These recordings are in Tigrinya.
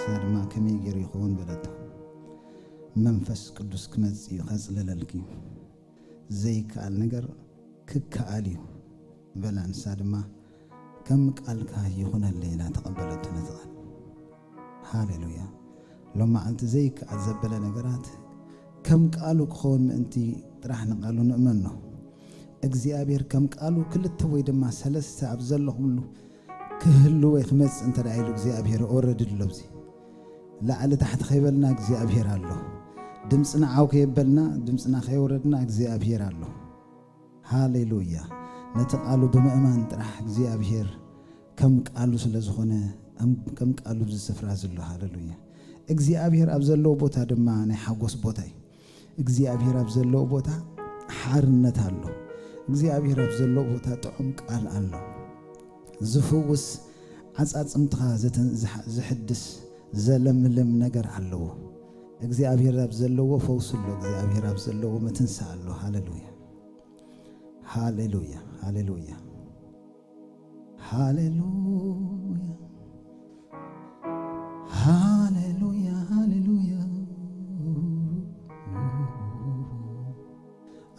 ንሳ ድማ ከመይ ገይሩ ይኸውን በለቶ። መንፈስ ቅዱስ ክመጽእ እዩ ከጽልለልኪ። ዘይከኣል ነገር ክከኣል እዩ በላ። ንሳ ድማ ከም ቃልካ ይኹነለይ ኢላ ተቐበለቶ ነቲ ቃል። ሃሌሉያ። ሎም መዓልቲ ዘይከኣል ዘበለ ነገራት ከም ቃሉ ክኸውን ምእንቲ ጥራሕ ንቃሉ ንእመኖ። እግዚኣብሔር ከም ቃሉ ክልተ ወይ ድማ ሰለስተ ኣብ ዘለኹምሉ ክህሉ ወይ ክመጽእ እንተ ደኣ ኢሉ እግዚኣብሔር ኦረዲ ኣሎ። ኣብዚ ላዕሊ ታሕቲ ከይበልና እግዚኣብሔር ኣሎ። ድምፅና ዓው ከየበልና፣ ድምፅና ከየወረድና እግዚኣብሔር ኣሎ። ሃሌሉያ። ነቲ ቃሉ ብምእማን ጥራሕ እግዚኣብሔር ከም ቃሉ ስለ ዝኾነ፣ ከም ቃሉ ኣብዚ ስፍራ ዘሎ። ሃሌሉያ። እግዚኣብሔር ኣብ ዘለዎ ቦታ ድማ ናይ ሓጎስ ቦታ እዩ። እግዚኣብሔር ኣብ ዘለዎ ቦታ ሓርነት ኣሎ። እግዚኣብሔር ኣብ ዘለዎ ቦታ ጥዑም ቃል ኣሎ። ዝፍውስ፣ ዓጻጽምትኻ ዘተ-፣ ዝሓ-፣ ዝሕድስ፣ ዘለምልም ነገር ኣለዎ። እግዚኣብሔር ኣብ ዘለዎ ፈውሲ ኣሎ። እግዚኣብሔር ኣብ ዘለዎ ምትንሳእ ኣሎ። ሃሌሉያ። ሃሌሉያ። ሃሌሉያ። ሃሌሉያ። ሃሌሉያ። ሃሌሉያ።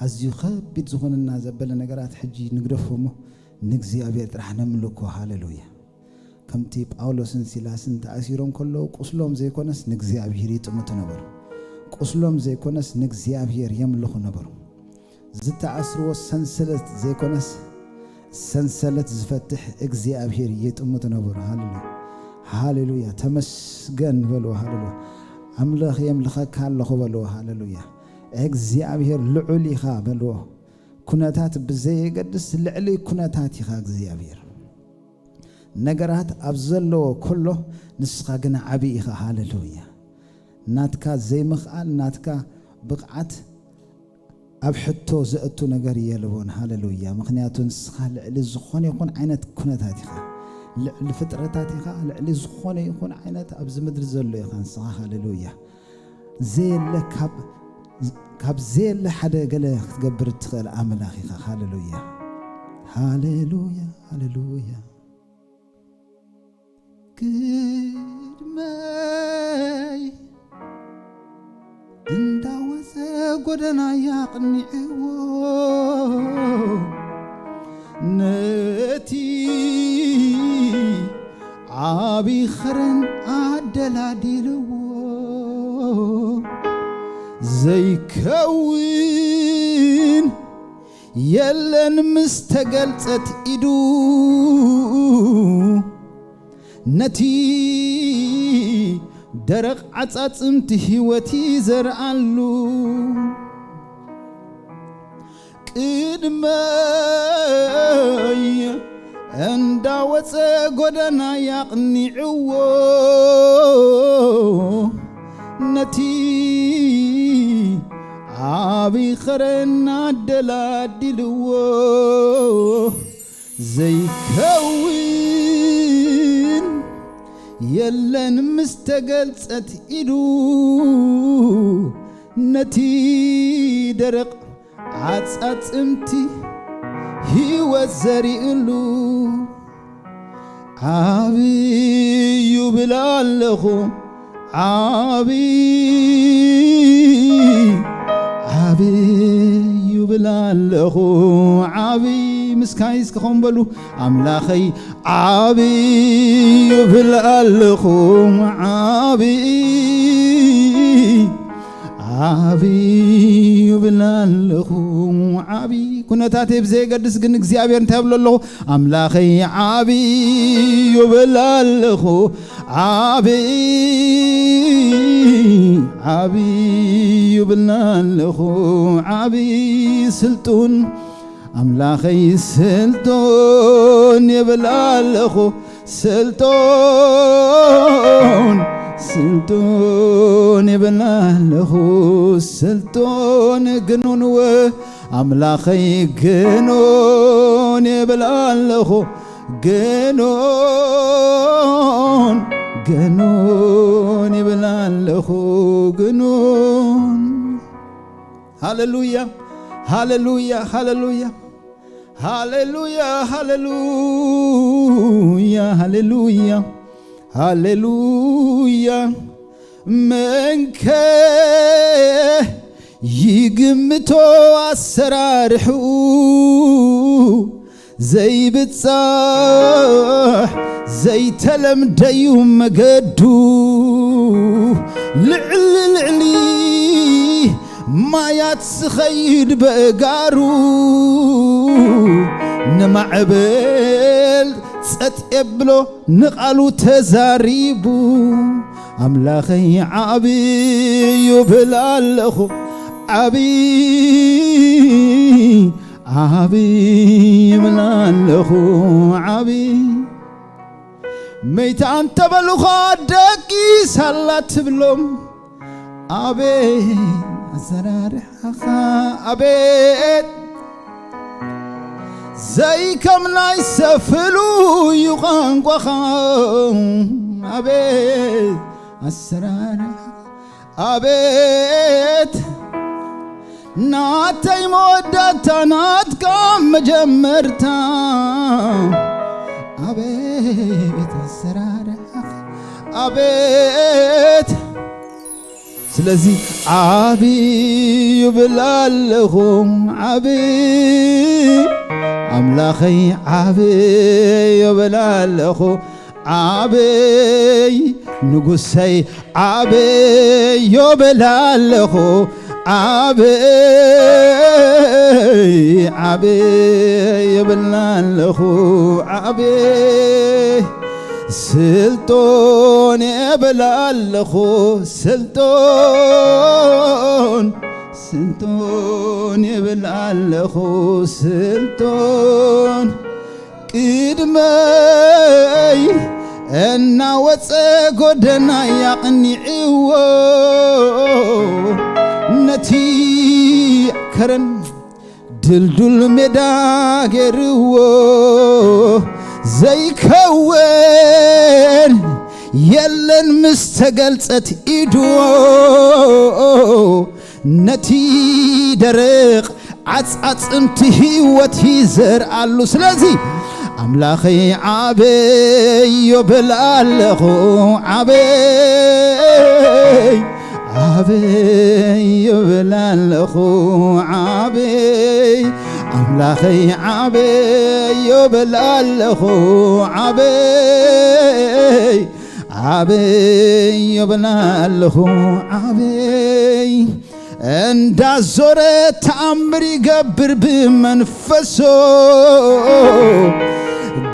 ኣዝዩ ከቢድ ዝኾነና ዘበለ ነገራት ሕጂ ንግደፎ እሞ ንእግዚኣብሔር ጥራሕ ነምልኮ። ሃሌሉያ። ከምቲ ጳውሎስን ሲላስን ተኣሲሮም ከለዉ ቁስሎም ዘይኮነስ ንእግዚኣብሔር ይጥምቱ ነበሩ። ቁስሎም ዘይኮነስ ንእግዚኣብሔር የምልኹ ነበሩ። ዝተኣስርዎ ሰንሰለት ዘይኮነስ ሰንሰለት ዝፈትሕ እግዚኣብሔር ይጥምቱ ነበሩ። ሃሌሉያ። ሃሌሉያ። ተመስገን በልዎ። ሃሌሉያ። ኣምላኽ የምልኸካ ኣለኹ በልዎ። ሃሌሉያ። እግዚኣብሔር ልዑል ኢኻ በልዎ። ኩነታት ብዘየገድስ ልዕሊ ኩነታት ኢኻ እግዚኣብሔር። ነገራት ኣብ ዘለዎ ከሎ ንስኻ ግን ዓቢ ኢኻ። ሃሌሉያ። ናትካ ዘይምኽኣል፣ ናትካ ብቕዓት ኣብ ሕቶ ዘእቱ ነገር የልቦን። ሃሌሉያ። ምኽንያቱ ንስኻ ልዕሊ ዝኾነ ይኹን ዓይነት ኩነታት ኢኻ። ልዕሊ ፍጥረታት ኢኻ። ልዕሊ ዝኾነ ይኹን ዓይነት ኣብዚ ምድሪ ዘሎ ኢኻ ንስኻ። ሃሌሉያ። ዘየለ ካብ፣ ካብ ዘየለ ሓደ ገለ ክትገብር እትኽእል ኣምላኽ ኢኻ። ሃሌሉያ። ሃሌሉያ። ሃሌሉያ። ቅድመይ እንዳወፀ ጎደና ያቕኒዕዎ ነቲ ዓቢ ኸረን ኣደላዲልዎ ዘይከውን የለን ምስ ተገልጸት ኢዱ ነቲ ደረቕ ዓጻጽምቲ ህይወት ይዘርኣሉ። ቅድመይ እንዳወጸ ጎደና ያቕኒዕዎ ነቲ ዓቢ ኸረን ኣደላዲልዎ ዘይከውን የለን ምስ ተገልጸት ኢዱ ነቲ ደረቕ ዓጻጽምቲ ህይወት ዘሪእሉ ዓብዩ ብል ኣለኹ ዓብይ ዓብዩ ብል ኣለኹ ዓብይ ምስካይ እስከ ኸም በሉ ኣምላኸይ ዓብዩ ብል ኣለኹ ዓብይ ዓብዩ ብል ኣለኹ ዓብይ ኩነታተይ ብዘየገድስ ግን እግዚኣብሔር እንታይ ብሎ ኣለኹ ኣምላኸይ ዓብዩ ብል ኣለኹ ዓብይ ዓብዩ ብል ኣለኹ ዓብይ ስልጡን ኣምላኸይ ስልጡን ይብል ኣለኹ ስልጡን ስልጡን ይብል ኣለኹ ስልጡን ግኑንወ ኣምላኸይ ግኑን ይብል ኣለኹ ግኑን ግኑን ይብል ኣለኹ ግኑን ሃሌሉያ ሃሌሉያ ሃሌሉያ ሃሌሉያ ሃሌሉያ ሃሌሉያ ሃሌሉያ። መንከ ይግምቶ ኣሰራርሕኡ ዘይብጻሕ ዘይተለምደዩ መገዱ። ልዕሊ ልዕሊ ማያት ዝኸይድ በእጋሩ ንማዕበል ጸጥ የብሎ ንቓሉ ተዛሪቡ። ኣምላኸይ ዓብይ ይብል ኣለኹ፣ ዓብይ ዓብይ ይብል ኣለኹ፣ ዓብይ። መይታ እንተበሉኻ ደቂሳላ ትብሎም፣ ኣቤት ኣሰራርሓኻ፣ ኣቤት ዘይከም ናይ ሰብ ፍሉይ እዩ ቋንቋኻ፣ ኣቤት ኣሰራርሓኻ፣ ኣቤት ናተይ መወዳእታ ናትካ መጀመርታ፣ ኣቤት ኣሰራርሓኻ፣ ኣቤት። ስለዚ ዓብይ ይብል ኣለኹ፣ ዓብይ ኣምላኸይ ዓብይ ይብል ኣለኹ፣ ዓብይ ንጉሰይ ዓብይ ይብል ኣለኹ፣ ዓብይ ዓብይ ይብል ኣለኹ፣ ዓብይ ስልጡን ይብል ኣለኹ፣ ስልጡን ስልጡን ይብል ኣለኹ፣ ስልጡን ቅድመይ እናወፀ ጎደናይ ኣቕኒዕዎ፣ ነቲ ከረን ድልዱል ሜዳ ገይርዎ። ዘይከወን የለን ምስ ተገልጸት ኢዱ፣ ነቲ ደረቕ ዓጻጽምቲ ህይወት ይዘርኣሉ። ስለዚ ኣምላኸይ ዓበይ ይብል ኣለኹ፣ ዓበይ ዓበይ ይብል ኣለኹ፣ ዓበይ ኣምላኸይ ዓበይ ይብል ኣለኹ፣ ዓበይ ዓበይ ይብል ኣለኹ፣ ዓበይ እንዳዞረ ተኣምር ይገብር ብመንፈሶ።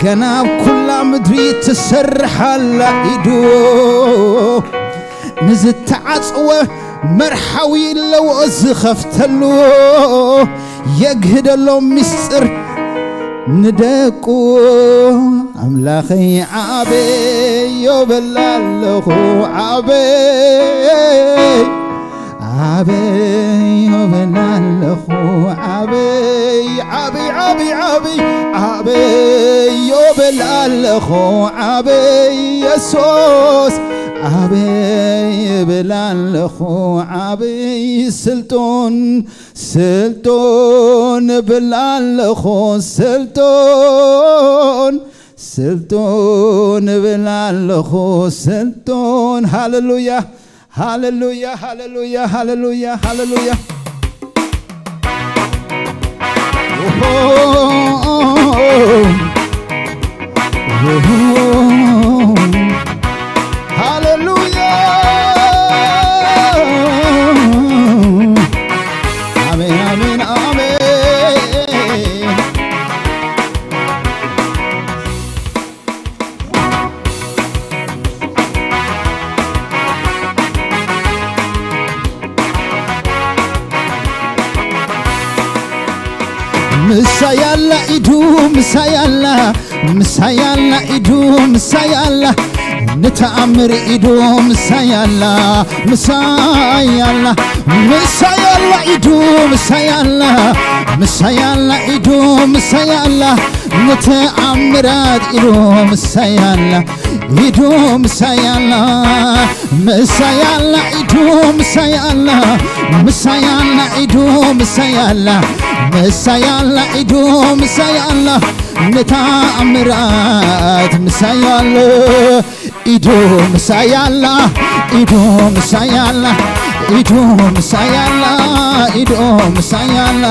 ገና ኣብ ኩላ ምድሪ ትሰርሕ ኣላ ኢዱ። ንዝተዓጽወ መርሓዊ ኣለዎ ዝኸፍተሉ። የግህደሎም ምስጢር ንደቁ። ኣምላኸይ ዓበይ ይብል ኣለኹ፣ ዓበይ ዓበይ ይብል ኣለኹ፣ ዓበይ ዓበይ ዓበይ ዓበይ ዓበይ ይብል ኣለኹ፣ ዓበይ የሱስ ዓበይ ይብል ኣለኹ፣ ዓበይ ስልጡን ስልጡን እብል ኣለኹ፣ ስልጡን ስልጡን እብል ኣለኹ፣ ስልጡን። ሃሌሉያ፣ ሃሌሉያ፣ ሃሌሉያ፣ ሃሌሉያ፣ ሃሌሉያ። ኦሆ፣ ኦሆ። ሃሌሉያ። ኣሜን፣ ኣሜን፣ ኣሜን። ምሳይ ኣላ ኢዱ፣ ምሳይ ኣላ፣ ምሳይ ኣላ ኢዱ፣ ምሳይ ኣላ፣ ንተኣምር ኢዱ፣ ምሳይ ኣላ፣ ምሳይ ኣላ፣ ምሳይ ኣላ ኢዱ፣ ምሳይ ኣላ፣ ምሳይ ኣላ ኢዱ፣ ምሳይ ኣላ፣ ንተኣምራት ኢዱ፣ ምሳይ ኣላ ኢዱ፣ ምሳይ ኣላ። ምሳይ ኣላ ኢዱ ምሳይ ኣላ፣ ምሳይ ኣላ ኢዱ ምሳይ ኣላ፣ ምሳይ ኣላ ኢዱ ምሳይ ኣላ፣ ንተኣምራት ምሳይ ኣላ። ኢዱ ምሳይ ኣላ፣ ኢዱ ምሳይ ኣላ፣ ኢዱ ምሳይ ኣላ፣ ኢዱ ምሳይ ኣላ፣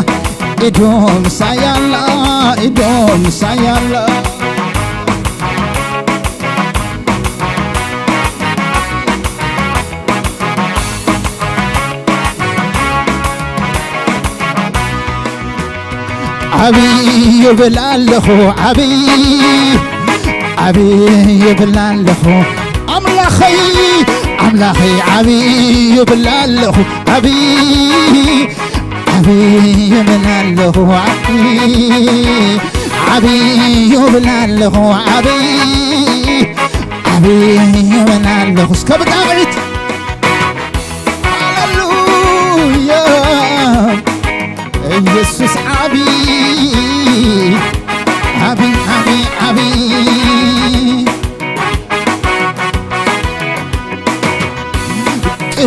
ኢዱ ምሳይ ኣላ፣ ኢዱ ምሳይ ኣላ። ዓብይ ይብል ኣለኹ፣ ዓብይ፣ ዓብይ ይብል ኣለኹ። ኣምላኸይ፣ ኣምላኸይ፣ ዓብይ ይብል ኣለኹ፣ ዓብይ፣ ዓብይ ይብል ኣለኹ፣ ዓብይ፣ ዓብይ ይብል ኣለኹ፣ ዓብይ፣ ዓብይ ይብል ኣለኹ። እስከ ብጣቕዒት ሃሌሉያ። ኢየሱስ ዓቢ፣ ዓቢ፣ ዓቢ፣ ዓቢ።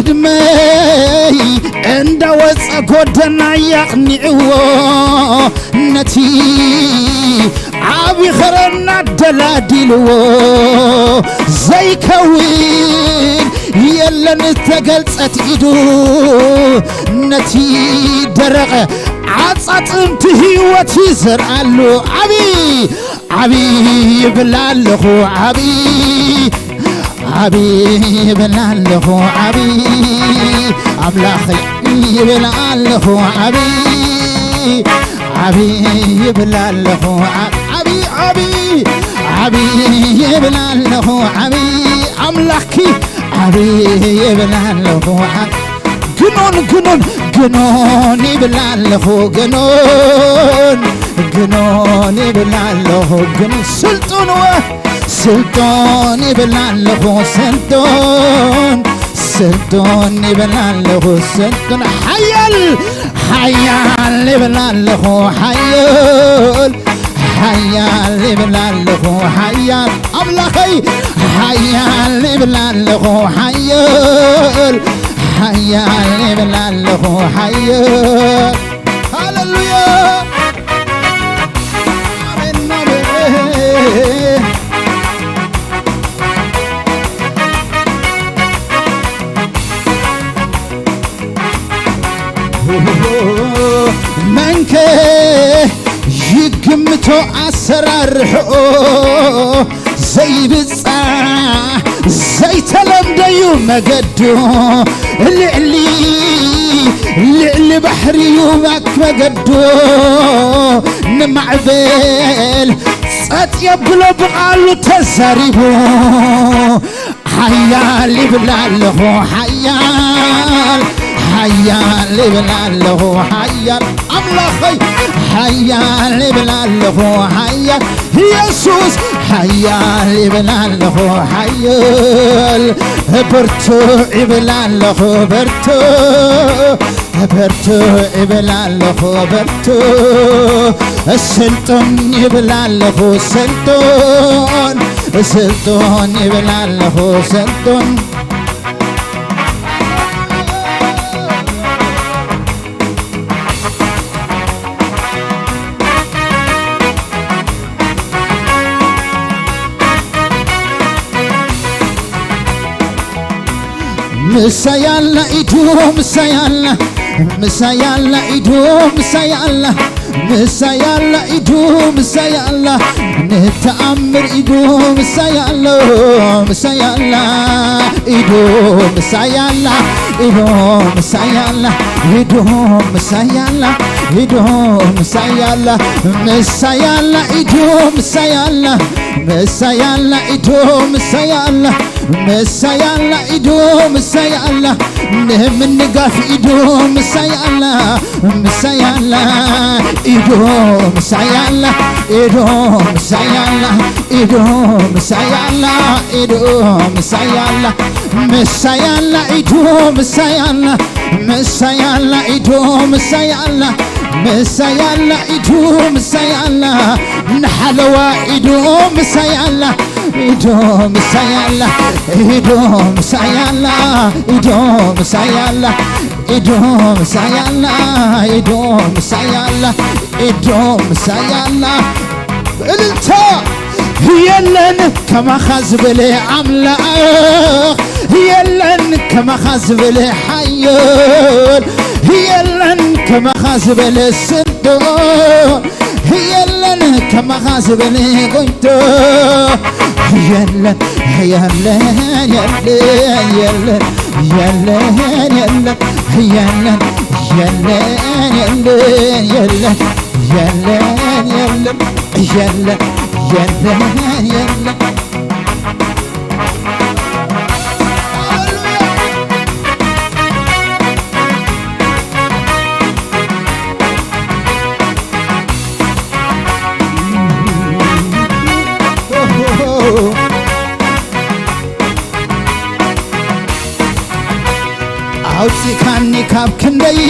ቅድመይ እንዳወጸ ጎደና ያቕኒዕዎ፣ ነቲ ዓቢ ኸረና ደላዲልዎ። ዘይከውን የለን ተገልጸት ኢዱ፣ ነቲ ደረቐ ዓጻጽምቲ ህይወት ይዘርኣሉ። ዓቢ፣ ዓቢ ይብል ኣለኹ፣ ዓቢ፣ ዓቢ ይብል ኣለኹ፣ ዓቢ ኣምላኸይ ይብል ኣለኹ፣ ዓቢ፣ ዓቢ ይብል ኣለኹ፣ ዓ-፣ ዓቢ፣ ዓቢ፣ ዓቢ ይብል ኣለኹ፣ ዓቢ ኣምላኽኪ ዓቢ ይብል ኣለኹ፣ ዓ-፣ ግኖን፣ ግኖን፣ ግኖን ይብል ኣለኹ፣ ግኖን፣ ግኖን ይብል ኣለኹ፣ ግን ስልጡን ወ-፣ ስልጡን ይብል ኣለኹ፣ ስልጡን፣ ስልጡን ይብል ኣለኹ፣ ስልጡን ሓያል፣ ሓያል ይብል ኣለኹ፣ ሓያል፣ ሓያል ይብል ኣለኹ፣ ሓያል ኣምላኸይ፣ ሓያል ይብል ኣለኹ፣ ሓያል፣ ሓያል ይብል ኣለኹ፣ ሓያል። ሃሌሉያ። ኣሜን፣ ኣሜን። መንከ ይግምቶ ኣሰራርሕኦ ዘይብጻ ዘይተለምደዩ መገዱ ልዕሊ ልዕሊ ባሕርዩ ባክ መገዱ ንማዕበል ጸጥ የብሎ ብቓሉ ተዛሪቡ ሓያል ይብል ኣለኹ ሓያል ሓያል ይብል ኣለኹ ሓያል ኣምላኸይ ሓያል ይብል ኣለኹ ሓያል ኢየሱስ ሓያል ይብል ኣለኹ ሓያል ብርቱዕ ይብል ኣለኹ ብርቱዕ ብርቱዕ ይብል ኣለኹ ብርቱዕ ስልጡን ይብል ኣለኹ ስልጡን ስልጡን ይብል ኣለኹ ስልጡን ምሳይ ኣላ ኢዱ ምሳይ ኣላ ምሳይ ኣላ ኢዱ ምሳይ ኣላ ምሳይ ኣላ ኢዱ ምሳይ ኣላ ንተኣምር ኢዱ ምሳይ ኣሎ ምሳይ ኣላ ኢዱ ምሳይ ኣላ ኢዱ ምሳይ ኣላ ኢዱ ምሳይ ኣላ ኢዱ ምሳይ ኣላ ምሳይ ኣላ ኢዱ ምሳይ ኣላ ምሳይ ኣላ ኢዱ ምሳይ ኣላ ምሳይ ኣላ ኢዱ ምሳይ ኣላ ንምንጋፍ ኢዱ ምሳይ ኣላ ምሳይ ኣላ ኢዱ ምሳይ ኣላ ኢዱ ምሳይ ኣላ ኢዱ ምሳይ ኣላ ኢዱ ምሳይ ኣላ ምሳይ ኣላ ኢዱ ምሳይ ኣላ ምሳይ ኣላ ኢዱ ምሳይ ኣላ ምሳይ ኣላ ኢዱ ምሳይ ኣላ ንሓለዋ ኢዱ ምሳይ ኣላ ኢዶ ምሳይ ኣላ ኢዶ ምሳይ ኣላ ኢዶ ምሳይ ኣላ ኢዶ ምሳይ ኣላ ኢዶ ምሳይ ኣላ ኢዶ ምሳይ ኣላ እልልታ የለን ከማኻ ዝበለ ኣምላኽ፣ የለን ከማኻ ዝበለ ሓያል፣ የለን ከማኻ ዝበለ ስልጣን፣ የለን ከማኻ ዝበለ ጎይታ። የለን፣ የለን፣ የለን፣ የለን፣ የለን፣ የለን፣ የለን፣ የለን፣ የለን፣ የለን፣ የለን፣ የለን፣ የለን፣ የለን። ኣውፂካኒ ካብ ክንደይ፣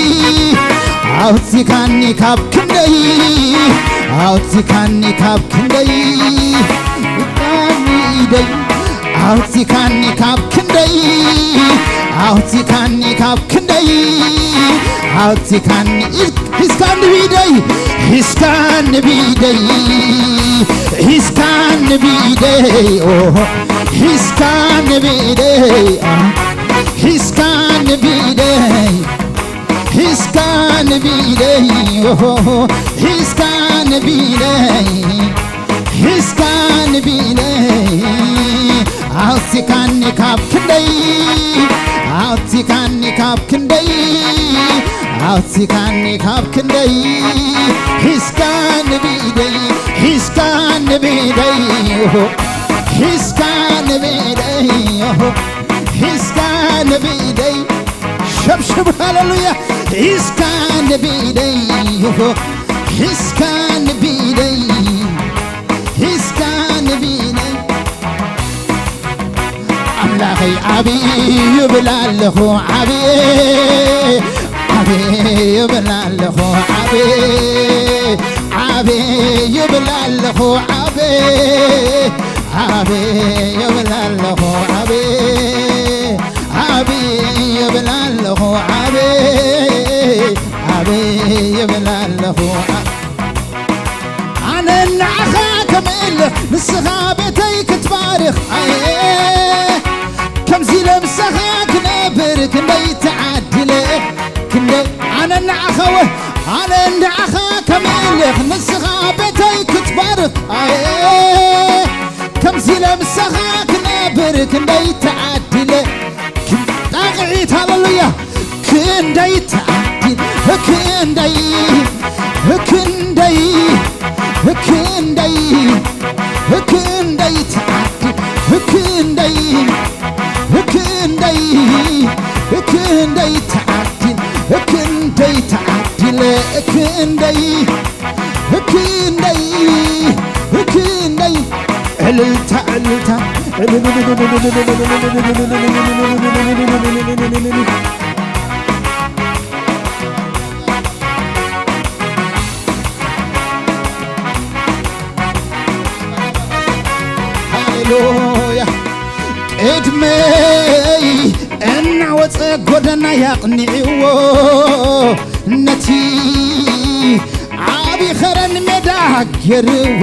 ኣውፂካኒ ካብ ክንደይ፣ ኣውፂካኒ ካብ ክንደይ፣ ኣውፂካኒ ኢደይ፣ ኣውፂካኒ ካብ ክንደይ፣ ኣውፂካኒ ካብ ክንደይ፣ ኣውፂካኒ ኢድ-፣ ሂስካኒ ብኢደይ፣ ሂስካኒ ብኢደይ፣ ሂስካኒ ብኢደይ፣ ኦ፣ ሂስካኒ ብኢደይ፣ አ፣ ሂስካኒ ብኢደይ፣ ሂስካኒ ብኢደይ፣ ኦ፣ ሂስካኒ ብኢደይ፣ ሂስካኒ ብኢደይ፣ ኣውፂካኒ ካብ ክንደይ፣ ኣውፂካኒ ካብ ክንደይ፣ ኣውፂካኒ ካብ ክንደይ፣ ሂስካኒ ብኢደይ፣ ሂስካኒ ብኢደይ፣ ኦሆ፣ ሂስካኒ ብኢደይ፣ ኦሆ፣ ሂስካኒ ብኢደይ። ሸብሽብ፣ ሃሌሉያ። ሂስካኒ ብኢደይ፣ ኦሆ፣ ሂስካኒ ብኢደይ፣ ሂስካኒ ብኢደይ። ኣምላኸይ ዓብዪ ይብል ኣለኹ፣ ዓብዪ፣ ዓብዪ ይብል ኣለኹ፣ ዓብዪ፣ ዓብዪ ይብል ኣለኹ፣ ዓብዪ፣ ዓብዪ ይብል ኣለኹ፣ ዓብዪ፣ ዓብዪ ይብል ኣለኹ፣ ዓብዪ፣ ዓብዪ ይብል ኣለኹ፣ ዓ-፣ ኣነ ንዓኻ ከምልኽ ንስኻ ቤተይ ክትባርኽ ኣየ ከምዚ ለምሳኻ ክነብር ክንደይ ተዓድለ ክንደይ ኣነ ንዓኻ ወ ኣነ ንዓኻ ከምልኽ ንስኻ ቤተይ ክትባርኽ ኣየ ከምዚ ለምሳኻ ክነብር ክንደይ ተዓድለ ጣቕዒት ሃሌሉያ ክንደይ ተኣኪን ክንደይ ክንደይ ክንደይ ክንደይ ተኣኪን ክንደይ ክንደይ ክንደይ ተኣኪን ክንደይ ተኣኪለ ክንደይ ክንደይ ክንደይ እልልታ እልልታ ሃሌሉያ ቅድመይ እናወፀ ጎደና ያቕኒዕዎ ነቲ ዓቢ ኸረን ሜዳ ገርዎ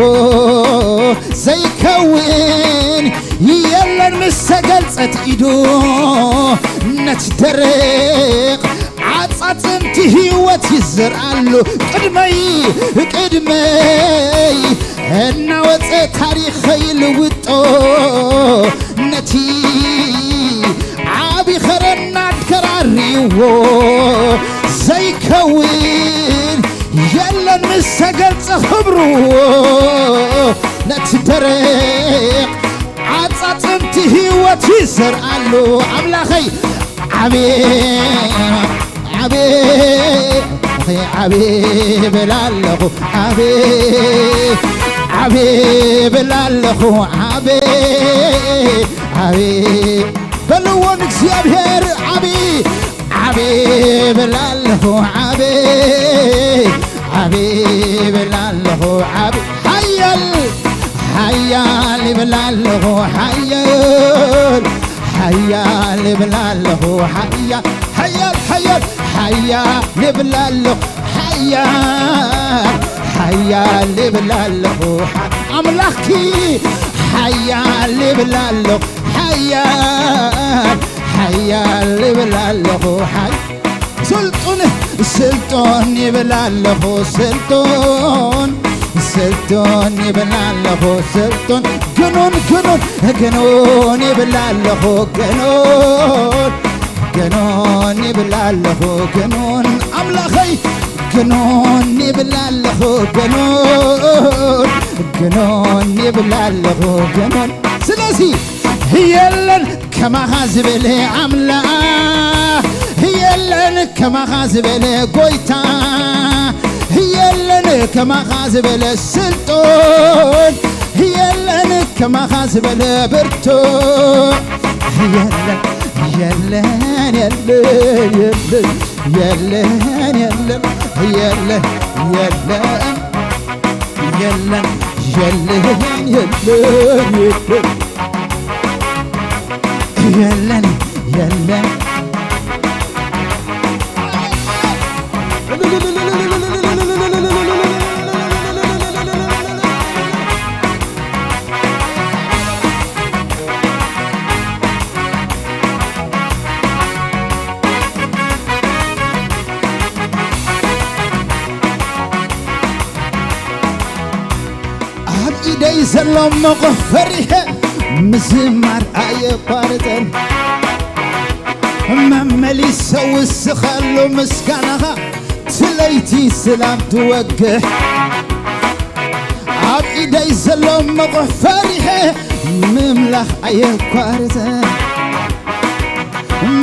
ዘይከውን የለን ምስ ተገልጸት ኢዱ ነቲ ደረቕ ዓጻጽምቲ ህይወት ይዘርኣሉ ቅድመይ ቅድመይ እናወጸ ታሪኸይ ልውጦ ነቲ ዓቢ ኸረን ኣድከራሪዎ ዘይከውን የለን ምስ ተገልጸ ክብሩ ነቲ ደረቕ ዓጻጽምቲ ህይወት ይዘርኣሉ ኣምላኸይ ዓቤ ዓቤ ዓቤ ብል ኣለኹ ዓቤ ዓቤ ብል ኣለኹ ዓቤ ዓቤ በልዎ ንእግዚኣብሔር ዓቢ ዓቢ ብል ኣለኹ ዓቢ ዓቢ ብል ኣለኹ ዓቢ ሓያል ሓያል ይብል ኣለኹ ሓያል ሓያል ይብል ኣለኹ ሓያል ሓያል ሓያል ሓያል ይብል ኣለኹ ሓያል ሓያል ይብል ኣለኹ። ሓ- ኣምላኽኪ ሓያል ይብል ኣለኹ። ሓያል ሓያል ይብል ኣለኹ። ሓይ ስልጡን ስልጡን ይብል ኣለኹ። ስልጡን ስልጡን ይብል ኣለኹ። ስልጡን ግኑን ግኑን ግኑን ይብል ኣለኹ። ግኑን ግኑን ይብል ኣለኹ። ግኑን ኣምላኸይ ግኑን ይብል ኣለኹ። ግኑን ግኑን ይብል ኣለኹ። ግኑን ስለዚ የለን ከማኻ ዝበለ ኣምላኽ የለን ከማኻ ዝበለ ጎይታ የለን ከማኻ ዝበለ ስልጡን የለን ከማኻ ዝበለ ብርቱ የለን የለን የለን የለን የለን የለን የለን የለን የለን የለን የለን የለን የለን ኣብ ኢደይ ዘሎ መቑሕ ፈሪሐ ምዝማር ኣየቋርጽን መመሊሰ ውስኸሉ ምስጋናኻ ትለይቲ ስላም ትወግሕ ኣብ ኢደይ ዘሎ መቑሕ ፈሪሐ ምምላኽ ኣየቋርጽን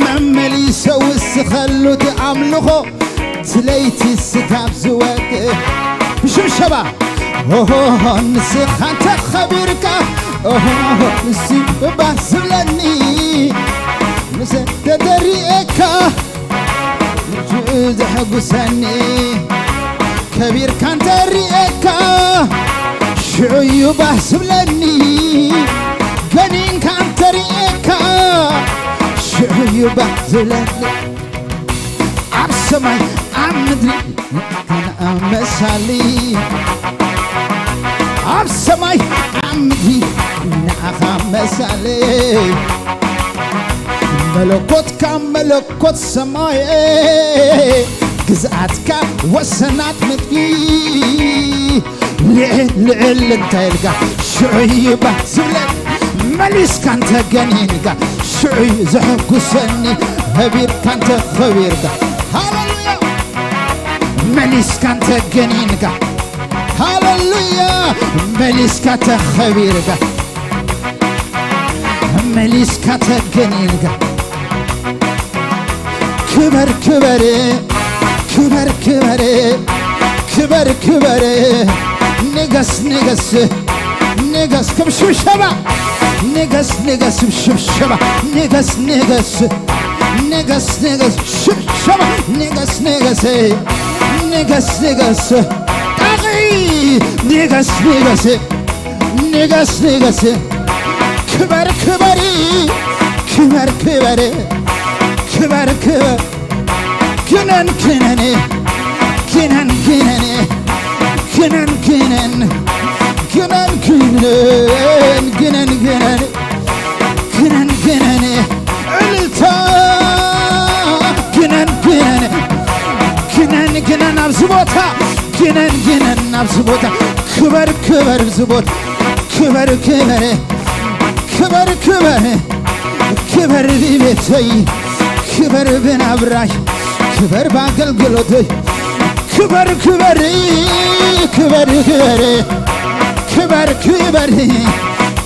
መመሊሰ ውስኸሉ ትኣምልኾ ትለይቲ ስጋብ ዝወግእ ብሽብሸባ ኦሆ ንስኻ ተኸቢርካ ኦሆ ንሱ እባ ዝብለኒ ምሰ ተደሪኤካ ንሱ ዘሐጉሰኒ ከቢርካ እንተሪኤካ ሽዑ እዩ ባህ ዝብለኒ ገኒንካ እንተሪኤካ ሽዑ እዩ ባህ ዝብለኒ ኣብ ሰማይ ኣብ ምድሪ ኣመሳሊ ኣብ ሰማይ ኣብ ምድሪ ንኣኻ መሳሊ መለኮትካ መለኮት ሰማይ ግዝኣትካ ወሰናት ምድሪ ልዕል ልዕል እንታይ ኢልካ ሽዑ ይባ ዝብለ መሊስካ እንተ ገኒንካ ሽዑ ዘሐጉሰኒ ከቢርካ እንተ ኸቢርካ ሃሌሉያ መሊስካ እንተ ገኒንካ ሃሌሉያ መሊስካ ተኸቢርካ መሊስካ ተገኒንካ ክበር ክበር ክበር ክበር ክበር ክበር ንገስ ንገስ ንገስ ከም ሽብሸባ ንገስ ንገስ ሽብሸባ ንገስ ንገስ ንገስ ንገስ ሽብሸባ ንገስ ንገስ ንገስ ንገስ ጣቒ ንገስ ንገስ ንገስ ንገስ ክበር ክበሪ ክበር ክበሪ ክበር ክበር ግነን ግነን ግነን ግነን ግነን ግነን ግነን ግነን ግነን ግነን ግነን ግነን ግነን እልልታ ግነን ግነን ግነን ግነን ኣብዚ ቦታ ግነን ግነን ኣብዚ ቦታ ክበር ክበር ኣብዚ ቦታ ክበር ክበር ክበር ክበር ክበር ብቤተይ ክበር ብናብራይ ክበር ብኣገልግሎተይ ክበር ክበር ክበር ክበር ክበር ክበር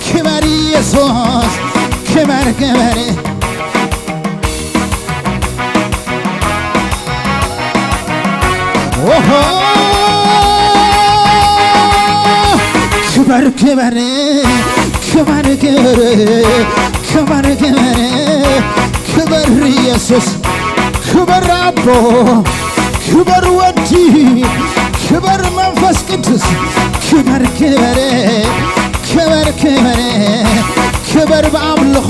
ክበር ኢየሱስ ክበር ክበር ኦሆ ክበር ክበር ክበር ክበር ክበር ክበር ክበር ኢየሱስ ክበር ኣቦ ክበር ወዲ ክበር መንፈስ ቅዱስ ክበር ክበር ክበር ክበር ክበር ብኣምልኾ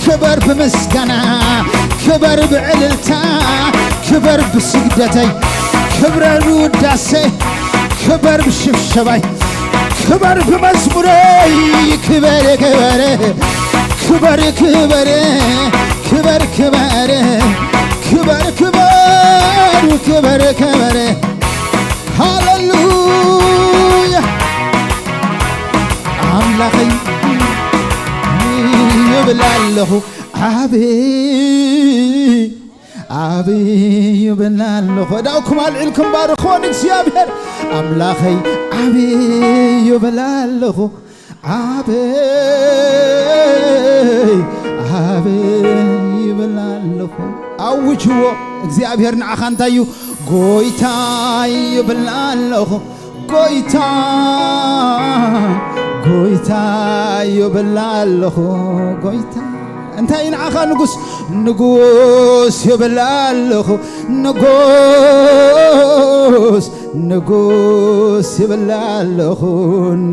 ክበር ብምስጋና ክበር ብዕልልታ ክበር ብስግደተይ ክብረ ውዳሴ ክበር ብሽብሸባይ፣ ክበር ብመዝሙረይ፣ ክበር፣ ክበር፣ ክበር፣ ክበር፣ ክበር፣ ክበር፣ ክበር፣ ክበር፣ ክበር፣ ክበር። ሃሌሉያ። ኣምላኸይ ይብል ኣለኹ፣ ዓቢ፣ ዓቢ ይብል ኣለኹ። እዳውኩም ኣልዒልኩም ባርኽዎ ንእግዚኣብሔር። ኣምላኸይ ዓቢ ይብል ኣለኹ፣ ዓቢ፣ ዓቢ ይብል ኣለኹ። ኣውጅዎ፣ እግዚኣብሔር ንዓኻ እንታይ እዩ? ጎይታ ይብል ኣለኹ፣ ጎይታ፣ ጎይታ ይብል ኣለኹ፣ ጎይታ። እንታይ ንዓኻ ንጉስ? ንጉስ ይብል ኣለኹ፣ ንጉስ፣ ንጉስ ይብል ኣለኹ፣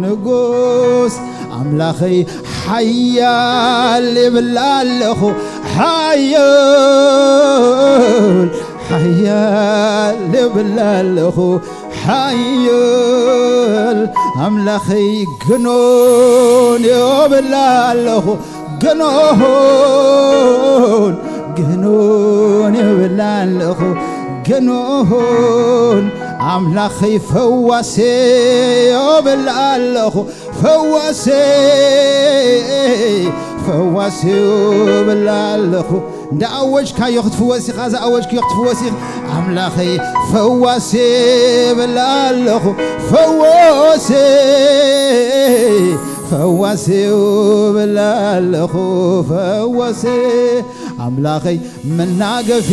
ንጉስ። ኣምላኸይ ሓያል ይብል ኣለኹ፣ ሓያል፣ ሓያል ይብል ኣለኹ፣ ሓያል። ኣምላኸይ ግኑን ይብል ኣለኹ፣ ግኑን፣ ግኑን ይብል ኣለኹ፣ ግኑን። ኣምላኸይ ፈዋሲ ይብል ኣለኹ፣ ፈዋሲ፣ ፈዋሲ ይብል ኣለኹ። እንዳ ኣወጅካዮ ክትፍወስ ኢኻ፣ ዝኣወጅክዮ ክትፍወስ ኢኻ። ኣምላኸይ ፈዋሲ ይብል ኣለኹ፣ ፈዋሲ፣ ፈዋሲ ይብል ኣለኹ፣ ፈዋሲ። ኣምላኸይ መናገፊ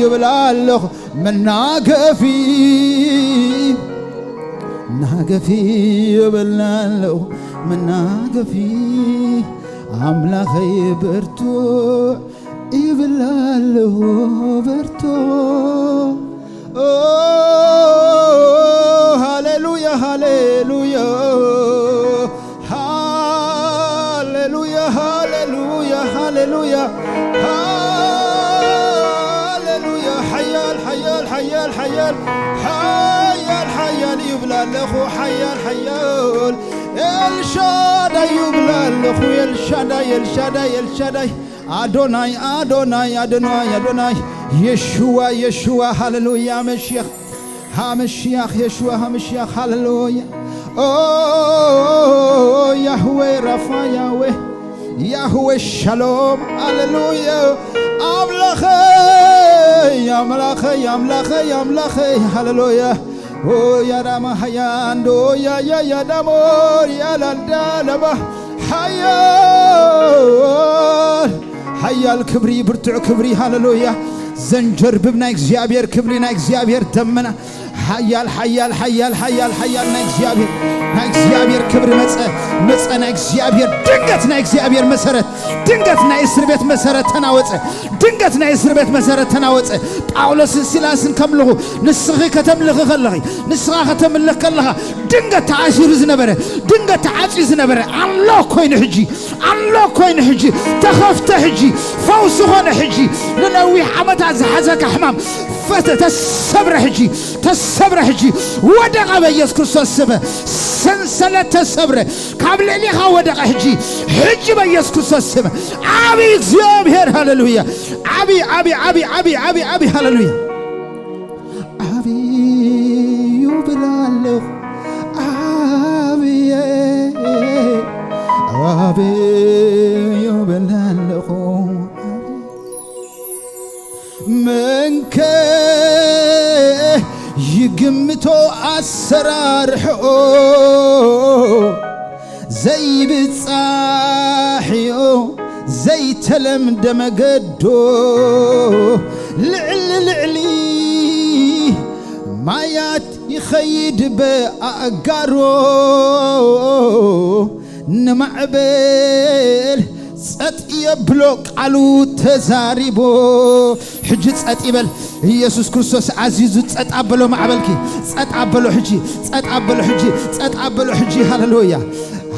ይብል ኣለኹ፣ መናገፊ፣ መናገፊ ይብል ኣለኹ፣ መናገፊ። ኣምላኸይ ብርቱዕ ይብል ኣለኹ፣ ብርቱዕ። ኦ፣ ሃሌሉያ፣ ሃሌሉያ፣ ሃሌሉያ፣ ሃሌሉያ፣ ሃሌሉያ፣ ሃሌሉያ። ሓያል፣ ሓያል፣ ሓያል፣ ሓያል፣ ሓያል፣ ሓያል ይብል ኣለኹ፣ ሓያል፣ ሓያል። ኤልሻዳይ ይብል ኣለኹ፣ ኤልሻዳይ፣ ኤልሻዳይ፣ ኤልሻዳይ። ኣዶናይ፣ ኣዶናይ፣ ኣዶናይ፣ ኣዶናይ። የሽዋ፣ የሽዋ፣ ሃሌሉያ፣ መሽያኽ። ሃመሽያኽ የሽዋ ሃመሽያኽ፣ ሃሌሉያ። ኦ፣ ያህዌ ራፋ፣ ያህዌ፣ ያህዌ ሻሎም፣ ሃሌሉያ። ኣምላኸይ፣ ኣምላኸይ፣ ኣምላኸይ፣ ኣምላኸይ፣ ሃሌሉያ። ኦ፣ ያዳማ ሃያንዶ፣ ያ፣ ያ፣ ያዳሞ፣ ያላንዳ ለባ፣ ሓያል፣ ሓያል ክብሪ፣ ብርቱዕ ክብሪ፣ ሃሌሉያ። ዘንጀርብብ ናይ እግዚኣብሔር ክብሪ፣ ናይ እግዚኣብሔር ደመና። ሓያል፣ ሓያል፣ ሓያል፣ ሓያል፣ ሓያል ናይ እግዚኣብሔር፣ ናይ እግዚኣብሔር ክብሪ መጸ፣ መጸ ናይ እግዚኣብሔር። ድንገት ናይ እግዚኣብሔር መሰረት፣ ድንገት ናይ እስር ቤት መሰረት ተናወጸ። ድንገት ናይ እስር ቤት መሰረት ተናወጸ። ጳውሎስን ሲላስን ከምልኹ፣ ንስኺ ከተምልኺ ከለኺ፣ ንስኻ ከተምልኽ ከለኻ፣ ድንገት ተኣሲሩ ዝነበረ፣ ድንገት ተዓጽዩ ዝነበረ፣ ኣንሎክ ኮይኑ ሕጂ፣ ኣንሎክ ኮይኑ ሕጂ፣ ተኸፍተ ሕጂ፣ ፈውሲ ኾነ ሕጂ። ንነዊሕ ዓመታት ዝሓዘካ ሕማም ፈተ-፣ ተሰብረ ሕጂ፣ ተሰብረ ሕጂ። ወደቐ በኢየሱስ ክርስቶስ ስም። ሰንሰለት ተሰብረ። ካብ ልዕሊኻ ወደቐ ሕጂ፣ ሕጂ በኢየሱስ ክርስቶስ ስም። ዓቢ እግዚኣብሔር፣ ሃሌሉያ። ዓቢ፣ ዓቢ፣ ዓቢ፣ ሃሌሉያ። ዓቢ ይብል ኣለኹ፣ ዓቢ፣ ዓቢ ይብል ኣለኹ። መንከ ይግምቶ ኣሰራርሕኦ፣ ዘይብጻሕዮ ዘይተለምደ መገዶ፣ ልዕሊ ልዕሊ ማያት ይኸይድ ብኣእጋሮ፣ ንማዕበል ጸጥ የብሎ ቃሉ ተዛሪቦ። ሕጂ ጸጥ ይበል። ኢየሱስ ክርስቶስ ኣዚዙ ጸጥ ኣበሎ ማዕበልኪ። ጸጥ ኣበሎ ሕጂ፣ ጸጥ ኣበሎ ሕጂ፣ ጸጥ ኣበሎ ሕጂ። ሃሌሉያ፣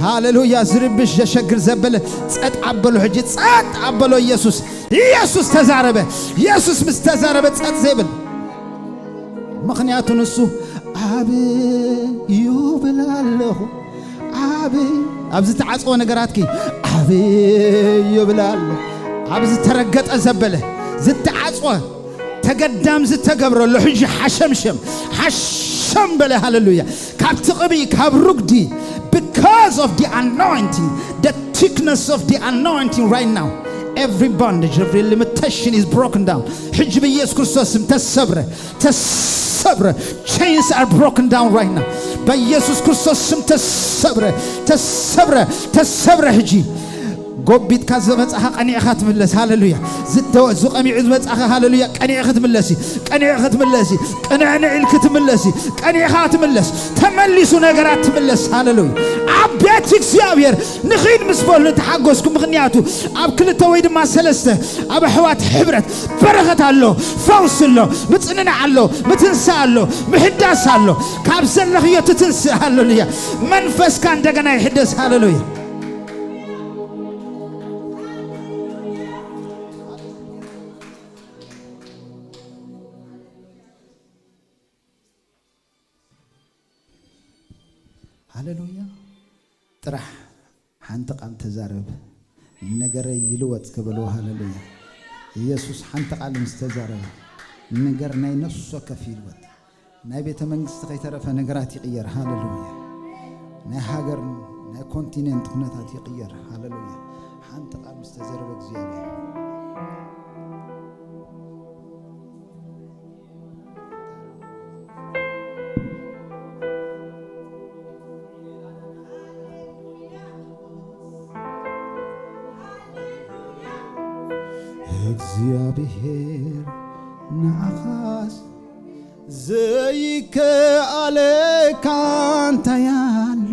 ሃሌሉያ። ዝርብሽ ዘሸግር ዘበለ ጸጥ ኣበሎ ሕጂ፣ ጸጥ ኣበሎ። ኢየሱስ፣ ኢየሱስ ተዛረበ። ኢየሱስ ምስ ተዛረበ ጸጥ ዘይብል፣ ምኽንያቱ ንሱ ዓብዩ ብላ ኣለኹ። ዓብዩ ኣብ ዝተዓጽወ ነገራትኪ ዓብዩ ብላ ኣለኹ። ኣብ ዝተረገጠ ዘበለ ዝተዓጽወ ተገዳም ዝተገብረሉ ሕጂ ሓሸምሸም ሓሸም በለ። ሃሌሉያ። ካብቲ ቅብኢ ካብ ሩግዲ because of the anointing, the thickness of the anointing right now, every bondage, every limitation is broken down. ሕጂ ብኢየሱስ ክርስቶስ ስም ተሰብረ፣ ተሰብረ። Chains are broken down right now. በኢየሱስ ክርስቶስ ስም ተሰብረ፣ ተሰብረ፣ ተሰብረ። ሕጂ ጎቢጥካ ዝመጻኻ ቀኒዕኻ ትምለስ። ሃሌሉያ። ዝተ- ዝቀሚዑ ዝመጻኻ፣ ሃሌሉያ፣ ቀኒዕኺ ትምለሲ፣ ቀኒዕኺ ትምለሲ፣ ቅንዕንዕ ኢልኪ ትምለሲ፣ ቀኒዕኻ ትምለስ። ተመሊሱ ነገራት ትምለስ። ሃሌሉያ። ኣብ ቤት እግዚኣብሔር ንኺድ ምስ በሉ ተሓጎስኩ። ምኽንያቱ ኣብ ክልተ ወይ ድማ ሰለስተ ኣብ ኣሕዋት ሕብረት በረኸት ኣሎ፣ ፈውስ ኣሎ፣ ምጽንናዕ ኣሎ፣ ምትንሳእ ኣሎ፣ ምሕዳስ ኣሎ። ካብ ዘለኽዮ ትትንስእ። ሃሌሉያ። መንፈስካ እንደገና ይሕደስ። ሃሌሉያ። ሃሌሉያ። ጥራሕ ሓንቲ ቃል ተዛረብ፣ ነገረይ ይልወጥ ክበልዎ። ሃሌሉያ። ኢየሱስ ሓንቲ ቃል ምስ ተዛረበ፣ ነገር ናይ ነፍሲ ወከፍ ይልወጥ። ናይ ቤተ መንግስቲ ከይተረፈ ነገራት ይቕየር። ሃሌሉያ። ናይ ሃገር፣ ናይ ኮንቲኔንት ኩነታት ይቕየር። ሃሌሉያ። ሓንቲ ቃል ምስ ተዘረበ እግዚኣብሔር እግዚኣብሔር ንዓኻስ ዘይከኣለካ እንታይ ኣሎ?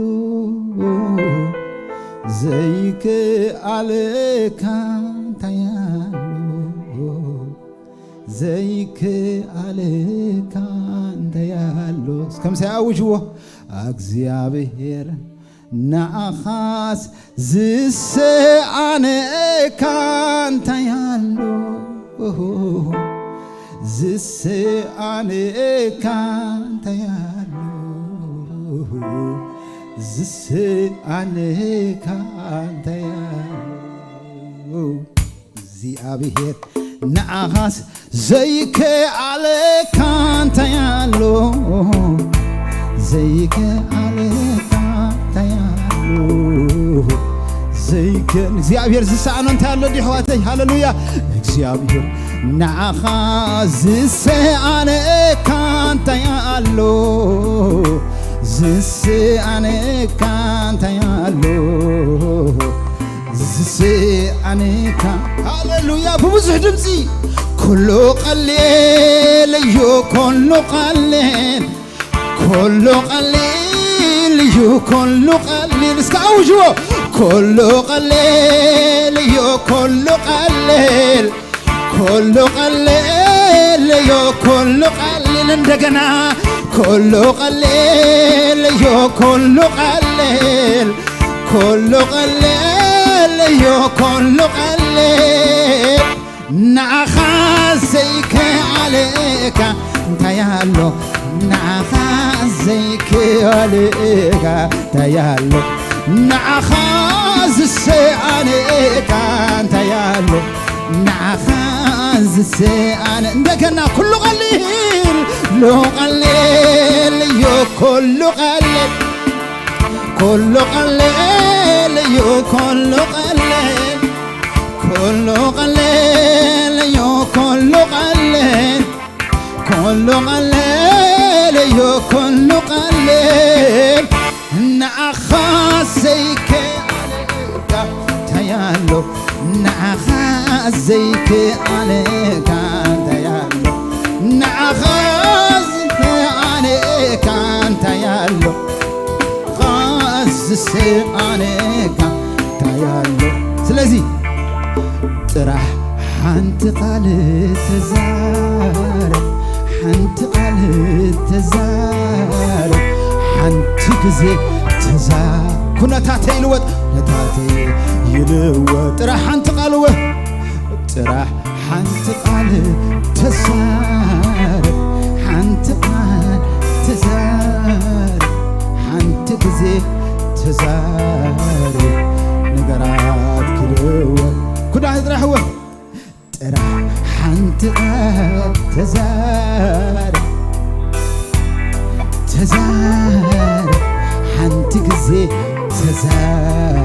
ዘይከኣለካ እንታይ ኣሎ? ዘይከኣለካ እንታይ ኣሎ? እስከ ምሳይ ኣውጅዎ። እግዚኣብሔር ንዓኻስ ዝሰኣነካ እንታይ ኣሎ? ዝሰኣነካ እንታይ ኣሎ? ዝሰኣነካ እንታይ ኣሎ? እግዚኣብሔር ንዓኻስ ዘይከኣለካ እንታይ ኣሎ? ዘይከኣለካ እንታይ ኣሎ? ዘይከ-፣ እግዚኣብሔር ዝሰኣኖ እንታይ ኣሎ? ዲ ኣሕዋተይ፣ ሃሌሉያ። እግዚኣብሔር ንዓኻ ዝሰኣነካ እንታይ ኣሎ? ዝሰኣነካ እንታይ ኣሎ? ዝሰኣነካ፣ ሃሌሉያ፣ ብብዙሕ ድምፂ። ኩሉ ቀሊል እዩ፣ ኩሉ ቀሊል፣ ኩሉ ቀሊል እዩ፣ ኩሉ ቀሊል። እስከ ኣውጅዎ። ኩሉ ቀሊል እዩ፣ ኩሉ ቀሊል፣ ኩሉ ቀሊል እዩ፣ ኩሉ ቀሊል። እንደገና ኩሉ ቀሊል እዩ፣ ኩሉ ቀሊል፣ ኩሉ ቀሊል እዩ፣ ኩሉ ቀሊል። ንዓኻ ዘይከኣለካ እንታይ ኣሎ? ንዓኻ ዘይከኣለካ እንታይ ኣሎ? ንዓኻ ዝሰኣነካ እንታይ ኣሎ? ንዓኻ ዝሰኣነ፣ እንደገና ኩሉ ቀሊል፣ ኩሉ ቀሊል እዩ፣ ኩሉ ቀሊል፣ ኩሉ ቀሊል እዩ፣ ኩሉ ቀሊል፣ ኩሉ ቀሊል እዩ፣ ኩሉ ቀሊል፣ ኩሉ ቀሊል እዩ፣ ኩሉ ቀሊል። ንዓኻ ዘይከኣለካ እንታይ ኣሎ? ንዓኻ ዘይከኣለካ እንታይ ኣሎ? ንዓኻ ዝሰኣነካ እንታይ ኣሎ? ዝሰኣነካ እንታይ ኣሎ? ስለዚ ጥራሕ ሓንቲ ቃል ተዛረብ፣ ሓንቲ ቃል ተዛረብ፣ ሓንቲ ግዜ ተዛ-፣ ኩነታተይ ልወጥ፣ ኩነታተይ ይልወጥ። ጥራሕ ሓንቲ ቃል ወ-፣ ጥራሕ ሓንቲ ቃል ተዛረብ፣ ሓንቲ ቃል ተዛር ሓንቲ ግዜ ተዛር ነገራት ክልወ ኩዳ ጥራሕ ወ ጥራሕ ሓንቲ ቃል ተዛር ተዛር ሓንቲ ግዜ ተዛር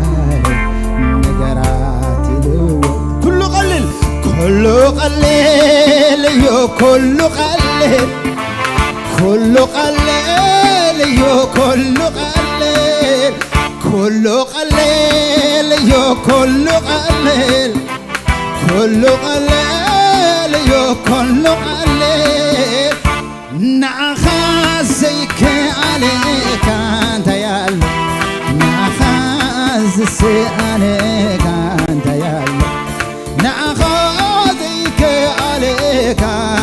ነገራት ይልወ ኩሉ ቀልል ኩሉ ቀልል እዩ ኩሉ ቀልል ኩሉ ቀልል እዩ ኩሉ ቀልል ኩሉ ቀልል እዩ ኩሉ ቀልል ኩሉ ቀልል እዩ ኩሉ ቀልል ንዓኻ ዘይከኣለካ እንታይ ኣሎ ንዓኻ ዝሰኣነካ እንታይ ኣሎ ንዓኻ ዘይከኣለካ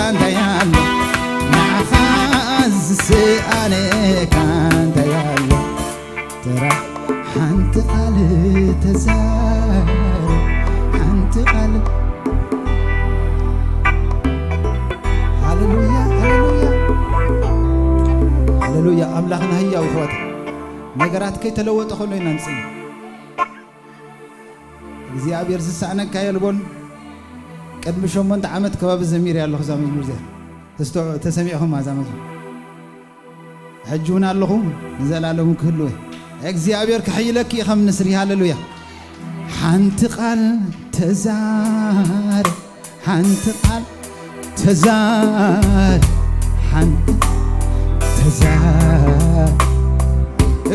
እንታይ ኣሎ ንዓኻ ዝሰኣነካ እንታይ ኣሎ ጥራሕ ሓንቲ ቃል ተዛር ሓንቲ ቃል ሃሌሉያ ሃሌሉያ ሃሌሉያ ኣምላኽና ህያው ይሕዋት ነገራት ከይተለወጠ ከሎ ኢና ንጽሊ እግዚኣብሔር ዝሰኣነካ የልቦን ቅድሚ ሸሞንተ ዓመት ከባቢ ዘሚር ኣለኹ እዛ መዝሙር እዚኣ ተስተውዕ ተሰሚዕኹም እዛ መዝሙር ሕጂ እውን ኣለኹ ንዘላለሙ ክህልወ እግዚኣብሔር ክሕይለኪ እዩ ከም ንስሪ ሃለሉያ ሓንቲ ቃል ተዛር ሓንቲ ቃል ተዛር ሓንቲ ተዛር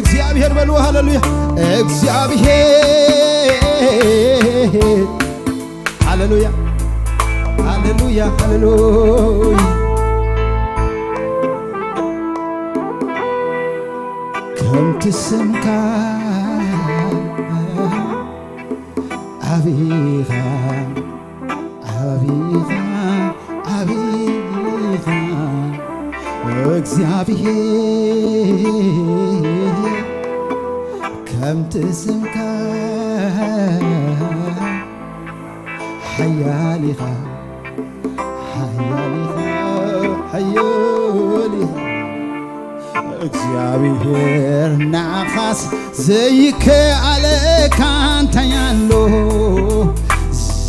እግዚኣብሔር በልዎ ሃለሉያ እግዚኣብሔር ሃሌሉያ ሃሌሉያ ሃሌሉያ ከምቲ ስምካ ዓቢኻ ዓቢኻ ዓቢኻ እግዚኣብሔር ከምቲ ስምካ ሓያል ኢኻ ሓያል ኢኻ ሓያል ኢኻ እግዚኣብሔር ንዓኻስ ዘይከኣለካ እንታይ ኣሎ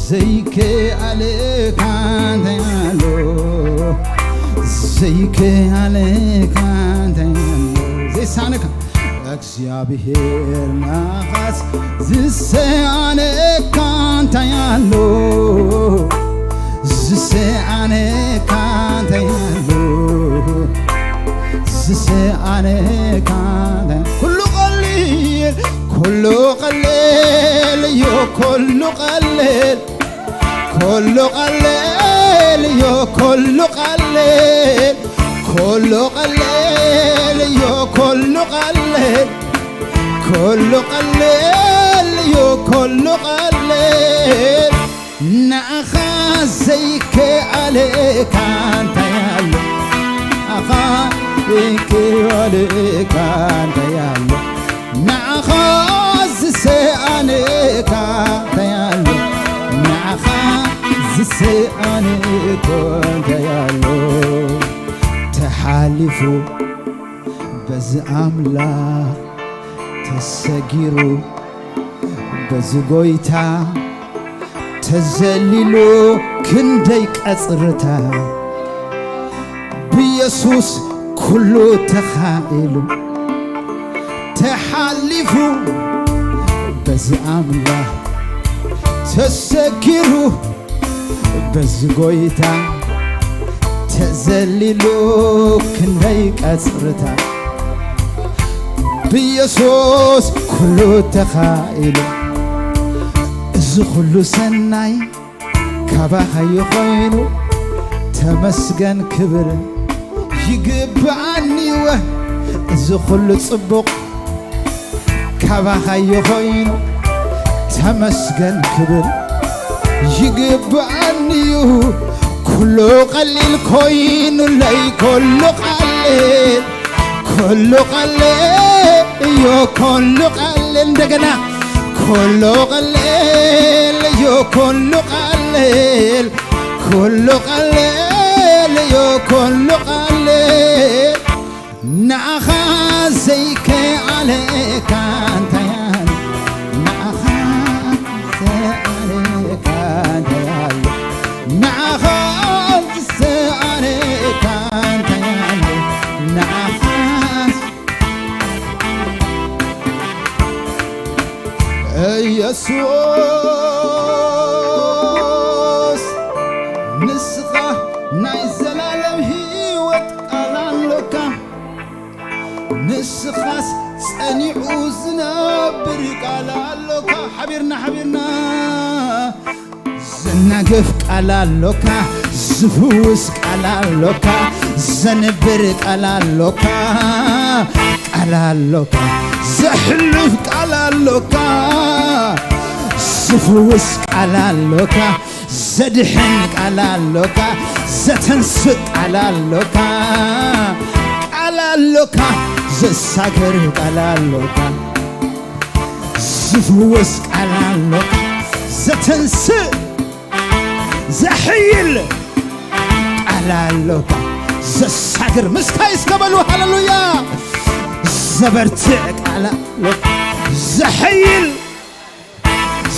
ዘይከኣለካ እንታይ ኣሎ ዘይከኣለካ እንታይ ኣሎ ዘይሳነካ እግዚኣብሔር ናኻስ ዝሰኣነካ እንታይ ኣሎ ዝሰኣነካ እንታይ ኣሎ ዝሰኣነካ እንታይ ኩሉ ቀሊል ኩሉ ቀሊል እዩ ኩሉ ቀሊል ኩሉ ቀሊል እዩ ኩሉ ቀሊል ኩሉ ቀሊል እዩ ኩሉ ቀሊል ኩሉ ቀሊል እዩ ኩሉ ቀሊል ንኣኻ ዘይከኣለካ እንታይ ኣሎ ኣኻ ዘይከኣለካ እንታይ ኣሎ ንዓኻ ዝሰኣነካ እንታይ ኣሎ ንዓኻ ዝሰኣነካ እንታይ ኣሎ ተሓሊፉ በዚ ኣምላኽ ተሰጊሩ በዚ ጎይታ ተዘሊሉ ክንደይ ቀጽርታ ብኢየሱስ ኩሉ ተኻኢሉ ተሓሊፉ በዚ ኣምላኽ ተሰጊሩ በዚ ጎይታ ተዘሊሉ ክንደይ ቀጽርታ ብኢየሱስ ኩሉ ተኻኢሉ እዚ ኩሉ ሰናይ ካባኻ ይኾይኑ ተመስገን ክብል ይግብኣኒ እወ እዚ ኩሉ ጽቡቕ ካባኻ ይኾይኑ ተመስገን ክብል ይግብኣኒዩ ኩሉ ቀሊል ኮይኑለይ ኩሉ ቀሊል ኩሉ ቀሊል እዩ ኩሉ ቀሊል እንደገና ኩሉ ቀሊል እዩ ኩሉ ቀሊል ኩሉ ቀሊል እዩ ኩሉ ቀሊል ንዓኻ ዘይከኣለካ እንታይ ኣሎ? ንዓኻ ዘይከኣለካ እንታይ ኣሎ? ንዓኻ ዘይከኣለካ እንታይ ኣሎ? ንዓኻ ኢየሱስ፣ ንስኻ ናይ ዘላለም ህይወት ቃል ኣሎካ። ንስኻስ ጸኒዑ ዝነብር ቃል ኣሎካ። ሓቢርና፣ ሓቢርና። ዘናግፍ ቃል ኣሎካ፣ ዝፍውስ ቃል ኣሎካ፣ ዘንብር ቃል ኣሎካ፣ ቃል ኣሎካ፣ ዘሕልፍ ቃል ኣሎካ፣ ዝፍውስ ቃል ኣሎካ፣ ዘድሕን ቃል ኣሎካ፣ ዘተንስእ ቃል ኣሎካ፣ ቃል ኣሎካ፣ ዘሳግር ቃል ኣሎካ፣ ዝፍውስ ቃል ኣሎካ፣ ዘተንስእ ዘሕይል ቃል ኣሎካ፣ ዘሳግር ምስካይ እስከ በሉ። ሃሌሉያ። ዘበርትዕ ቃል ኣሎካ፣ ዘሕይል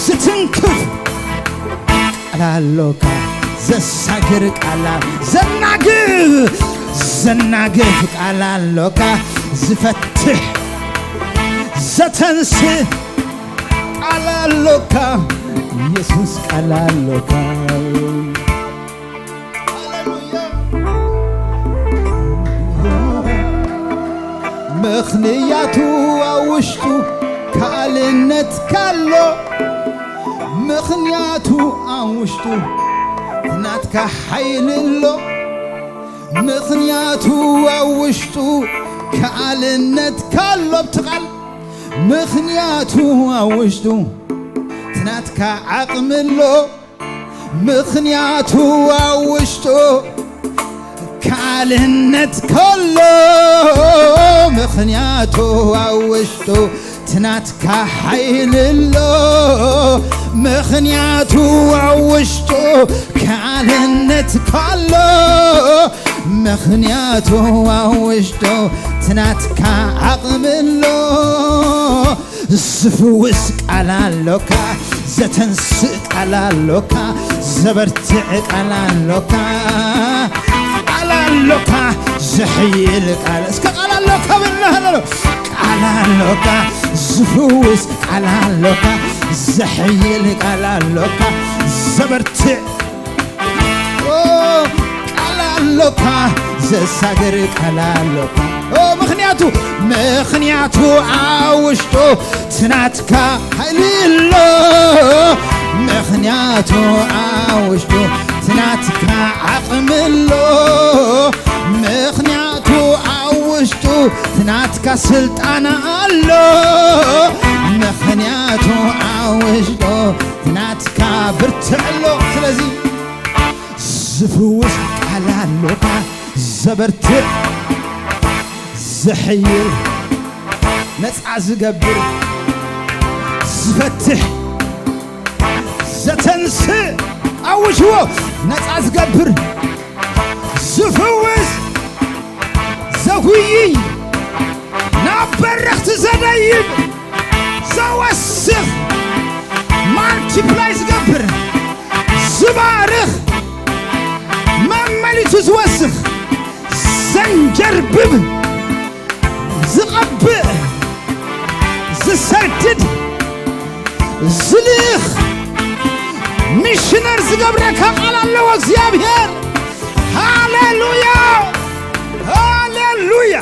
ዝትንክፍ ቃል ኣሎካ፣ ዘሳግር ቃል ኣ-፣ ዘናግፍ፣ ዘናግፍ ቃል ኣሎካ፣ ዝፈትሕ፣ ዘተንስእ ቃል ኣሎካ፣ ኢየሱስ ቃል ኣሎካ። ሃሌሉያ። ምኽንያቱ ኣብ ውሽጡ ካልእነት ካሎ፣ ምኽንያቱ ኣብ ውሽጡ ናትካ ሓይሊ ኣሎ። ምኽንያቱ ኣብ ውሽጡ ካልእነት ካሎ፣ ኣብቲ ቃል ምኽንያቱ ኣብ ውሽጡ ናትካ ዓቕሚ ኣሎ። ምኽንያቱ ኣብ ውሽጡ ካልእነት ከሎ፣ ምኽንያቱ ኣብ ውሽጡ ትናትካ ሓይሊ ኣሎ። ምኽንያቱ ኣብ ውሽጡ ካልእነት ከሎ፣ ምኽንያቱ ኣብ ውሽጡ ትናትካ ዓቕሚ ኣሎ። ዝፍውስ ቃል ኣሎካ፣ ዘተንስእ ቃል ኣሎካ፣ ዘበርትዕ ቃል ኣሎካ፣ ቃል ኣሎካ፣ ዘሕይል ቃል፣ እስከ ቃል ኣሎካ በልና፣ ሃሌሉ-፣ ቃል ኣሎካ፣ ዝፍውስ ቃል ኣሎካ፣ ዘሕይል ቃል ኣሎካ፣ ዘበርትዕ ኦ፣ ቃል ኣሎካ፣ ዘሳግር ቃል ኣሎካ። ኦ፣ ምኽንያቱ፣ ምኽንያቱ ኣብ ውሽጡ ትናትካ ሓይሊ ኣሎ። ምኽንያቱ ኣብ ውሽጡ ትናትካ ዓቕሚ ኣሎ። ምኽንያቱ ኣብ ውሽጡ ትናትካ ስልጣን ኣሎ። ምኽንያቱ ኣብ ውሽጡ ትናትካ ብርትዕ ኣሎ። ስለዚ ዝፍውስ ቃል ኣሎካ፣ ዘበርትዕ፣ ዘሕይል፣ ነጻ ዝገብር፣ ዝፈትሕ፣ ዘተንስእ፣ ኣውጅዎ፣ ነጻ ዝገብር፣ ዝፍውስ፣ ዘጉይይ፣ ናብ በረኽቲ ዘደይብ፣ ዘወስኽ፣ ማልቲፕላይ ዝገብር፣ ዝባርኽ፣ መመሊቱ ዝወስኽ፣ ዘንጀርብብ፣ ዝቐብእ፣ ዝሰድድ፣ ዝልእኽ፣ ሚሽነር ዝገብረካ ቃል ኣለዎ እግዚኣብሔር። ሃሌሉያ! ሃሌሉያ!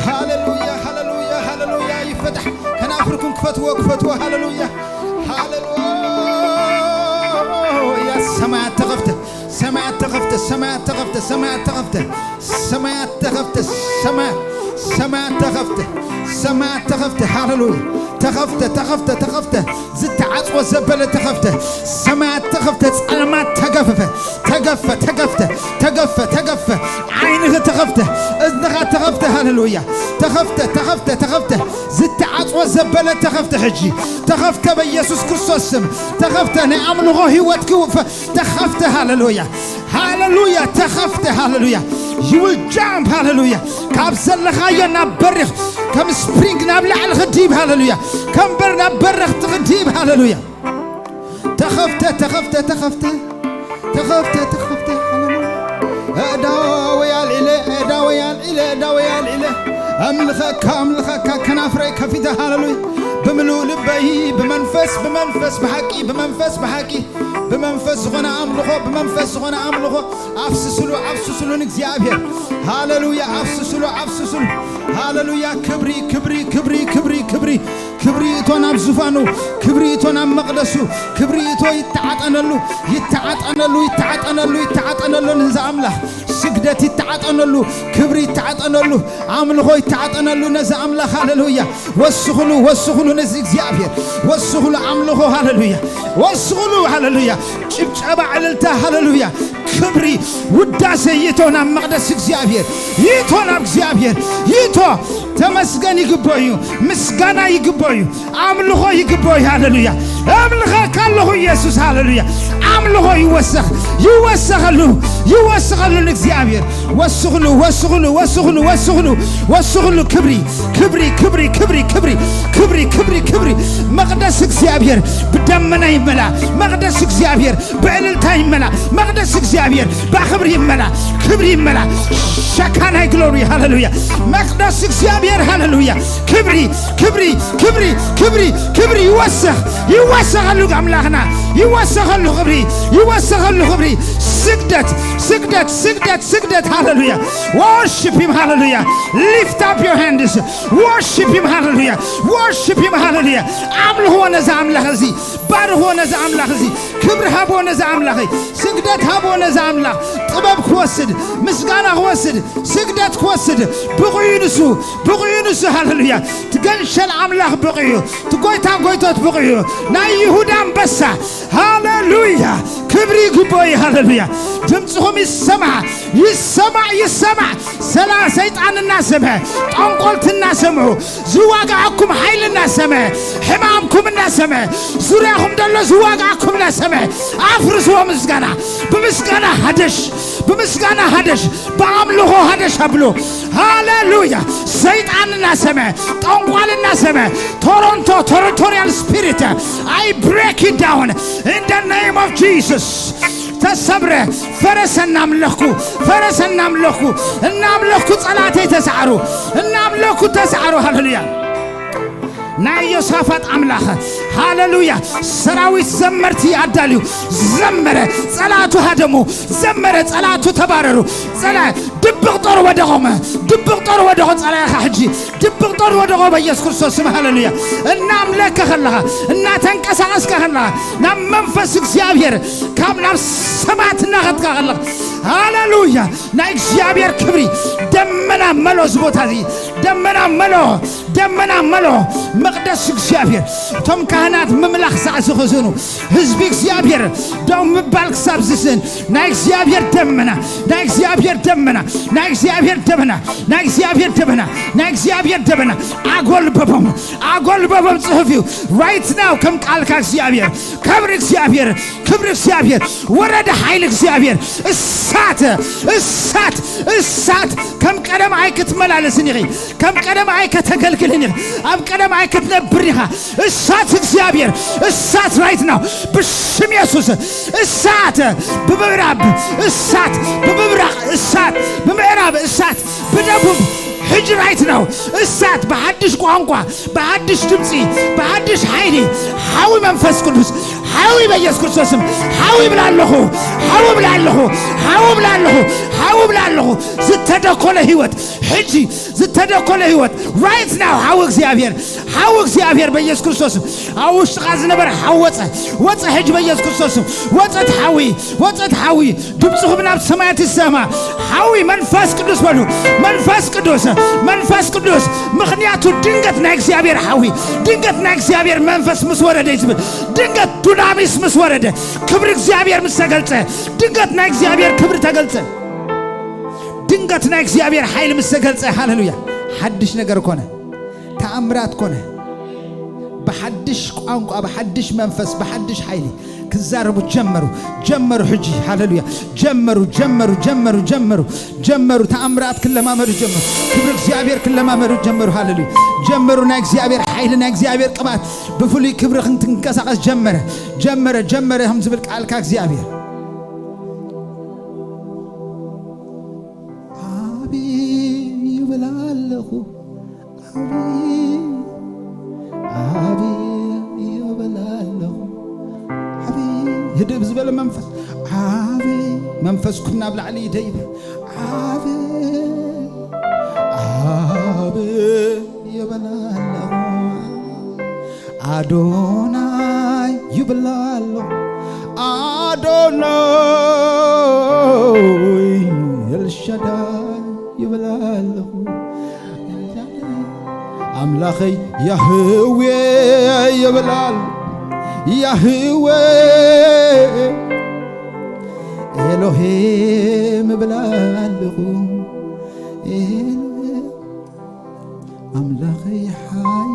ሃሌሉያ፣ ሃሌሉያ፣ ሃሌሉያ። ይፈታሕ። ከናፍርኩም ክፈትዎ፣ ክፈትዎ። ሃሌሉያ፣ ሃሌሉያ። ሰማያት ተኸፍተ፣ ሰማያት ተኸፍተ፣ ሰማያት ተኸፍተ፣ ሰማያት ተኸፍተ፣ ሰማያት ተኸፍተ፣ ሰማያት፣ ሰማያት ተኸፍተ፣ ሰማያት ተኸፍተ። ሃሌሉያ። ተኸፍተ፣ ተኸፍተ፣ ተኸፍተ። ዝተዓጽወ ዘበለ ተኸፍተ። ሰማያት ተኸፍተ፣ ጸልማት ተገፈፈ፣ ተገፈ፣ ተገፍተ፣ ተገፈ፣ ተገፈ። ዓይንኺ ተኸፍተ፣ እዝንኻ ተኸፍተ። ሃሌሉያ። ተኸፍተ፣ ተኸፍተ፣ ተኸፍተ። ዝተዓጽወ ዘበለ ተኸፍተ። ሕጂ ተኸፍተ፣ በኢየሱስ ክርስቶስ ስም ተኸፍተ። ናይ ኣምልኾ ህይወትኪ ውፈ-፣ ተኸፍተ። ሃሌሉያ፣ ሃሌሉያ። ተኸፍተ። ሃሌሉያ። You will jump። ሃሌሉያ። ካብ ዘለኻዮ ናብ በሪኽ፣ ከም ስፕሪንግ ናብ ላዕሊ ክዲብ። ሃሌሉያ። ከም በር ናብ በረኽቲ ክዲብ። ሃሌሉያ። ተኸፍተ፣ ተኸፍተ፣ ተኸፍተ፣ ተኸፍተ፣ ተኸፍተ። ሃሌሉያ። እዳወይ ኣልዒለ፣ እዳወይ ኣልዒለ፣ እዳወይ ኣልዒለ። ኣምልኸካ፣ ኣምልኸካ፣ ከናፍረይ ከፊተ። ሃሌሉያ። ብምሉእ ልበይ፣ ብመንፈስ፣ ብመንፈስ፣ ብሓቂ፣ ብመንፈስ፣ ብሓቂ፣ ብመንፈስ ዝኾነ ኣምልኾ፣ ብመንፈስ ዝኾነ ኣምልኾ። ኣፍስስሉ፣ ኣፍስስሉ ንእግዚኣብሔር። ሃሌሉያ። ኣፍስስሉ፣ ኣፍስስሉ። ሃሌሉያ። ክብሪ፣ ክብሪ፣ ክብሪ፣ ክብሪ፣ ክብሪ። ክብሪ ይእቶ ናብ ዙፋኑ፣ ክብሪ ይእቶ ናብ መቕደሱ፣ ክብሪ ይእቶ። ይተዓጠነሉ፣ ይተዓጠነሉ፣ ይተዓጠነሉ፣ ይተዓጠነሉ ነዚ ኣምላኽ። ስግደት ይተዓጠነሉ፣ ክብሪ ይተዓጠነሉ፣ ኣምልኾ ይተዓጠነሉ ነዚ ኣምላኽ። ሃሌሉያ። ወስኹሉ፣ ወስኹሉ ነዚ እግዚኣብሔር፣ ወስኹሉ ኣምልኾ። ሃሌሉያ። ወስኹሉ። ሃሌሉያ። ጭብጨባ፣ ዕልልታ። ሃሌሉያ። ክብሪ፣ ውዳሴ ይእቶ ናብ መቕደስ እግዚኣብሔር፣ ይእቶ ናብ እግዚኣብሔር፣ ይእቶ። ተመስገን ይግብኦ እዩ፣ ምስጋና ይግብኦ እዩ፣ ኣምልኾ ይግብኦ እዩ። ሃሌሉያ። ኣምልኸካ ኣለኹ ኢየሱስ። ሃሌሉያ። ኣምልኾ ይወሰኽ፣ ይወሰኸሉ፣ ይወሰኸሉ ንእግዚኣብሔር። ወስኽሉ፣ ወስኽሉ፣ ወስኽሉ፣ ወስኽሉ፣ ወስኽሉ። ክብሪ፣ ክብሪ፣ ክብሪ፣ ክብሪ፣ ክብሪ፣ ክብሪ፣ ክብሪ፣ ክብሪ። መቕደስ እግዚኣብሔር ብደመና ይመላ። መቕደስ እግዚኣብሔር ብዕልልታ ይመላ። መቕደስ እግዚኣብሔር ብኽብሪ ይመላ። ክብሪ ይመላ። ሸካናይ ግሎሪ። ሃሌሉያ። መቕደስ እግዚኣብሔር። ሃሌሉያ። ክብሪ፣ ክብሪ፣ ክብሪ፣ ክብሪ፣ ክብሪ ይወሰኽ፣ ይወሰኸሉ ኣምላኽና፣ ይወሰኸሉ ክብሪ፣ ይወሰኸሉ ክብሪ። ስግደት፣ ስግደት፣ ስግደት፣ ስግደት። ሃሌሉያ። Worship him። ሃሌሉያ። Lift up your hands። Worship him። ሃሌሉያ። Worship him። ሃሌሉያ። ኣምልኽዎ ነዚ ኣምላኽ እዚ፣ ባርኽዎ ነዚ ኣምላኽ እዚ፣ ክብሪ ሃብዎ ነዚ ኣምላኽ፣ ስግደት ሃብዎ ነዚ ኣምላኽ። ጥበብ ክወስድ፣ ምስጋና ክወስድ፣ ስግደት ክወስድ ብቑዩ ንሱ፣ ብቑዩ ንሱ። ሃሌሉያ። ትገንሸል ኣምላኽ ብቑዩ፣ ትጎይታ ጎይቶት ብቑዩ፣ ናይ ይሁዳ ኣንበሳ። ሃሌሉያ። ክብሪ ይግብኦ እዩ። ሃሌሉያ። ድምፅኹም ይሰማዕ፣ ይሰማዕ፣ ይሰማዕ። ሰላ-፣ ሰይጣን እናሰምዐ፣ ጠንቆልቲ እናሰምዑ፣ ዝዋጋኣኩም ሓይሊ እናሰምዐ፣ ሕማምኩም እናሰምዐ፣ ዙርያኹም ደሎ ዝዋጋኣኩም እናሰምዐ፣ ኣፍርስዎ። ምስጋና፣ ብምስጋና ሃደሽ፣ ብምስጋና ሃደሽ፣ ብኣምልኾ ሃደሽ ኣብሎ። ሃሌሉያ። ሰይጣን እናሰምዐ፣ ጠንቋል እናሰምዐ፣ ቶሮንቶ territorial spirit፣ I break it down in the name of Jesus። ተሰብረ፣ ፈረሰ እናምለኽኩ፣ ፈረሰ እናምለኽኩ፣ እናምለኽኩ ጸላተይ ተሳዕሩ፣ እናምለኽኩ ተሳዕሩ። ሃሌሉያ። ናይ ዮሳፋጥ ኣምላኽ፣ ሃሌሉያ። ሰራዊት ዘመርቲ ኣዳልዩ፣ ዘመረ፣ ጸላቱ ሃደሙ፣ ዘመረ፣ ጸላቱ ተባረሩ። ጸላ-፣ ድብቕ ጦር ወደቖም፣ ድብቕ ጦር ወደቖ ጸላኢኻ ሕጂ። ድብቕ ጦር ወደቖ በኢየሱስ ክርስቶስ ስም። ሃሌሉያ። እናምለከ ከለኻ፣ እናተንቀሳቐስካ ከለኻ፣ ናብ መንፈስ እግዚኣብሔር ካብ ናብ ሰማያት እናኸድካ ከለኻ፣ ሃሌሉያ፣ ናይ እግዚኣብሔር ክብሪ ደመና መሎ እዚ ቦታ እዚ። ደመና መሎ፣ ደመና መሎ መቕደስ እግዚኣብሔር። እቶም ካህናት ምምላኽ ሳዕ ዝኸዘኑ፣ ህዝቢ እግዚኣብሔር ደው ምባል ክሳብ ዝስእን፣ ናይ እግዚኣብሔር ደመና፣ ናይ እግዚኣብሔር ደመና፣ ናይ እግዚኣብሔር ደመና፣ ናይ እግዚኣብሔር ደመና፣ ናይ እግዚኣብሔር ደመና ኣጎልበቦም፣ ኣጎልበቦም። ጽሑፍ እዩ። Right now ከም ቃልካ እግዚኣብሔር፣ ክብሪ እግዚኣብሔር፣ ክብሪ እግዚኣብሔር ወረደ። ሓይሊ እግዚኣብሔር፣ እሳት፣ እሳት፣ እሳት። ከም ቀደም ኣይክትመላለስን ኢኺ፣ ከም ቀደም ኣይከተገልግልን ኢኺ፣ ኣብ ቀደም ኣይክትነብር ኢኻ። እሳት እግዚኣብሔር፣ እሳት right now ብሽም የሱስ። እሳት ብምዕራብ፣ እሳት ብምብራቕ፣ እሳት ብምዕራብ፣ እሳት ብደቡብ። ሕጂ right now እሳት ብሓድሽ ቋንቋ፣ ብሓድሽ ድምፂ፣ ብሓድሽ ሓይሊ። ሓዊ መንፈስ ቅዱስ፣ ሓዊ በኢየሱስ ክርስቶስ ስም። ሓዊ ብላ ኣለኹ፣ ሓዊ ብላ ኣለኹ፣ ሓዊ ብላ ኣለኹ፣ ሓዊ እብላ ኣለኹ። ዝተደኮነ ህይወት ሕጂ፣ ዝተደኮነ ህይወት right now። ሓዊ እግዚኣብሔር፣ ሓዊ እግዚኣብሔር በኢየሱስ ክርስቶስ ኣብ ውሽጥኻ ዝነበረ ሓዊ ወፀ፣ ወፀ ሕጂ በኢየሱስ ክርስቶስ። ወፀት ሓዊ፣ ወፀት ሓዊ። ድምፅኹም ናብ ሰማያት ይሰማ። ሓዊ መንፈስ ቅዱስ በሉ። መንፈስ ቅዱስ፣ መንፈስ ቅዱስ። ምኽንያቱ ድንገት ናይ እግዚኣብሔር ሓዊ፣ ድንገት ናይ እግዚኣብሔር መንፈስ ምስ ወረደ እዩ ዝብል። ድንገት ዱናሚስ ምስ ወረደ፣ ክብሪ እግዚኣብሔር ምስ ተገልጸ፣ ድንገት ናይ እግዚኣብሔር ክብሪ ተገልጸ። ድንገት ናይ እግዚኣብሔር ሓይሊ ምስ ተገልጸ፣ ሃሌሉያ፣ ሓድሽ ነገር ኮነ። ተኣምራት ኮነ። ብሓድሽ ቋንቋ፣ ብሓድሽ መንፈስ፣ ብሓድሽ ሓይሊ ክዛረቡ ጀመሩ። ጀመሩ ሕጂ። ሃሌሉያ። ጀመሩ፣ ጀመሩ፣ ጀመሩ፣ ጀመሩ፣ ጀመሩ። ተኣምራት ክለማመዱ ጀመሩ። ክብሪ እግዚኣብሔር ክለማመዱ ጀመሩ። ሃሌሉያ። ጀመሩ። ናይ እግዚኣብሔር ሓይሊ፣ ናይ እግዚኣብሔር ቅብኣት ብፍሉይ ክብሪ ክንትንቀሳቐስ ጀመረ። ጀመረ፣ ጀመረ ከም ዝብል ቃልካ እግዚኣብሔር። ዓቢ ይብል ኣለኹ። ዓቢ፣ ዓቢ ይብል ኣለኹ። ዓቢ፣ ህድእ ብዝበለ መንፈስ። ዓቢ፣ መንፈስኩም ናብ ላዕሊ ይደይብ። ዓቢ፣ ዓቢ ይብል ኣለኹ። ኣዶናይ ይብል ኣለኹ። ኣዶናይ ኤልሻዳይ ይብል ኣለኹ። ኣምላኸይ ያህዌ ይብል ኣለኹ። ያህዌ ኤሎሄም ይብል ኣለኹ። ኤሎሄም ኣምላኸይ ሓያል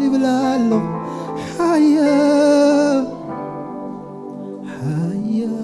ይብል ኣሎ። ሓያል፣ ሓያል።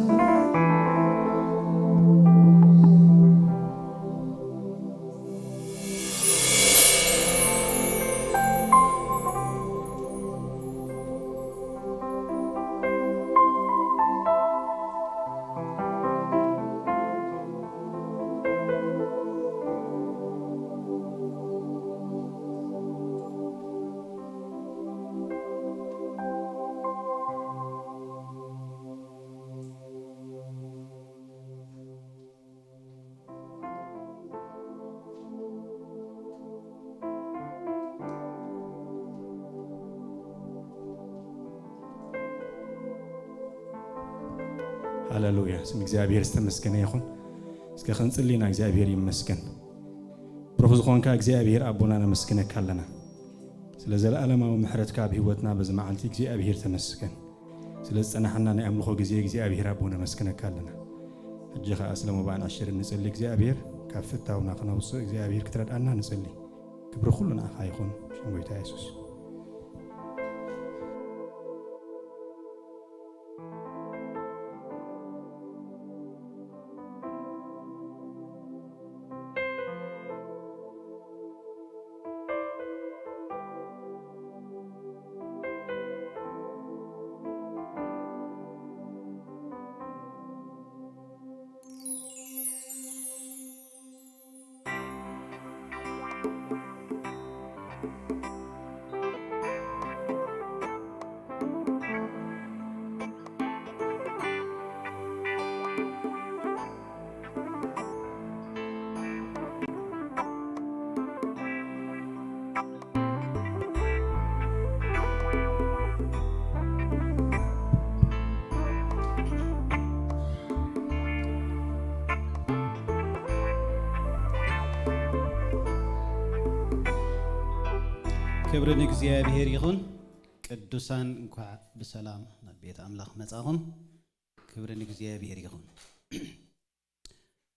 ሃሌሉያ፣ ስም እግዚኣብሔር ዝተመስገነ ይኹን። እስከ ክንጽሊ ኢና። እግዚኣብሔር ይመስገን። ብሩኽ ዝኾንካ እግዚኣብሔር ኣቦና ነመስግነካ ኣለና። ስለ ዘለኣለማዊ ምሕረትካ ኣብ ህይወትና በዚ መዓልቲ እግዚኣብሔር ተመስገን። ስለ ዝጸናሕና ናይ ኣምልኾ ግዜ እግዚኣብሔር ኣቦ ነመስግነካ ኣለና። ሕጂ ኸኣ ስለ መባእን ዕሽርን ንጸሊ። እግዚኣብሔር ካብ ፍታውና ክነውጽእ እግዚኣብሔር ክትረድኣና ንጸሊ። ክብሪ ኩሉ ንኣኻ ይኹን። ሽም ጎይታ የሱስ። ክብሪ ንእግዚኣብሔር ይኹን። ቅዱሳን እንኳዕ ብሰላም ናብ ቤት ኣምላኽ መጻኹም። ክብሪ ንእግዚኣብሔር ይኹን።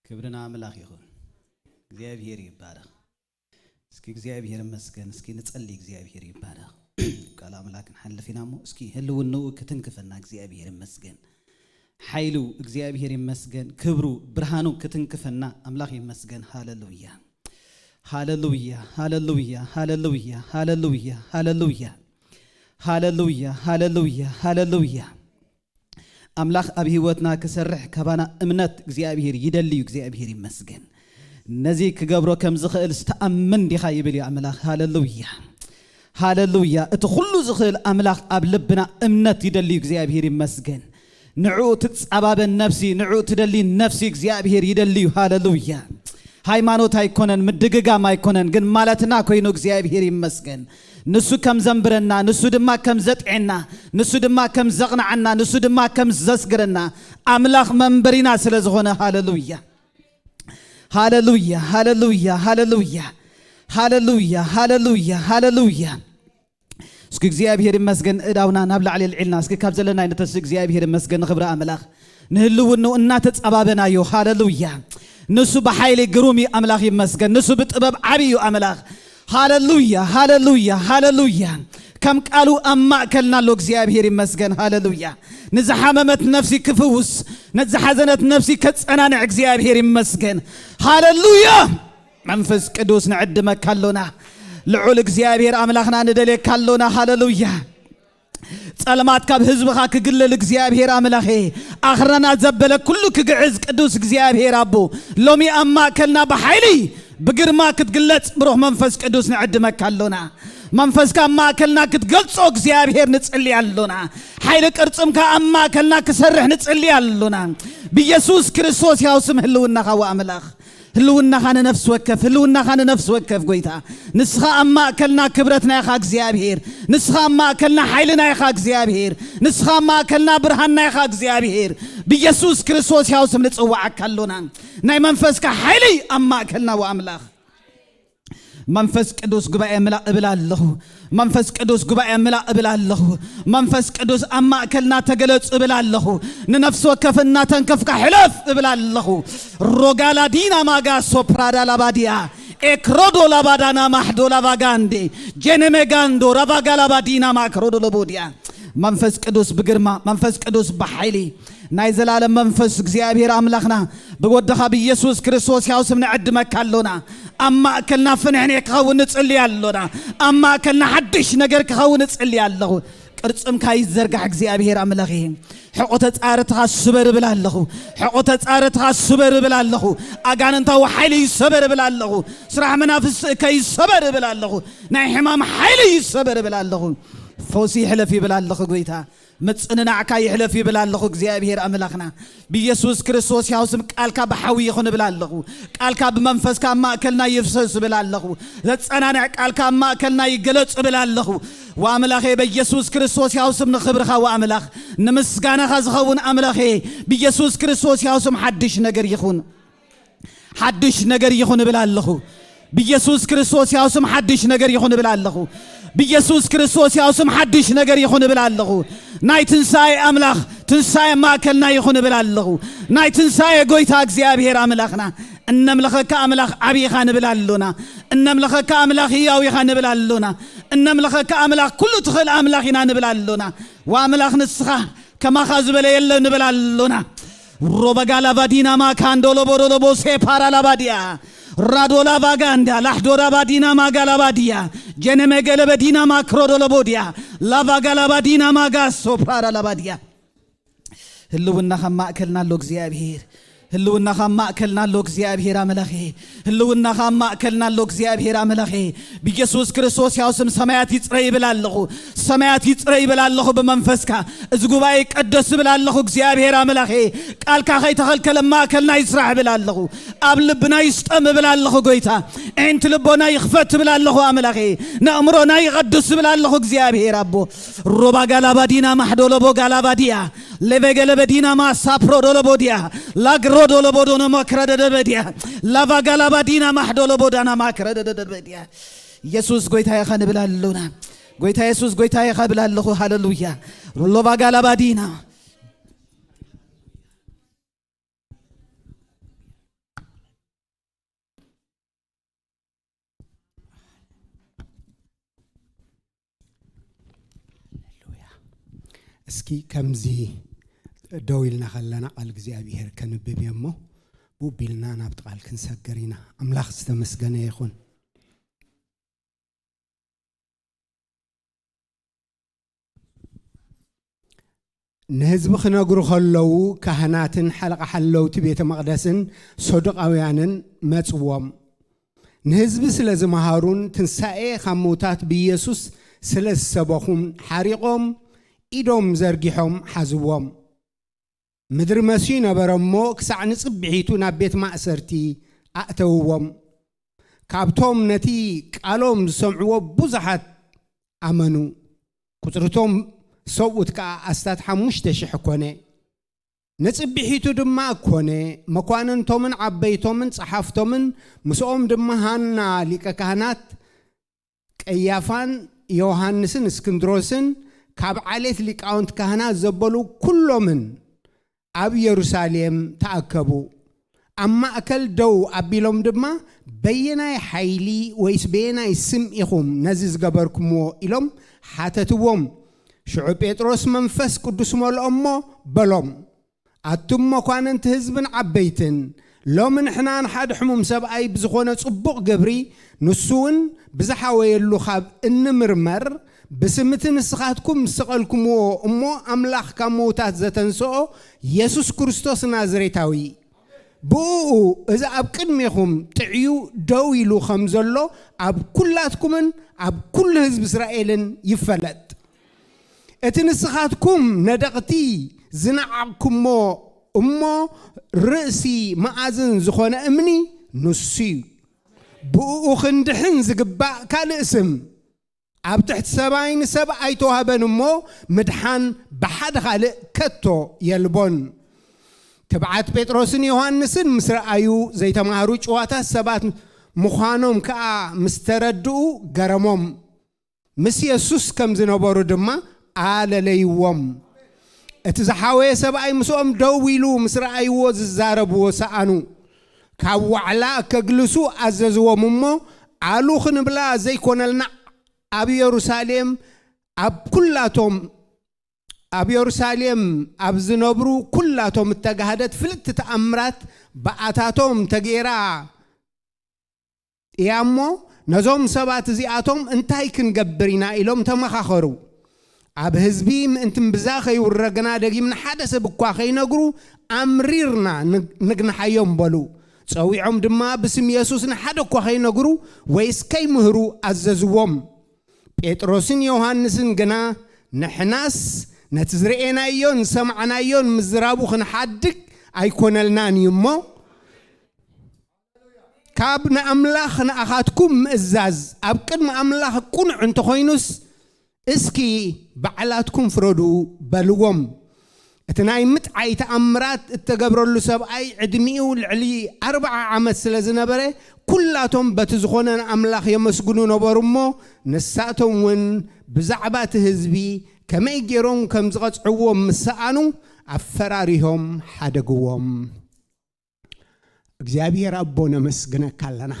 ክብሪ ንኣምላኽ ይኹን። እግዚኣብሔር ይባረኽ። እስኪ እግዚኣብሔር ይመስገን። እስኪ ንጸሊ። እግዚኣብሔር ይባረኽ። ቃል ኣምላኽ ክንሓልፍ ኢና እሞ እስኪ ህልውንኡ ክትንክፈና። እግዚኣብሔር ይመስገን። ሓይሉ እግዚኣብሔር ይመስገን። ክብሩ ብርሃኑ ክትንክፈና ኣምላኽ ይመስገን። ሃሌሉያ፣ ሃሌሉያ፣ ሃሌሉያ፣ ሃሌሉያ፣ ሃሌሉያ፣ ሃሌሉያ፣ ሃሌሉያ፣ ሃሌሉያ፣ ሃሌሉያ። ኣምላኽ ኣብ ህይወትና ክሰርሕ ካባና እምነት እግዚኣብሔር ይደሊ እዩ። እግዚኣብሔር ይመስገን። ነዚ ክገብሮ ከም ዝኽእል ዝተኣምን ዲኻ ይብል እዩ ኣምላኽ። ሃሌሉያ፣ ሃሌሉያ። እቲ ኩሉ ዝኽእል ኣምላኽ ኣብ ልብና እምነት ይደሊ እዩ። እግዚኣብሔር ይመስገን። ንዕኡ ትጻባበን ነፍሲ፣ ንዕኡ ትደሊ ነፍሲ እግዚኣብሔር ይደሊ እዩ። ሃለሉያ። ሃይማኖት ኣይኮነን፣ ምድግጋም ኣይኮነን፣ ግን ማለትና ኮይኑ እግዚኣብሔር ይመስገን። ንሱ ከም ዘንብረና፣ ንሱ ድማ ከም ዘጥዕና፣ ንሱ ድማ ከም ዘቕንዓና፣ ንሱ ድማ ከም ዘስግረና ኣምላኽ መንበሪና ስለ ዝኾነ፣ ሃለሉያ። ሃለሉያ፣ ሃለሉያ፣ ሃለሉያ፣ ሃለሉያ፣ ሃለሉያ፣ ሃለሉያ። እስኪ እግዚኣብሔር ይመስገን፣ እዳውና ናብ ላዕሊ ልዒልና፣ እስኪ ካብ ዘለና ይነተስ፣ እግዚኣብሔር ይመስገን፣ ንኽብሪ ኣምላኽ ንህልውንኡ እናተጸባበናዮ። ሃለሉያ። ንሱ ብሓይሊ ግሩም እዩ፣ ኣምላኽ ይመስገን። ንሱ ብጥበብ ዓቢ እዩ ኣምላኽ። ሃለሉያ፣ ሃለሉያ፣ ሃለሉያ። ከም ቃሉ ኣብ ማእከልና ኣሎ፣ እግዚኣብሔር ይመስገን። ሃለሉያ። ንዝሓመመት ነፍሲ ክፍውስ፣ ንዝሓዘነት ነፍሲ ከጸናንዕ እግዚኣብሔር ይመስገን። ሃለሉያ። መንፈስ ቅዱስ ንዕድመካ ኣሎና። ልዑል እግዚኣብሔር ኣምላኽና ንደልየካ ኣሎና። ሃለሉያ። ጸልማት ካብ ህዝብኻ ክግለል እግዚኣብሔር ኣምላኸ፣ ኣኽራናት ዘበለ ኩሉ ክግዕዝ ቅዱስ እግዚኣብሔር ኣቦ፣ ሎሚ ኣብ ማእከልና ብሓይሊ ብግርማ ክትግለጽ ብሩኽ መንፈስ ቅዱስ ንዕድመካ ኣሎና። መንፈስካ ኣብ ማእከልና ክትገልጾ እግዚኣብሔር ንጽሊ ኣሎና። ሓይሊ ቅርጽምካ ኣብ ማእከልና ክሰርሕ ንጽሊ ኣሎና። ብኢየሱስ ክርስቶስ ያው ስም ህልውናኻ ወኣምላኽ ህልውናኻ ንነፍሲ ወከፍ፣ ህልውናኻ ንነፍሲ ወከፍ ጎይታ። ንስኻ ኣብ ማእከልና ክብረትና ኢኻ እግዚኣብሔር። ንስኻ ኣብ ማእከልና ሓይልና ኢኻ እግዚኣብሔር። ንስኻ ኣብ ማእከልና ብርሃንና ኢኻ እግዚኣብሔር። ብኢየሱስ ክርስቶስ ያው ስም ንጽውዓካ ኣሎና። ናይ መንፈስካ ሓይሊ ኣብ ማእከልና ወኣምላኽ። መንፈስ ቅዱስ ጉባኤ ምላእ እብል ኣለኹ። መንፈስ ቅዱስ ጉባኤ ምላእ እብል ኣለኹ። መንፈስ ቅዱስ ኣብ ማእከልና ተገለጹ እብል ኣለኹ። ንነፍሲ ወከፍ እናተንከፍካ ሕለፍ እብል ኣለኹ። ሮጋላ ዲና ማጋ ሶፕራዳ ላባዲያ ኤክሮዶ ላባዳና ማሕዶ ላባጋንዴ ጀነመጋንዶ ራባጋ ላባዲና ማክሮዶ ለቦዲያ። መንፈስ ቅዱስ ብግርማ፣ መንፈስ ቅዱስ ብሓይሊ፣ ናይ ዘላለም መንፈስ እግዚኣብሔር ኣምላኽና ብወድኻ ብኢየሱስ ክርስቶስ ያው ስም ንዕድመካ ኣሎና። ኣብ ማእከልና ፍንሕንሕ ክኸውን ንጽሊ ኣሎና። ኣብ ማእከልና ሓድሽ ነገር ክኸውን ንጽሊ ኣለኹ። ቅርጽምካ ይዘርጋሕ እግዚኣብሔር ኣምላኽ። ሕቆተ ጻርትኻ ስበር እብል ኣለኹ። ሕቆተ ጻርትኻ ስበር እብል ኣለኹ። ኣጋንንታዊ ሓይሊ ይሰበር እብል ኣለኹ። ስራሕ መናፍስቲ እከይ ይሰበር እብል ኣለኹ። ናይ ሕማም ሓይሊ ይሰበር እብል ኣለኹ። ፈውሲ ይሕለፍ ይብል ኣለኹ ጎይታ። ምጽንናዕካ ይሕለፍ ይብል ኣለኹ እግዚኣብሔር ኣምላኽና። ብኢየሱስ ክርስቶስ ያው ስም ቃልካ ብሓዊ ይኹን እብል ኣለኹ። ቃልካ ብመንፈስካ ኣብ ማእከልና ይፍሰስ እብል ኣለኹ። ዘጸናንዕ ቃልካ ኣብ ማእከልና ይገለጽ እብል ኣለኹ። ወኣምላኸ ብኢየሱስ ክርስቶስ ያው ስም ንኽብርኻ ወኣምላኽ ንምስጋናኻ ዝኸውን ኣምላኸ ብኢየሱስ ክርስቶስ ያው ስም ሓድሽ ነገር ይኹን። ሓድሽ ነገር ይኹን እብል ኣለኹ። ብኢየሱስ ክርስቶስ ያው ስም ሓድሽ ነገር ይኹን እብል ኣለኹ። ብኢየሱስ ክርስቶስ ያው ስም ሓድሽ ነገር ይኹን እብል ኣለኹ። ናይ ትንሳኤ ኣምላኽ ትንሳኤ ማእከልና ይኹን እብል ኣለኹ። ናይ ትንሳኤ ጎይታ እግዚኣብሔር ኣምላኽና እነምልኸካ ኣምላኽ ዓቢ ኢኻ ንብል ኣሎና። እነምልኸካ ኣምላኽ ህያው ኢኻ ንብል ኣሎና። እነምልኸካ ኣምላኽ ኩሉ ትኽእል ኣምላኽ ኢና ንብል ኣሎና። ወኣምላኽ ንስኻ ከማኻ ዝበለ የለ ንብል ኣሎና። ሮበጋ ላባዲና ማካንዶ ሎቦዶ ሎቦ ሴፓራ ላባዲያ ራዶ ላባጋንዳ ላሕዶ ላባዲና ማጋ ላባዲያ ጀነመገለበዲና ማክሮዶ ሎቦዲያ ላባጋ ላባዲና ማጋ ሶፕራራ ላባዲያ። ህልውናኻ ኣብ ማእከልና ኣሎ እግዚኣብሔር። ህልውናኻ ኣብ ማእከልና ኣሎ እግዚኣብሔር ኣምላኸ። ህልውናኻ ኣብ ማእከልና ኣሎ እግዚኣብሔር ኣምላኸ። ብኢየሱስ ክርስቶስ ያው ስም ሰማያት ይጽረ ይብል ኣለኹ። ሰማያት ይጽረ ይብል ኣለኹ ብመንፈስካ። እዚ ጉባኤ ይቀደስ ይብል ኣለኹ እግዚኣብሔር ኣምላኸ። ቃልካ ከይተኸልከለ ኣብ ማእከልና ይስራሕ ይብል ኣለኹ። ኣብ ልብና ይስጠም ይብል ኣለኹ ጎይታ። ኣዒንቲ ልቦና ይኽፈት ይብል ኣለኹ ኣምላኸ። ነእምሮና ይቐድስ ይብል ኣለኹ እግዚኣብሔር ኣቦ። ሮባ ጋላባዲና ማሕዶ ለቦ ጋላባዲያ ለበገለበዲና ማሳፕሮ ዶለቦዲያ ላግሮ ዶለቦዶነ ማክረደደበዲያ ላቫጋላባዲና ማሕዶለቦዳና ማክረደደበዲያ። ኢየሱስ ጎይታ ኢኻ ንብል ኣሎና። ጎይታ ኢየሱስ ጎይታ ኢኻ ብል ኣለኹ። ሃሌሉያ። ሎቫጋላባዲና ሃሌሉያ። እስኪ ከምዚ ደው ኢልና ከለና ቃል እግዚኣብሔር ከንብብ እየ እሞ ብኡ ቢልና ናብቲ ቃል ክንሰግር ኢና። ኣምላኽ ዝተመስገነ ይኹን። ንህዝቢ ክነግሩ ከለዉ ካህናትን ሓለቓ ሓለውቲ ቤተ መቕደስን ሰዱቃውያንን መጽዎም። ንህዝቢ ስለ ዝመሃሩን ትንሳኤ ካብ ምውታት ብኢየሱስ ስለ ዝሰበኹን ሓሪቖም ኢዶም ዘርጊሖም ሓዝዎም። ምድሪ መስዩ ነበረ እሞ፣ ክሳዕ ንጽብሒቱ ናብ ቤት ማእሰርቲ ኣእተውዎም። ካብቶም ነቲ ቃሎም ዝሰምዕዎ ብዙሓት ኣመኑ። ቁጽርቶም ሰብኡት ከኣ ኣስታት ሓሙሽተ ሽሕ ኮነ። ንጽብሒቱ ድማ ኮነ፣ መኳንንቶምን ዓበይቶምን ጸሓፍቶምን ምስኦም ድማ ሃና ሊቀ ካህናት ቀያፋን ዮሃንስን እስክንድሮስን ካብ ዓሌት ሊቃውንት ካህናት ዘበሉ ኩሎምን ኣብ የሩሳሌም ተኣከቡ። ኣብ ማእከል ደው ኣቢሎም ድማ፣ በየናይ ሓይሊ ወይስ በየናይ ስም ኢኹም ነዚ ዝገበርኩምዎ? ኢሎም ሓተትዎም። ሽዑ ጴጥሮስ መንፈስ ቅዱስ መልኦ እሞ በሎም፣ ኣቱም መኳንንቲ ህዝብን ዓበይትን፣ ሎሚ ንሕና ንሓደ ሕሙም ሰብኣይ ብዝኾነ ጽቡቕ ግብሪ፣ ንሱ እውን ብዝሓወየሉ ካብ እንምርመር፣ ብስምቲ ንስኻትኩም ዝሰቐልኩምዎ እሞ ኣምላኽ ካብ ምዉታት ዘተንስኦ የሱስ ክርስቶስ ናዝሬታዊ፣ ብእኡ እዚ ኣብ ቅድሜኹም ጥዕዩ ደው ኢሉ ከም ዘሎ ኣብ ኩላትኩምን ኣብ ኩሉ ህዝቢ እስራኤልን ይፈለጥ። እቲ ንስኻትኩም ነደቕቲ ዝነዓቕኩሞ እሞ ርእሲ መኣዝን ዝኾነ እምኒ ንሱ እዩ። ብእኡ ክንድሕን ዝግባእ ካልእ ስም ኣብ ትሕቲ ሰማይ ንሰብ ኣይተዋህበን እሞ፣ ምድሓን ብሓደ ካልእ ከቶ የልቦን። ትብዓት ጴጥሮስን ዮሃንስን ምስ ረኣዩ፣ ዘይተማህሩ ጭዋታት ሰባት ምዃኖም ከኣ ምስ ተረድኡ ገረሞም። ምስ የሱስ ከም ዝነበሩ ድማ ኣለለይዎም። እቲ ዝሓወየ ሰብኣይ ምስኦም ደው ኢሉ ምስ ረኣይዎ ዝዛረብዎ ሰኣኑ። ካብ ዋዕላ ከግልሱ ኣዘዝዎም እሞ፣ ኣሉ ክንብላ ዘይኮነልና ኣብ የሩሳሌም ኣብ ኩላቶም ኣብ የሩሳሌም ኣብ ዝነብሩ ኩላቶም እተጋህደት ፍልጥቲ ተኣምራት ብኣታቶም ተገይራ እያ እሞ፣ ነዞም ሰባት እዚኣቶም እንታይ ክንገብር ኢና ኢሎም ተመኻኸሩ። ኣብ ህዝቢ ምእንቲ እምብዛ ከይውረግና ደጊም ንሓደ ሰብ እኳ ከይነግሩ ኣምሪርና ንግ- ንግንሓዮም በሉ። ጸዊዖም ድማ ብስም የሱስ ንሓደ እኳ ከይነግሩ ወይስ ከይምህሩ ኣዘዝዎም። ጴጥሮስን ዮሃንስን ግና ንሕናስ ነቲ ዝረኤናዮን ዝሰማዕናዮን ምዝራቡ ክንሓድግ ኣይኮነልናን እዩ እሞ፣ ካብ ንኣምላኽ ንኣኻትኩም ምእዛዝ ኣብ ቅድሚ ኣምላኽ ቅኑዕ እንተኾይኑስ፣ እስኪ ባዕላትኩም ፍረዱ በልዎም። እቲ ናይ ምጥዓይ ተኣምራት እተገብረሉ ሰብኣይ ዕድሚኡ ልዕሊ ኣርብዓ ዓመት ስለ ዝነበረ፣ ኩላቶም በቲ ዝኾነ ንኣምላኽ የመስግኑ ነበሩ እሞ፣ ንሳቶም እውን ብዛዕባ እቲ ህዝቢ ከመይ ገይሮም ከም ዝቐጽዕዎም ምስ ሰኣኑ፣ ኣፈራሪሆም ሓደግዎም። እግዚኣብሔር ኣቦ ነመስግነካ ኣለና።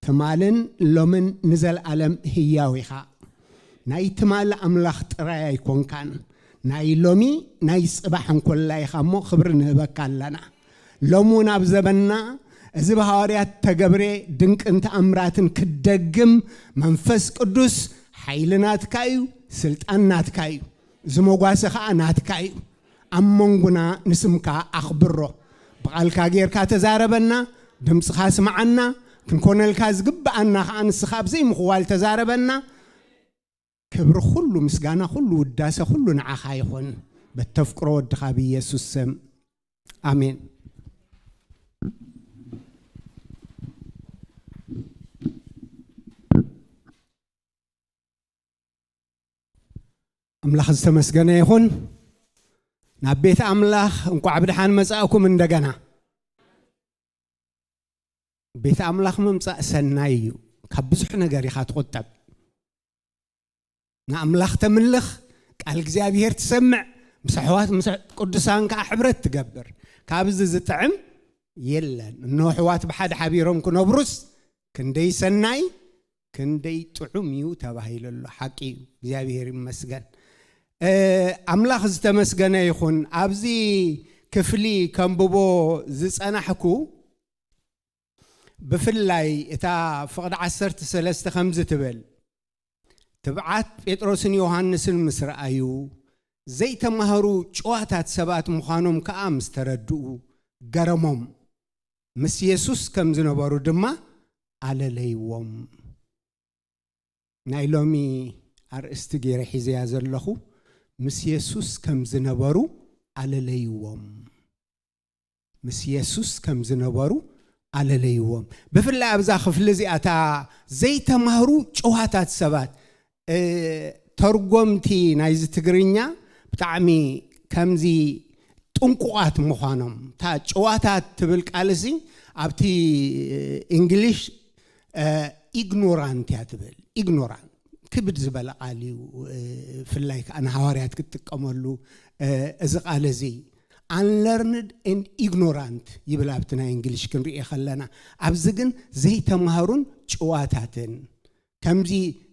ትማልን ሎምን ንዘለኣለም ህያው ኢኻ። ናይ ትማል ኣምላኽ ጥራይ ኣይኮንካን፣ ናይ ሎሚ ናይ ጽባሕ እንኮላ ኢኻ እሞ ክብሪ ንህበካ ኣለና። ሎም እውን ኣብ ዘበንና እዚ ብሃዋርያት ተገብረ ድንቅን ተኣምራትን ክደግም መንፈስ ቅዱስ ሓይሊ ናትካ እዩ፣ ስልጣን ናትካ እዩ፣ እዚ መጓሰ ኸኣ ናትካ እዩ። ኣብ መንጉና ንስምካ ኣኽብሮ። ብቓልካ ጌርካ ተዛረበና፣ ድምፅኻ ስምዓና፣ ክንኮነልካ ዝግብኣና ኸኣ ንስኻ ኣብ ዘይምኽዋል ተዛረበና። ክብሪ ኩሉ፣ ምስጋና ኩሉ፣ ውዳሰ ኩሉ ንዓኻ ይኹን። በተፍቅሮ ወድኻ ብኢየሱስ ስም። ኣሜን። ኣምላኽ ዝተመስገነ ይኹን። ናብ ቤት ኣምላኽ እንቋዕ ብድሓን መጻእኩም። እንደገና ቤት ኣምላኽ ምምጻእ ሰናይ እዩ። ካብ ብዙሕ ነገር ኢኻ ትቑጠብ። ንኣምላኽ ተምልኽ፣ ቃል እግዚኣብሔር ትሰምዕ፣ ምስ ኣሕዋት ምስ ቅዱሳን ከዓ ሕብረት ትገብር። ካብዚ ዝጥዕም የለን። እነሆ ኣሕዋት ብሓደ ሓቢሮም ክነብሩስ ክንደይ ሰናይ፣ ክንደይ ጥዑም እዩ ተባሂሉ ኣሎ። ሓቂ እዩ። እግዚኣብሔር ይመስገን። እ፣ ኣምላኽ ዝተመስገነ ይኹን። ኣብዚ ክፍሊ ከንብቦ ዝጸናሕኩ፣ ብፍላይ እታ ፍቕዲ ዓሰርተ ሰለስተ ከምዚ ትብል፣ ትብዓት ጴጥሮስን ዮሃንስን ምስ ረኣዩ፣ ዘይተማህሩ ጭዋታት ሰባት ምዃኖም ከኣ ምስ ተረድኡ ገረሞም። ምስ የሱስ ከም ዝነበሩ ድማ ኣለለይዎም። ናይ ሎሚ ኣርእስቲ ገይረ ሒዘያ ዘለኹ፣ ምስ የሱስ ከም ዝነበሩ ኣለለይዎም። ምስ የሱስ ከም ዝነበሩ ኣለለይዎም። ብፍላይ ኣብዛ ክፍሊ እዚኣ እታ ዘይተማህሩ ጭዋታት ሰባት፣ እ፣ ተርጎምቲ ናይዚ ትግርኛ ብጣዕሚ ከምዚ ጥንቁቓት ምዃኖም። እታ ጭዋታት ትብል ቃል እዚ ኣብቲ እንግሊሽ፣ እ፣ ኢግኖራንት እያ ትብል። ኢግኖራንት ክብድ ዝበለ ቃል እዩ። እ፣ ብፍላይ ከዓ ንሃዋርያት ክትጥቀመሉ፣ እ፣ እዚ ቃል እዚ unlearned and ignorant ይብል ኣብቲ ናይ እንግሊሽ ክንሪኦ ከለና። ኣብዚ ግን ዘይተማሃሩን ጭዋታትን፣ ከምዚ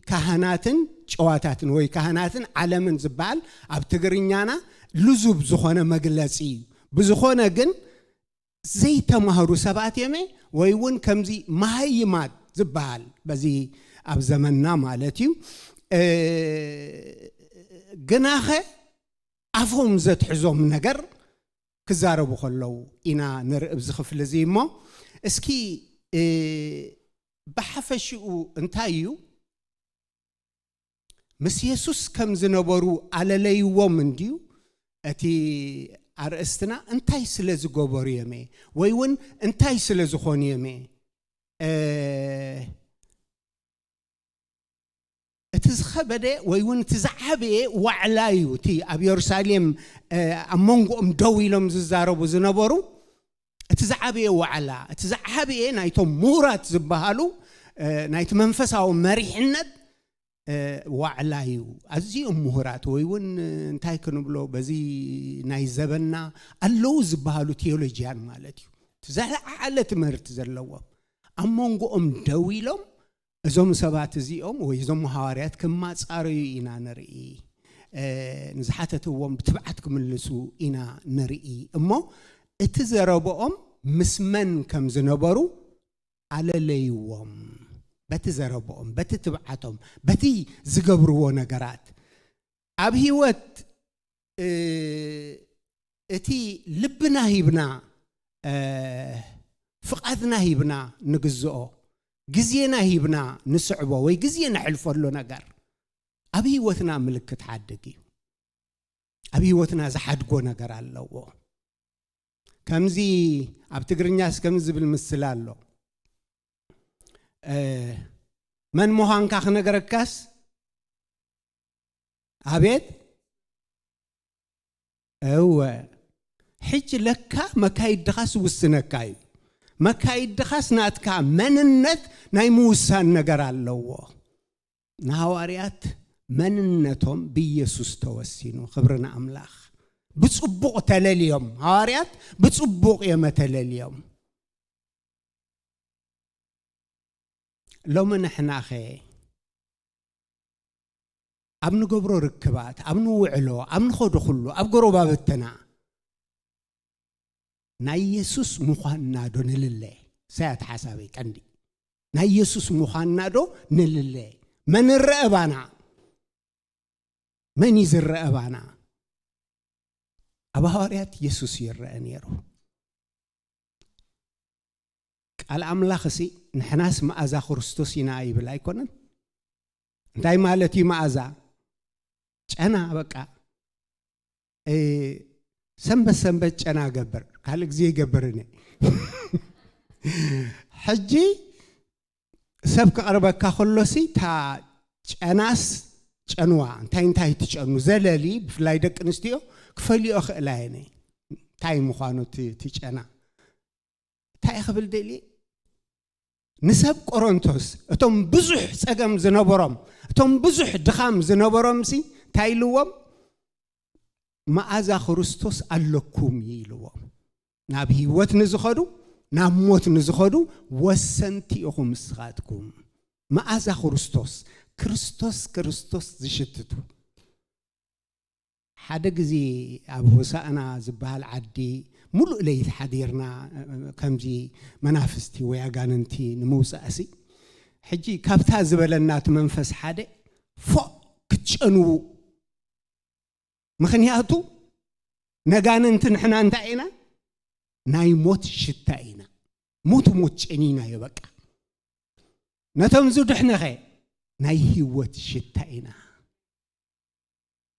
ካህናትን ጭዋታትን ወይ ካህናትን ዓለምን ዝበሃል ኣብ ትግርኛና ልዙብ ዝኾነ መግለጺ እዩ። ብዝኾነ ግን ዘይተማህሩ ሰባት እዮም ወይ እውን ከምዚ መሃይማት ዝበሃል በዚ ኣብ ዘመንና ማለት እዩ። እ፣ ግናኸ ኣፎም ዘትሕዞም ነገር ክዛረቡ ከለዉ ኢና ንርኢ ኣብዚ ክፍሊ እዚ። እሞ እስኪ፣ እ፣ ብሓፈሽኡ እንታይ እዩ? ምስ የሱስ ከም ዝነበሩ ኣለለይዎም እንድዩ እቲ ኣርእስትና። እንታይ ስለ ዝገበሩ እዮም እየ? ወይ እውን እንታይ ስለ ዝኾኑ እዮም እየ? እ፣ እቲ ዝኸበደ ወይ እውን እቲ ዝዓበየ ዋዕላ እዩ። እቲ ኣብ የሩሳሌም፣ እ፣ ኣብ መንጎኦም ደው ኢሎም ዝዛረቡ ዝነበሩ፣ እቲ ዝዓበየ ዋዕላ፣ እቲ ዝዓበየ ናይቶም ምሁራት ዝበሃሉ፣ እ፣ ናይቲ መንፈሳዊ መሪሕነት፣ እ፣ ዋዕላ እዩ። ኣዝዮም ምሁራት ወይ እውን፣ እ፣ እንታይ ክንብሎ፣ በዚ ናይ ዘበንና ኣለዉ ዝበሃሉ ቴዎሎጂያን ማለት እዩ። እቲ ዝለዓለ ትምህርቲ ዘለዎም ኣብ መንጎኦም ደው ኢሎም እዞም ሰባት እዚኦም ወይ እዞም ሃዋርያት ክማጻረዩ ኢና ንርኢ። እ፣ ንዝሓተትዎም ብትብዓት ክምልሱ ኢና ንርኢ። እሞ እቲ ዘረብኦም ምስ መን ከም ዝነበሩ ኣለለይዎም። በቲ ዘረብኦም፣ በቲ ትብዓቶም፣ በቲ ዝገብርዎ ነገራት። ኣብ ህይወት፣ እ፣ እቲ ልብና ሂብና፣ እ፣ ፍቓድና ሂብና ንግዝኦ፣ ግዜና ሂብና ንስዕቦ ወይ ግዜ ነሕልፈሉ ነገር ኣብ ህይወትና ምልክት ሓድግ እዩ። ኣብ ህይወትና ዝሓድጎ ነገር ኣለዎ። ከምዚ ኣብ ትግርኛስ ከምዚ ዝብል ምስላ ኣሎ። እ፣ መን ምዃንካ ክነገረካስ፣ ኣቤት፣ እወ፣ ሕጂ ለካ መካይድኻስ ዝውስነካ እዩ። መካይድኻስ ናትካ መንነት ናይ ምውሳን ነገር ኣለዎ። ንሃዋርያት መንነቶም ብኢየሱስ ተወሲኑ። ክብሪ ንኣምላኽ። ብጽቡቕ ተለልዮም። ሃዋርያት ብጽቡቕ እዮም ተለልዮም። ሎሚ ንሕናኸ ኣብ ንገብሮ ርክባት፣ ኣብ ንውዕሎ፣ ኣብ ንኸዶ ኩሉ፣ ኣብ ጎረባብትና ናይ የሱስ ምዃንና ዶ ንልለ? ሳያት ሓሳበይ ቀንዲ። ናይ የሱስ ምዃንና ዶ ንልለ? መን ይረአ ባና? መን እዩ ዝረአ ባና? ኣብ ሃዋርያት የሱስ ይረአ ነይሩ። ቃል ኣምላኽ እሲ ንሕናስ መኣዛ ክርስቶስ ኢና ይብል ኣይኮነን? እንታይ ማለት እዩ መኣዛ? ጨና በቃ። እ፣ ሰንበት ሰንበት ጨና ገብር፣ ካልእ ግዜ ይገብርን እየ። ሕጂ ሰብ ክቐርበካ ከሎሲ እታ ጨናስ ጨንዋ፣ እንታይ እንታይ ትጨኑ ዘለሊ፣ ብፍላይ ደቂ ኣንስትዮ ክፈልዮ ክእላ እየን። እንታይ ምዃኑ እቲ፣ እቲ ጨና? እንታይ ክብል ደልየ? ንሰብ ቆሮንቶስ፣ እቶም ብዙሕ ጸገም ዝነበሮም፣ እቶም ብዙሕ ድኻም ዝነበሮምሲ እንታይ ኢልዎም? መኣዛ ክርስቶስ ኣለኩም እዩ ኢልዎም። ናብ ህይወት ንዝኸዱ፣ ናብ ሞት ንዝኸዱ ወሰንቲ ኢኹም ንስኻትኩም። መኣዛ ክርስቶስ፣ ክርስቶስ፣ ክርስቶስ ዝሽትቱ። ሓደ ግዜ ኣብ ሆሳእና ዝበሃል ዓዲ ሙሉእ ለይቲ ሓዲርና፣ ከምዚ መናፍስቲ ወይ ኣጋንንቲ ንምውጻእሲ። ሕጂ ካብታ ዝበለና እቲ መንፈስ ሓደ፣ ፎእ ክትጨንዉ። ምኽንያቱ ነጋንንቲ ንሕና እንታይ ኢና? ናይ ሞት ሽታ ኢና። ሞት ሞት ጨኒናዮ በቃ። ነቶም ዝድሕነኸ ናይ ህይወት ሽታ ኢና።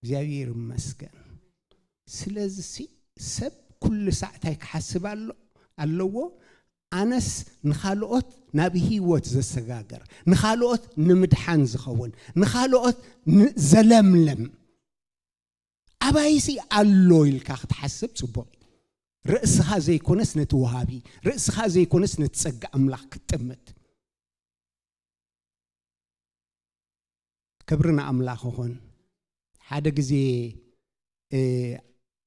እግዚኣብሔር ይመስገን። ስለዚሲ ሰብ ኩሉ ሳዕ እንታይ ክሓስብ ኣሎ ኣለዎ? ኣነስ ንኻልኦት ናብ ህይወት ዘሰጋገር፣ ንኻልኦት ንምድሓን ዝኸውን፣ ንኻልኦት ን- ዘለምለም ኣባይሲ ኣሎ ኢልካ ክትሓስብ ጽቡቕ እዩ። ርእስኻ ዘይኮነስ ነቲ ወሃቢ፣ ርእስኻ ዘይኮነስ ነቲ ጸጋ ኣምላኽ ክትጥምት። ክብሪ ንኣምላኽ ይኹን። ሓደ ግዜ፣ እ፣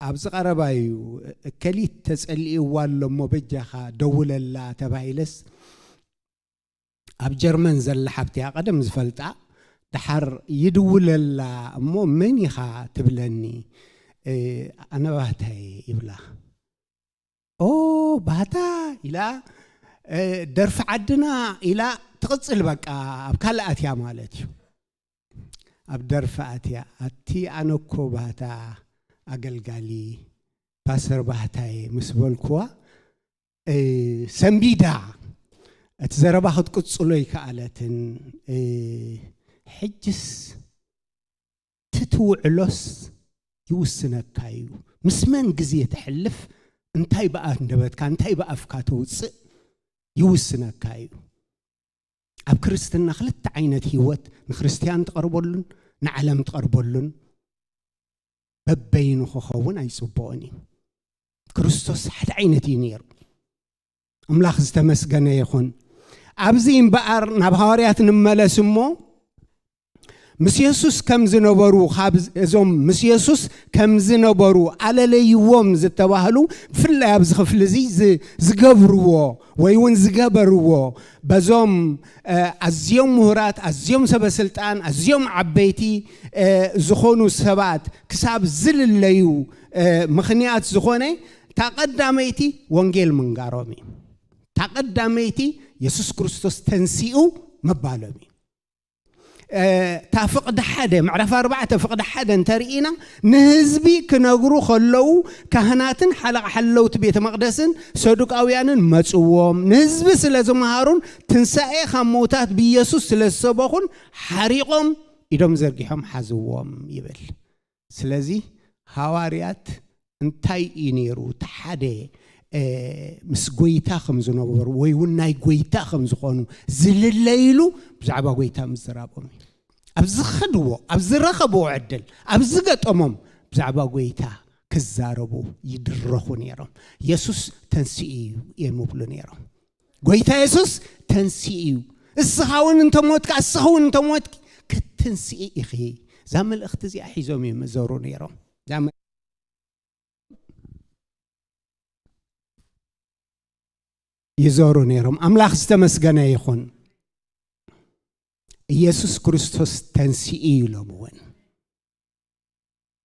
ኣብዚ ቀረባ እዩ፣ እከሊት ተጸሊእዋ ኣሎ እሞ በጃኻ ደውለላ ተባሂለስ፣ ኣብ ጀርመን ዘላ ሓብቲ እያ ቀደም ዝፈልጣ። ደሓር ይድውለላ እሞ፣ "መን ኢኻ?" ትብለኒ። "እ፣ ኣነ ባህታይ" ይብላ። "ኦ፣ ባህታ" ኢላ፣ እ፣ "ደርፊ ዓድና" ኢላ ትቕጽል። በቃ ኣብ ካልእ ኣትያ ማለት እዩ። ኣብ ደርፊ ኣትያ፣ "ኣቲ ኣነ እኮ ባህታ ኣገልጋሊ ፓስተር ባህታየ" ምስ በልኩዋ፣ እ፣ ሰንቢዳ፣ እቲ ዘረባ ክትቅጽሎ ኣይከኣለትን። እ፣ "ሕጅስ ትትውዕሎስ ይውስነካ እዩ። ምስ መን ግዜ ተሕልፍ፣ እንታይ ብኣንደበትካ፣ እንታይ ብኣፍካ ተውጽእ ይውስነካ እዩ።" ኣብ ክርስትና ክልተ ዓይነት ህይወት፣ ንክርስትያን ትቐርበሉን ንዓለም ትቐርበሉን በበይኑ ክኸውን ኣይጽቡቕን እዩ። ክርስቶስ ሓደ ዓይነት እዩ ነይሩ። ኣምላኽ ዝተመስገነ ይኹን። ኣብዚ እምበኣር ናብ ሃዋርያት ንመለስ እሞ፣ ምስ የሱስ ከም ዝነበሩ፣ ካብ እዞም ምስ የሱስ ከም ዝነበሩ ኣለለይዎም ዝተባህሉ፣ ብፍላይ ኣብዚ ክፍሊ እዚ ዝ-፣ ዝገብርዎ ወይ እውን ዝገበርዎ፣ በዞም፣ እ፣ ኣዝዮም ምሁራት፣ ኣዝዮም ሰበስልጣን፣ ኣዝዮም ዓበይቲ፣ እ፣ ዝኾኑ ሰባት ክሳብ ዝልለዩ፣ እ፣ ምኽንያት ዝኾነ፣ እታ ቀዳመይቲ ወንጌል ምንጋሮም እዩ። እታ ቀዳመይቲ የሱስ ክርስቶስ ተንሲኡ ምባሎም እዩ። እ፣ እታ ፍቕዲ ሓደ፣ ምዕራፍ ኣርባዕተ ፍቕዲ ሓደ እንተርኢና፣ ንህዝቢ ክነግሩ ከለዉ፣ ካህናትን ሓለቓ ሓለውቲ ቤተ መቕደስን ሰዱቃውያንን መጽዎም፣ ንህዝቢ ስለ ዝመሃሩን ትንሳኤ ካብ ምዉታት ብኢየሱስ ስለ ዝሰበኹን ሓሪቖም ኢዶም ዘርጊሖም ሓዝዎም ይብል። ስለዚ ሃዋርያት እንታይ እዩ ነይሩ? እቲ ሓደ፣ እ፣ ምስ ጎይታ ከም ዝነበሩ ወይ እውን ናይ ጎይታ ከም ዝኾኑ ዝልለይሉ ብዛዕባ ጎይታ ምዝራቦም እዩ። ኣብ ዝኸድዎ፣ ኣብ ዝረኸብዎ ዕድል፣ ኣብ ዝገጠሞም ብዛዕባ ጎይታ ክዛረቡ ይድረኹ ነይሮም። "የሱስ ተንስኡ እዩ" እዮም ይብሉ ነይሮም። "ጎይታ የሱስ ተንስኡ እዩ። እስኻ እውን እንተሞትካ፣ እስኻ እውን እንተሞትኪ፣ ክትንስኢ ኢኺ።" እዛ መልእኽቲ እዚኣ ሒዞም እዮም ይዞሩ ነይሮም። እዛ መ-፣ ይዞሩ ነይሮም። ኣምላኽ ዝተመስገነ ይኹን። "ኢየሱስ ክርስቶስ ተንስኡ እዩ" ኢሎም እውን።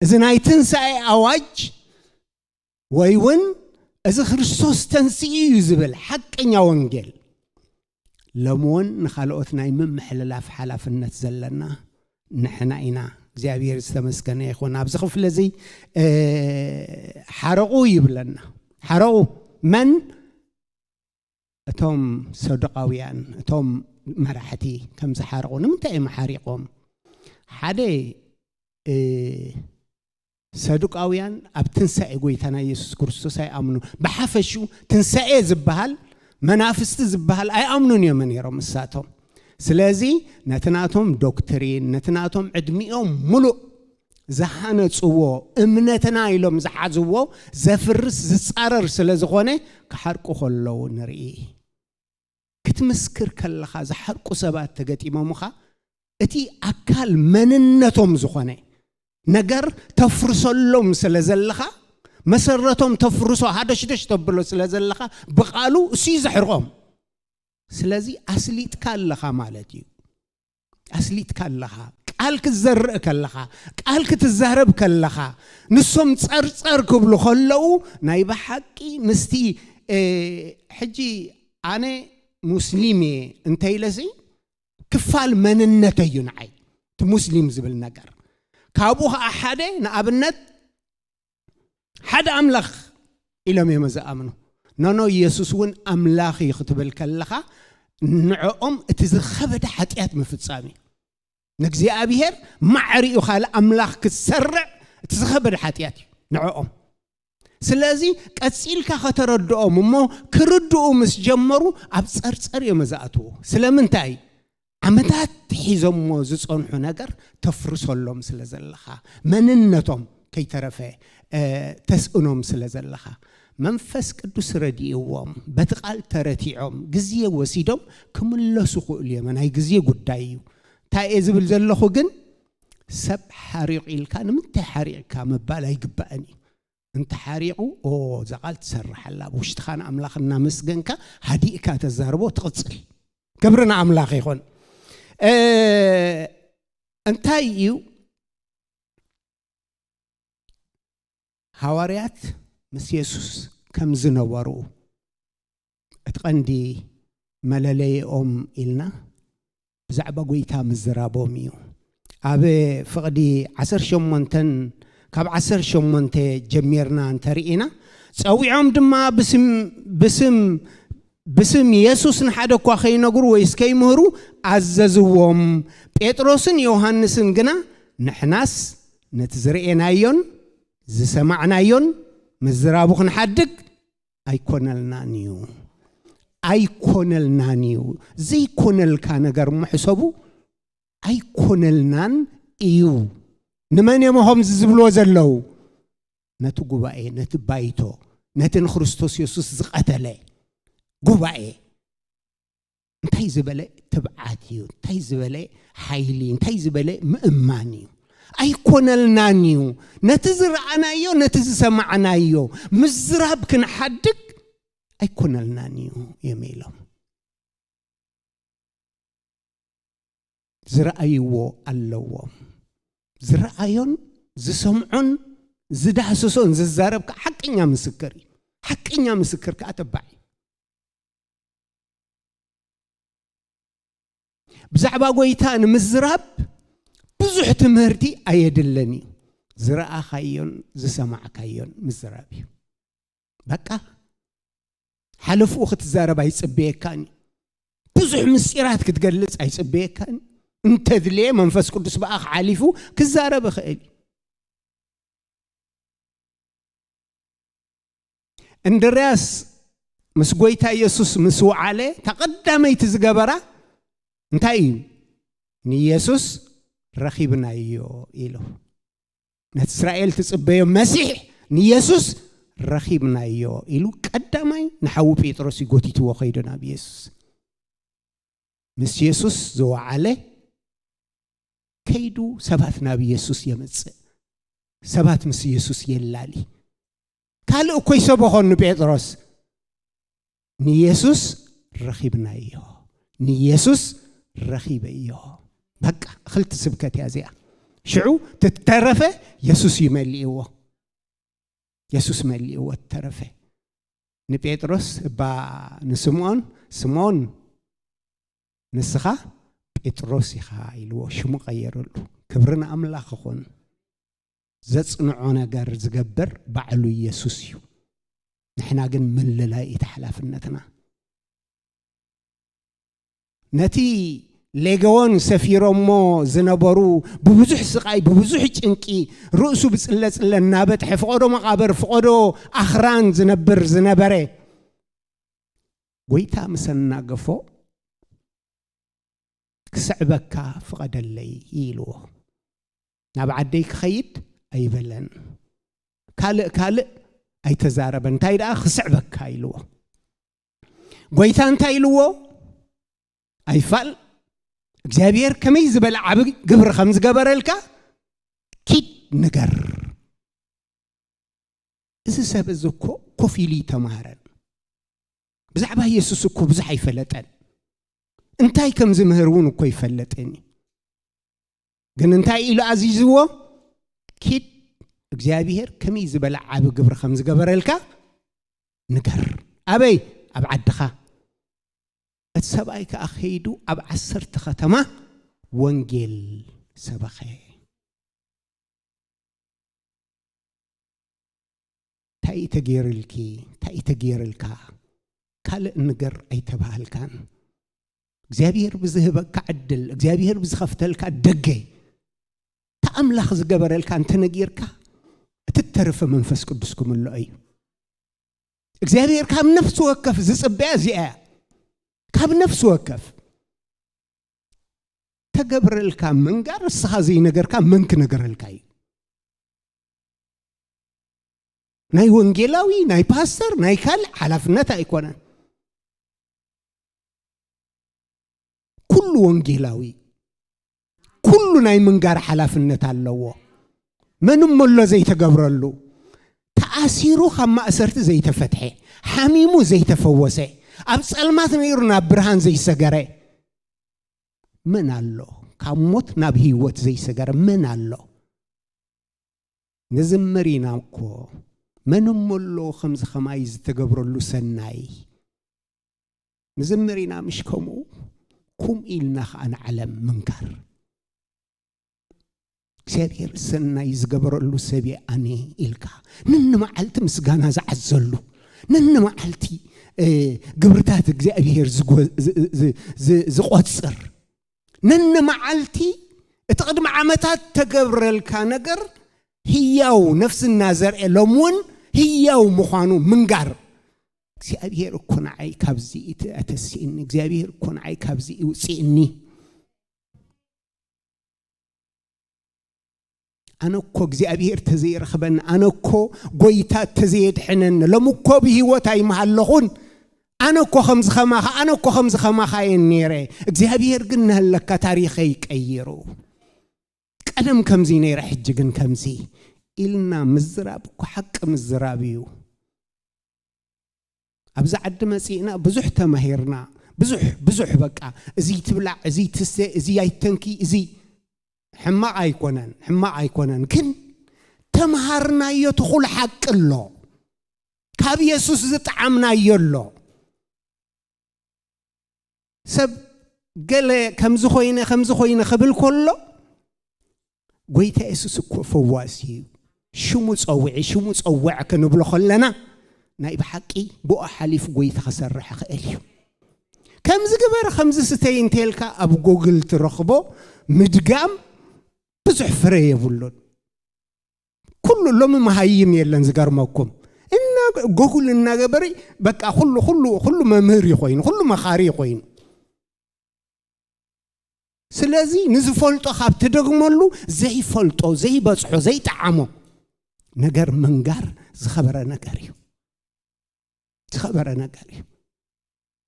እዚ ናይ ትንሳኤ ኣዋጅ ወይ እውን እዚ ክርስቶስ ተንስኡ እዩ ዝብል ሓቀኛ ወንጌል ሎሚ እውን ንኻልኦት ናይ ምምሕልላፍ ሓላፍነት ዘለና ንሕና ኢና። እግዚኣብሔር ዝተመስገነ ይኹን። ኣብዚ ክፍሊ እዚ፣ እ፣ ሓረቑ ይብለና። ሓረቑ መን? እቶም ሰዱቃውያን፣ እቶም መራሕቲ ከም ዝሓረቑ። ንምንታይ እዮም ሓሪቖም? ሓደ፣ እ፣ ሰዱቃውያን ኣብ ትንሳኤ ጎይታና የሱስ ክርስቶስ ኣይኣምኑ። ብሓፈሽኡ ትንሳኤ ዝበሃል፣ መናፍስቲ ዝበሃል ኣይኣምኑን እዮም ነይሮም እሳቶም። ስለዚ ነቲ ናቶም ዶክትሪን፣ ነቲ ናቶም ዕድሚኦም ሙሉእ ዝሃነጽዎ፣ እምነትና ኢሎም ዝሓዝዎ ዘፍርስ ዝጻረር ስለ ዝኾነ ክሓርቁ ከለዉ ንርኢ። ክትምስክር ከለኻ ዝሓርቁ ሰባት ተገጢሞምኻ፣ እቲ ኣካል መንነቶም ዝኾነ ነገር ተፍርሰሎም ስለ ዘለኻ፣ መሰረቶም ተፍርሶ ሃደሽደሽ ተብሎ ስለ ዘለኻ፣ ብቓሉ እሱ እዩ ዘሕርቖም። ስለዚ ኣስሊጥካ ኣለኻ ማለት እዩ። ኣስሊጥካ ኣለኻ። ቃል ክትዘርእ ከለኻ፣ ቃል ክትዛረብ ከለኻ፣ ንሶም ጸርጸር ክብሉ ከለዉ፣ ናይ ብሓቂ ምስቲ፣ እ፣ ሕጂ ኣነ ሙስሊም እየ እንተኢለሲ፣ ክፋል መንነተይ እዩ ንዓይ፣ እቲ ሙስሊም ዝብል ነገር። ካብኡ ኸዓ ሓደ፣ ንኣብነት፣ ሓደ ኣምላኽ ኢሎም እዮም ዝኣምኑ። ኖኖ፣ ኢየሱስ እውን ኣምላኽ እዩ ክትብል ከለኻ፣ ንዕኦም እቲ ዝኸበደ ሓጢኣት ምፍጻም እዩ። ንእግዚኣብሔር ማዕሪኡ ካልእ ኣምላኽ ክትሰርዕ እቲ ዝኸበደ ሓጢኣት እዩ ንዕኦም። ስለዚ ቀጺልካ ከተረድኦም እሞ፣ ክርድኡ ምስ ጀመሩ ኣብ ጸርጸር እዮም ዝኣትዉ። ስለምንታይ? ዓመታት ሒዞሞ ዝጸንሑ ነገር ተፍርሰሎም ስለ ዘለኻ፣ መንነቶም ከይተረፈ፣ እ፣ ተስእኖም ስለ ዘለኻ፣ መንፈስ ቅዱስ ረድእዎም፣ በቲ ቃል ተረቲዖም፣ ግዜ ወሲዶም ክምለሱ ክእሉ እዮም። ናይ ግዜ ጉዳይ እዩ። እንታይ እየ ዝብል ዘለኹ ግን፣ ሰብ ሓሪቑ ኢልካ ንምንታይ ሓሪቕካ ምባል ኣይግባእን እዩ። እንተ ሓሪቑ፣ ኦ፣ እዛ ቃል ትሰርሕ ኣላ። ኣብ ውሽጥኻ ንኣምላኽ እናመስገንካ ሃዲእካ ተዛርቦ ትቕጽል። ክብሪ ንኣምላኽ ይኹን። እ፣ እንታይ እዩ? ሃዋርያት ምስ የሱስ ከም ዝነበሩ እቲ ቀንዲ መለለይኦም ኢልና ብዛዕባ ጎይታ ምዝራቦም እዩ። ኣብ ፍቕዲ ዓሰርተ ሸሞንተን፣ ካብ ዓሰርተ ሸሞንተ ጀሚርና እንተርኢና፣ ጸዊዖም ድማ ብስም፣ ብስም፣ ብስም የሱስ ንሓደ እኳ ከይነግሩ ወይስ ከይምህሩ ኣዘዝዎም። ጴጥሮስን ዮሃንስን ግና፣ ንሕናስ ነቲ ዝረኤናዮን ዝሰማዕናዮን ምዝራቡ ክንሓድግ ኣይኮነልናን እዩ። ኣይኮነልናን እዩ። ዘይኮነልካ ነገር እሞ ሕሰቡ፣ ኣይኮነልናን እዩ። ንመን እዮም ከምዚ ዝብልዎ ዘለዉ? ነቲ ጉባኤ፣ ነቲ ባይቶ፣ ነቲ ንክርስቶስ የሱስ ዝቐተለ ጉባኤ። እንታይ ዝበለ ትብዓት እዩ፣ እንታይ ዝበለ ሓይሊ፣ እንታይ ዝበለ ምእማን እዩ። ኣይኮነልናን እዩ። ነቲ ዝረኣናዮ፣ ነቲ ዝሰማዕናዮ ምዝራብ ክንሓድግ ኣይኮነልናን እዩ እዮም ኢሎም። ዝረኣይዎ ኣለዎም። ዝረኣዮን ዝሰምዖን ዝዳህሰሶን ዝዛረብ ከዓ ሓቀኛ ምስክር እዩ። ሓቀኛ ምስክር ከዓ ተባዕ እዩ። ብዛዕባ ጎይታ ንምዝራብ ብዙሕ ትምህርቲ ኣየድልን እዩ። ዝረኣኻዮን ዝሰማዕካዮን ምዝራብ እዩ። በቃ፣ ሓለፍኡ ክትዛረብ ኣይጽበየካን እዩ። ብዙሕ ምስጢራት ክትገልጽ ኣይጽበየካን እዩ። እንተድልየ መንፈስ ቅዱስ ብኣኻ ሓሊፉ ክዛረብ ይኽእል እዩ። እንድርያስ ምስ ጎይታ ኢየሱስ ምስ ወዓለ፣ እታ ቀዳመይቲ ዝገበራ እንታይ እዩ? ንኢየሱስ ረኺብናዮ ኢሉ። ነቲ እስራኤል ትጽበዮ መሲሕ ንኢየሱስ ረኺብናዮ ኢሉ ቀዳማይ ንሓዉ ጴጥሮስ እዩ ጎቲትዎ ከይዱ ናብ ኢየሱስ። ምስ ኢየሱስ ዝወዓለ ከይዱ ሰባት ናብ ኢየሱስ የምጽእ። ሰባት ምስ ኢየሱስ የላሊ። ካልእ እኮ ይሰበኾ ንጴጥሮስ። ንኢየሱስ ረኺብናዮ። ንኢየሱስ ረኺበዮ። በቃ፣ ክልቲ ስብከት እያ እዚኣ። ሽዑ ትተረፈ የሱስ እዩ መሊእዎ። የሱስ መሊእዎ ተረፈ። ንጴጥሮስ እባ ንስምዖን፣ "ስምዖን፣ ንስኻ ጴጥሮስ ኢኻ" ኢልዎ፣ ሽሙ ቀየረሉ። ክብሪ ንኣምላኽ ይኹን። ዘጽንዖ ነገር ዝገብር ባዕሉ ኢየሱስ እዩ። ንሕና ግን ምልላይ እቲ ሓላፍነትና። ነቲ ሌገዎን ሰፊሮሞ ዝነበሩ ብብዙሕ ስቓይ፣ ብብዙሕ ጭንቂ፣ ርእሱ ብጽለጽለ እናበጥሐ፣ ፍቖዶ መቓብር፣ ፍቖዶ ኣኽራን ዝነብር ዝነበረ ጎይታ ምስ ኣናገፎ፣ "ክስዕበካ ፍቐደለይ" ኢልዎ። "ናብ ዓደይ ክኸይድ ኣይበለን፣ ካልእ ካልእ ኣይተዛረበን፣ እንታይ ደኣ ክስዕበካ" ኢልዎ። ጎይታ እንታይ ኢልዎ? "ኣይፋል፣ እግዚኣብሔር ከመይ ዝበለ ዓቢ ግብሪ ከም ዝገበረልካ ኪድ ንገር።" እዚ ሰብ እዚ እኮ ኮፍ ኢሉ ይተማሃረን። ብዛዕባ ኢየሱስ እኮ ብዙሕ ኣይፈለጠን። እንታይ ከም ዝምህር እውን እኮ ይፈልጥን እዩ። ግን እንታይ ኢሉ ኣዚዝዎ? "ኪድ እግዚኣብሔር ከመይ ዝበለ ዓቢ ግብሪ ከም ዝገበረልካ ንገር።" ኣበይ? ኣብ ዓድኻ። እቲ ሰብኣይ ከኣ ከይዱ ኣብ ዓሰርተ ከተማ ወንጌል ሰበኸ። እንታይ እዩ ተገይርልኪ? እንታይ እዩ ተገይርልካ? ካልእ ነገር ኣይተባህልካን። እግዚኣብሔር ብዝህበካ ዕድል፣ እግዚኣብሔር ብዝኸፍተልካ ደገ፣ እቲ ኣምላኽ ዝገበረልካ እንተነጊርካ፣ እቲ እተረፈ መንፈስ ቅዱስ ክምልኦ እዩ። እግዚኣብሔር ካብ ነፍሲ ወከፍ ዝጽበያ እዚኣ እያ። ካብ ነፍሲ ወከፍ ተገብረልካ ምንጋር፣ ንስኻ ዘይነገርካ መን ክነገረልካ እዩ? ናይ ወንጌላዊ፣ ናይ ፓስተር፣ ናይ ካልእ ሓላፍነት ኣይኮነን። ኩሉ ወንጌላዊ ኩሉ ናይ ምንጋር ሓላፍነት ኣለዎ። መን እሞ ኣሎ ዘይተገብረሉ? ተኣሲሩ ካብ ማእሰርቲ ዘይተፈትሐ፣ ሓሚሙ ዘይተፈወሰ፣ ኣብ ጸልማት ነይሩ ናብ ብርሃን ዘይሰገረ መን ኣሎ? ካብ ሞት ናብ ህይወት ዘይሰገረ መን ኣሎ? ንዝምር ኢና እኮ። መን እሞ ኣሎ ከምዚ ኸማይ ዝተገብረሉ ሰናይ? ንዝምር ኢና ምሽ ከምኡ? ኩም ኢልና ኸዓ ንዓለም ምንጋር። እግዚኣብሔር ሰናይ ዝገበረሉ ሰብ እየ ኣነ ኢልካ፣ ነንመዓልቲ ምስጋና ዝዓዘሉ፣ ነንመዓልቲ፣ እ፣ ግብርታት እግዚኣብሔር ዝጎ-፣ ዝ-፣ ዝ-፣ ዝ-፣ ዝቆጽር፣ ነንመዓልቲ እቲ ቅድሚ ዓመታት ተገብረልካ ነገር ህያው ነፍስና ዘርኤ ሎም እውን ህያው ምዃኑ ምንጋር። እግዚኣብሔር እኮ ንዓይ ካብዚ እቲ ኣተስእኒ፣ እግዚኣብሔር እኮ ንዓይ ካብዚ ይውፅእኒ። ኣነ እኮ እግዚኣብሔር ተዘይረኽበኒ፣ ኣነ እኮ ጎይታ ተዘየድሕነኒ፣ ሎም እኮ ብህይወት ኣይምሃለኹን። ኣነ እኮ ከምዚ ኸማኻ፣ ኣነ እኮ ከምዚ ኸማኻ እየ ነይረ። እግዚኣብሔር ግን እናሃለካ ታሪኸይ ቀይሩ። ቀደም ከምዚ ነይረ፣ ሕጂ ግን ከምዚ ኢልና ምዝራብ እኮ ሓቂ ምዝራብ እዩ። ኣብዚ ዓዲ መጺእና ብዙሕ ተማሂርና፣ ብዙሕ፣ ብዙሕ በቃ፣ እዚ ትብላዕ፣ እዚ ትስተ፣ እዚ ኣይተንኪ፣ እዚ ሕማቕ ኣይኮነን፣ ሕማቕ ኣይኮነን። ግን ተምሃርናዮ ትኹል ሓቂ ኣሎ። ካብ የሱስ ዝጠዓምናዮ ኣሎ። ሰብ ገለ ከምዚ ኮይነ፣ ከምዚ ኮይነ ክብል ከሎ፣ ጎይታ የሱስ እኮ ፈዋሲ እዩ። ሽሙ ጸውዒ፣ ሽሙ ጸውዕ ክንብሎ ከለና፣ ናይ ብሓቂ ብኡ ሓሊፉ ጎይታ ክሰርሕ ይኽእል እዩ። ከምዚ ግበር፣ ከምዚ ስተይ እንተልካ ኣብ ጎግል ትረኽቦ ምድጋም ብዙሕ ፍረ የብሉን። ኩሉ ሎሚ መሃይም የለን ዝገርመኩም። እና ጎግል እናገበረ በቃ ኩሉ፣ ኩሉ፣ ኩሉ መምህር እዩ ኮይኑ፣ ኩሉ መኻሪ እዩ ኮይኑ። ስለዚ ንዝፈልጦ ካብ ትደግመሉ ዘይፈልጦ፣ ዘይበጽሖ፣ ዘይጠዓሞ ነገር ምንጋር ዝኸበረ ነገር እዩ። ዝኸበረ ነገር እዩ።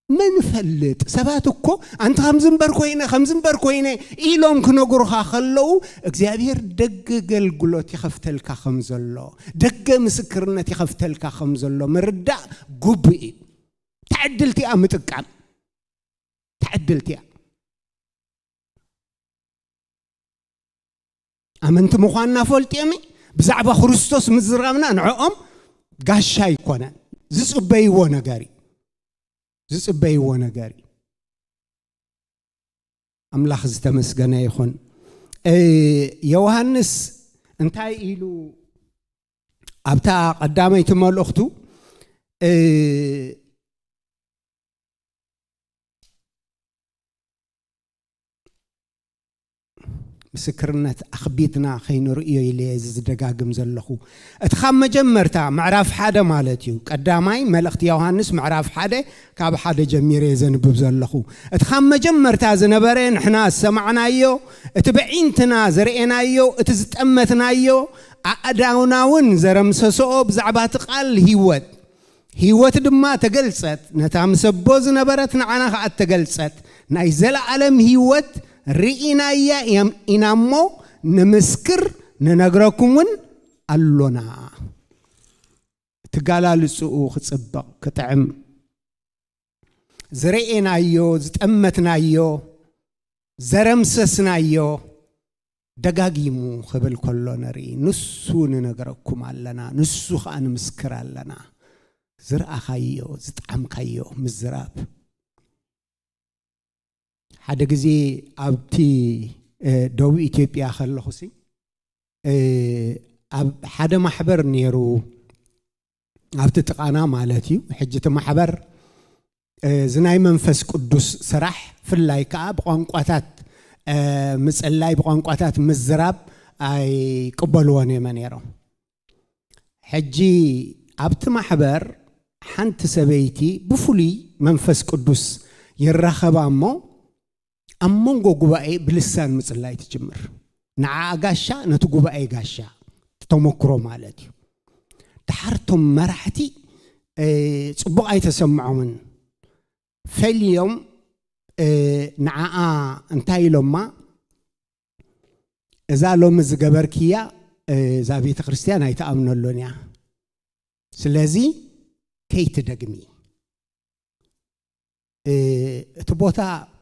መን ይፈልጥ? ሰባት እኮ ኣንተ ከምዚ እምበር ኮይነ፣ ከምዚ እምበር ኮይነ ኢሎም ክነግሩኻ ከለዉ እግዚኣብሔር ደገ ኣገልግሎት ይኸፍተልካ ከም ዘሎ፣ ደገ ምስክርነት ይኸፍተልካ ከም ዘሎ ምርዳእ ግቡእ እዩ። ተዕድልቲ እያ ምጥቃም። ተዕድልቲ እያ። ኣመንቲ ምዃንና ፈልጥዮም'ዩ። ብዛዕባ ክርስቶስ ምዝራብና ንዕኦም ጋሻ ኣይኮነን። ዝጽበይዎ ነገር እዩ። ዝጽበይዎ ነገር እዩ። ኣምላኽ ዝተመስገነ ይኹን። እ፣ ዮሃንስ እንታይ ኢሉ ኣብታ ቀዳመይቲ መልእኽቱ፣ እ፣ ምስክርነት ኣኽቢድና ከይንርእዮ ኢለ እየ እዚ ዝደጋግም ዘለኹ። እቲ ካብ መጀመርታ ምዕራፍ ሓደ ማለት እዩ። ቀዳማይ መልእኽቲ ዮሃንስ ምዕራፍ ሓደ ካብ ሓደ ጀሚረ እየ ዘንብብ ዘለኹ። እቲ ካብ መጀመርታ ዝነበረ ንሕና ዝሰማዕናዮ፣ እቲ ብዒንትና ዝረኤናዮ፣ እቲ ዝጠመትናዮ፣ ኣእዳውና እውን ዘረምሰሶኦ ብዛዕባ እቲ ቃል ህይወት። ህይወት ድማ ተገልጸት፣ ነታ ምስ ኣቦ ዝነበረት ንዓና ኸኣ ተገልጸት። ናይ ዘለኣለም ህይወት ርኢናያ እያም ኢና እሞ ንምስክር ንነግረኩም እውን ኣሎና። ትጋላልጽኡ ክጽብቕ ክጥዕም ዝረኤናዮ፣ ዝጠመትናዮ፣ ዘረምሰስናዮ ደጋጊሙ ክብል ከሎ ንርኢ። ንሱ ንነግረኩም ኣለና፣ ንሱ ኸኣ ንምስክር ኣለና። ዝረኣኻዮ፣ ዝጠዓምካዮ ምዝራብ። ሓደ ግዜ ኣብቲ፣ እ፣ ደቡብ ኢትዮጵያ ከለኹሲ፣ እ፣ ኣብ ሓደ ማሕበር ነይሩ፣ ኣብቲ ጥቓና ማለት እዩ። ሕጂ እቲ ማሕበር፣ እ፣ እዚ ናይ መንፈስ ቅዱስ ስራሕ፣ ፍላይ ከኣ ብቋንቋታት፣ እ፣ ምጽላይ፣ ብቋንቋታት ምዝራብ ኣይቅበልዎን እዮም ነይሮም። ሕጂ ኣብቲ ማሕበር ሓንቲ ሰበይቲ ብፍሉይ መንፈስ ቅዱስ ይራኸባ እሞ ኣብ መንጎ ጉባኤ ብልሳን ምጽላይ ትጅምር። ንዓኣ ጋሻ፣ ነቲ ጉባኤ ጋሻ፣ ተመክሮ ማለት እዩ። ድሓር እቶም መራሕቲ፣ እ፣ ጽቡቕ ኣይተሰምዖምን። ፈልዮም፣ እ፣ ንዓኣ እንታይ ኢሎማ? "እዛ ሎሚ ዝገበርክያ፣ እ፣ እዛ ቤተ ክርስቲያን ኣይትኣምነሉን እያ። ስለዚ ከይትደግሚ። እ፣ እቲ ቦታ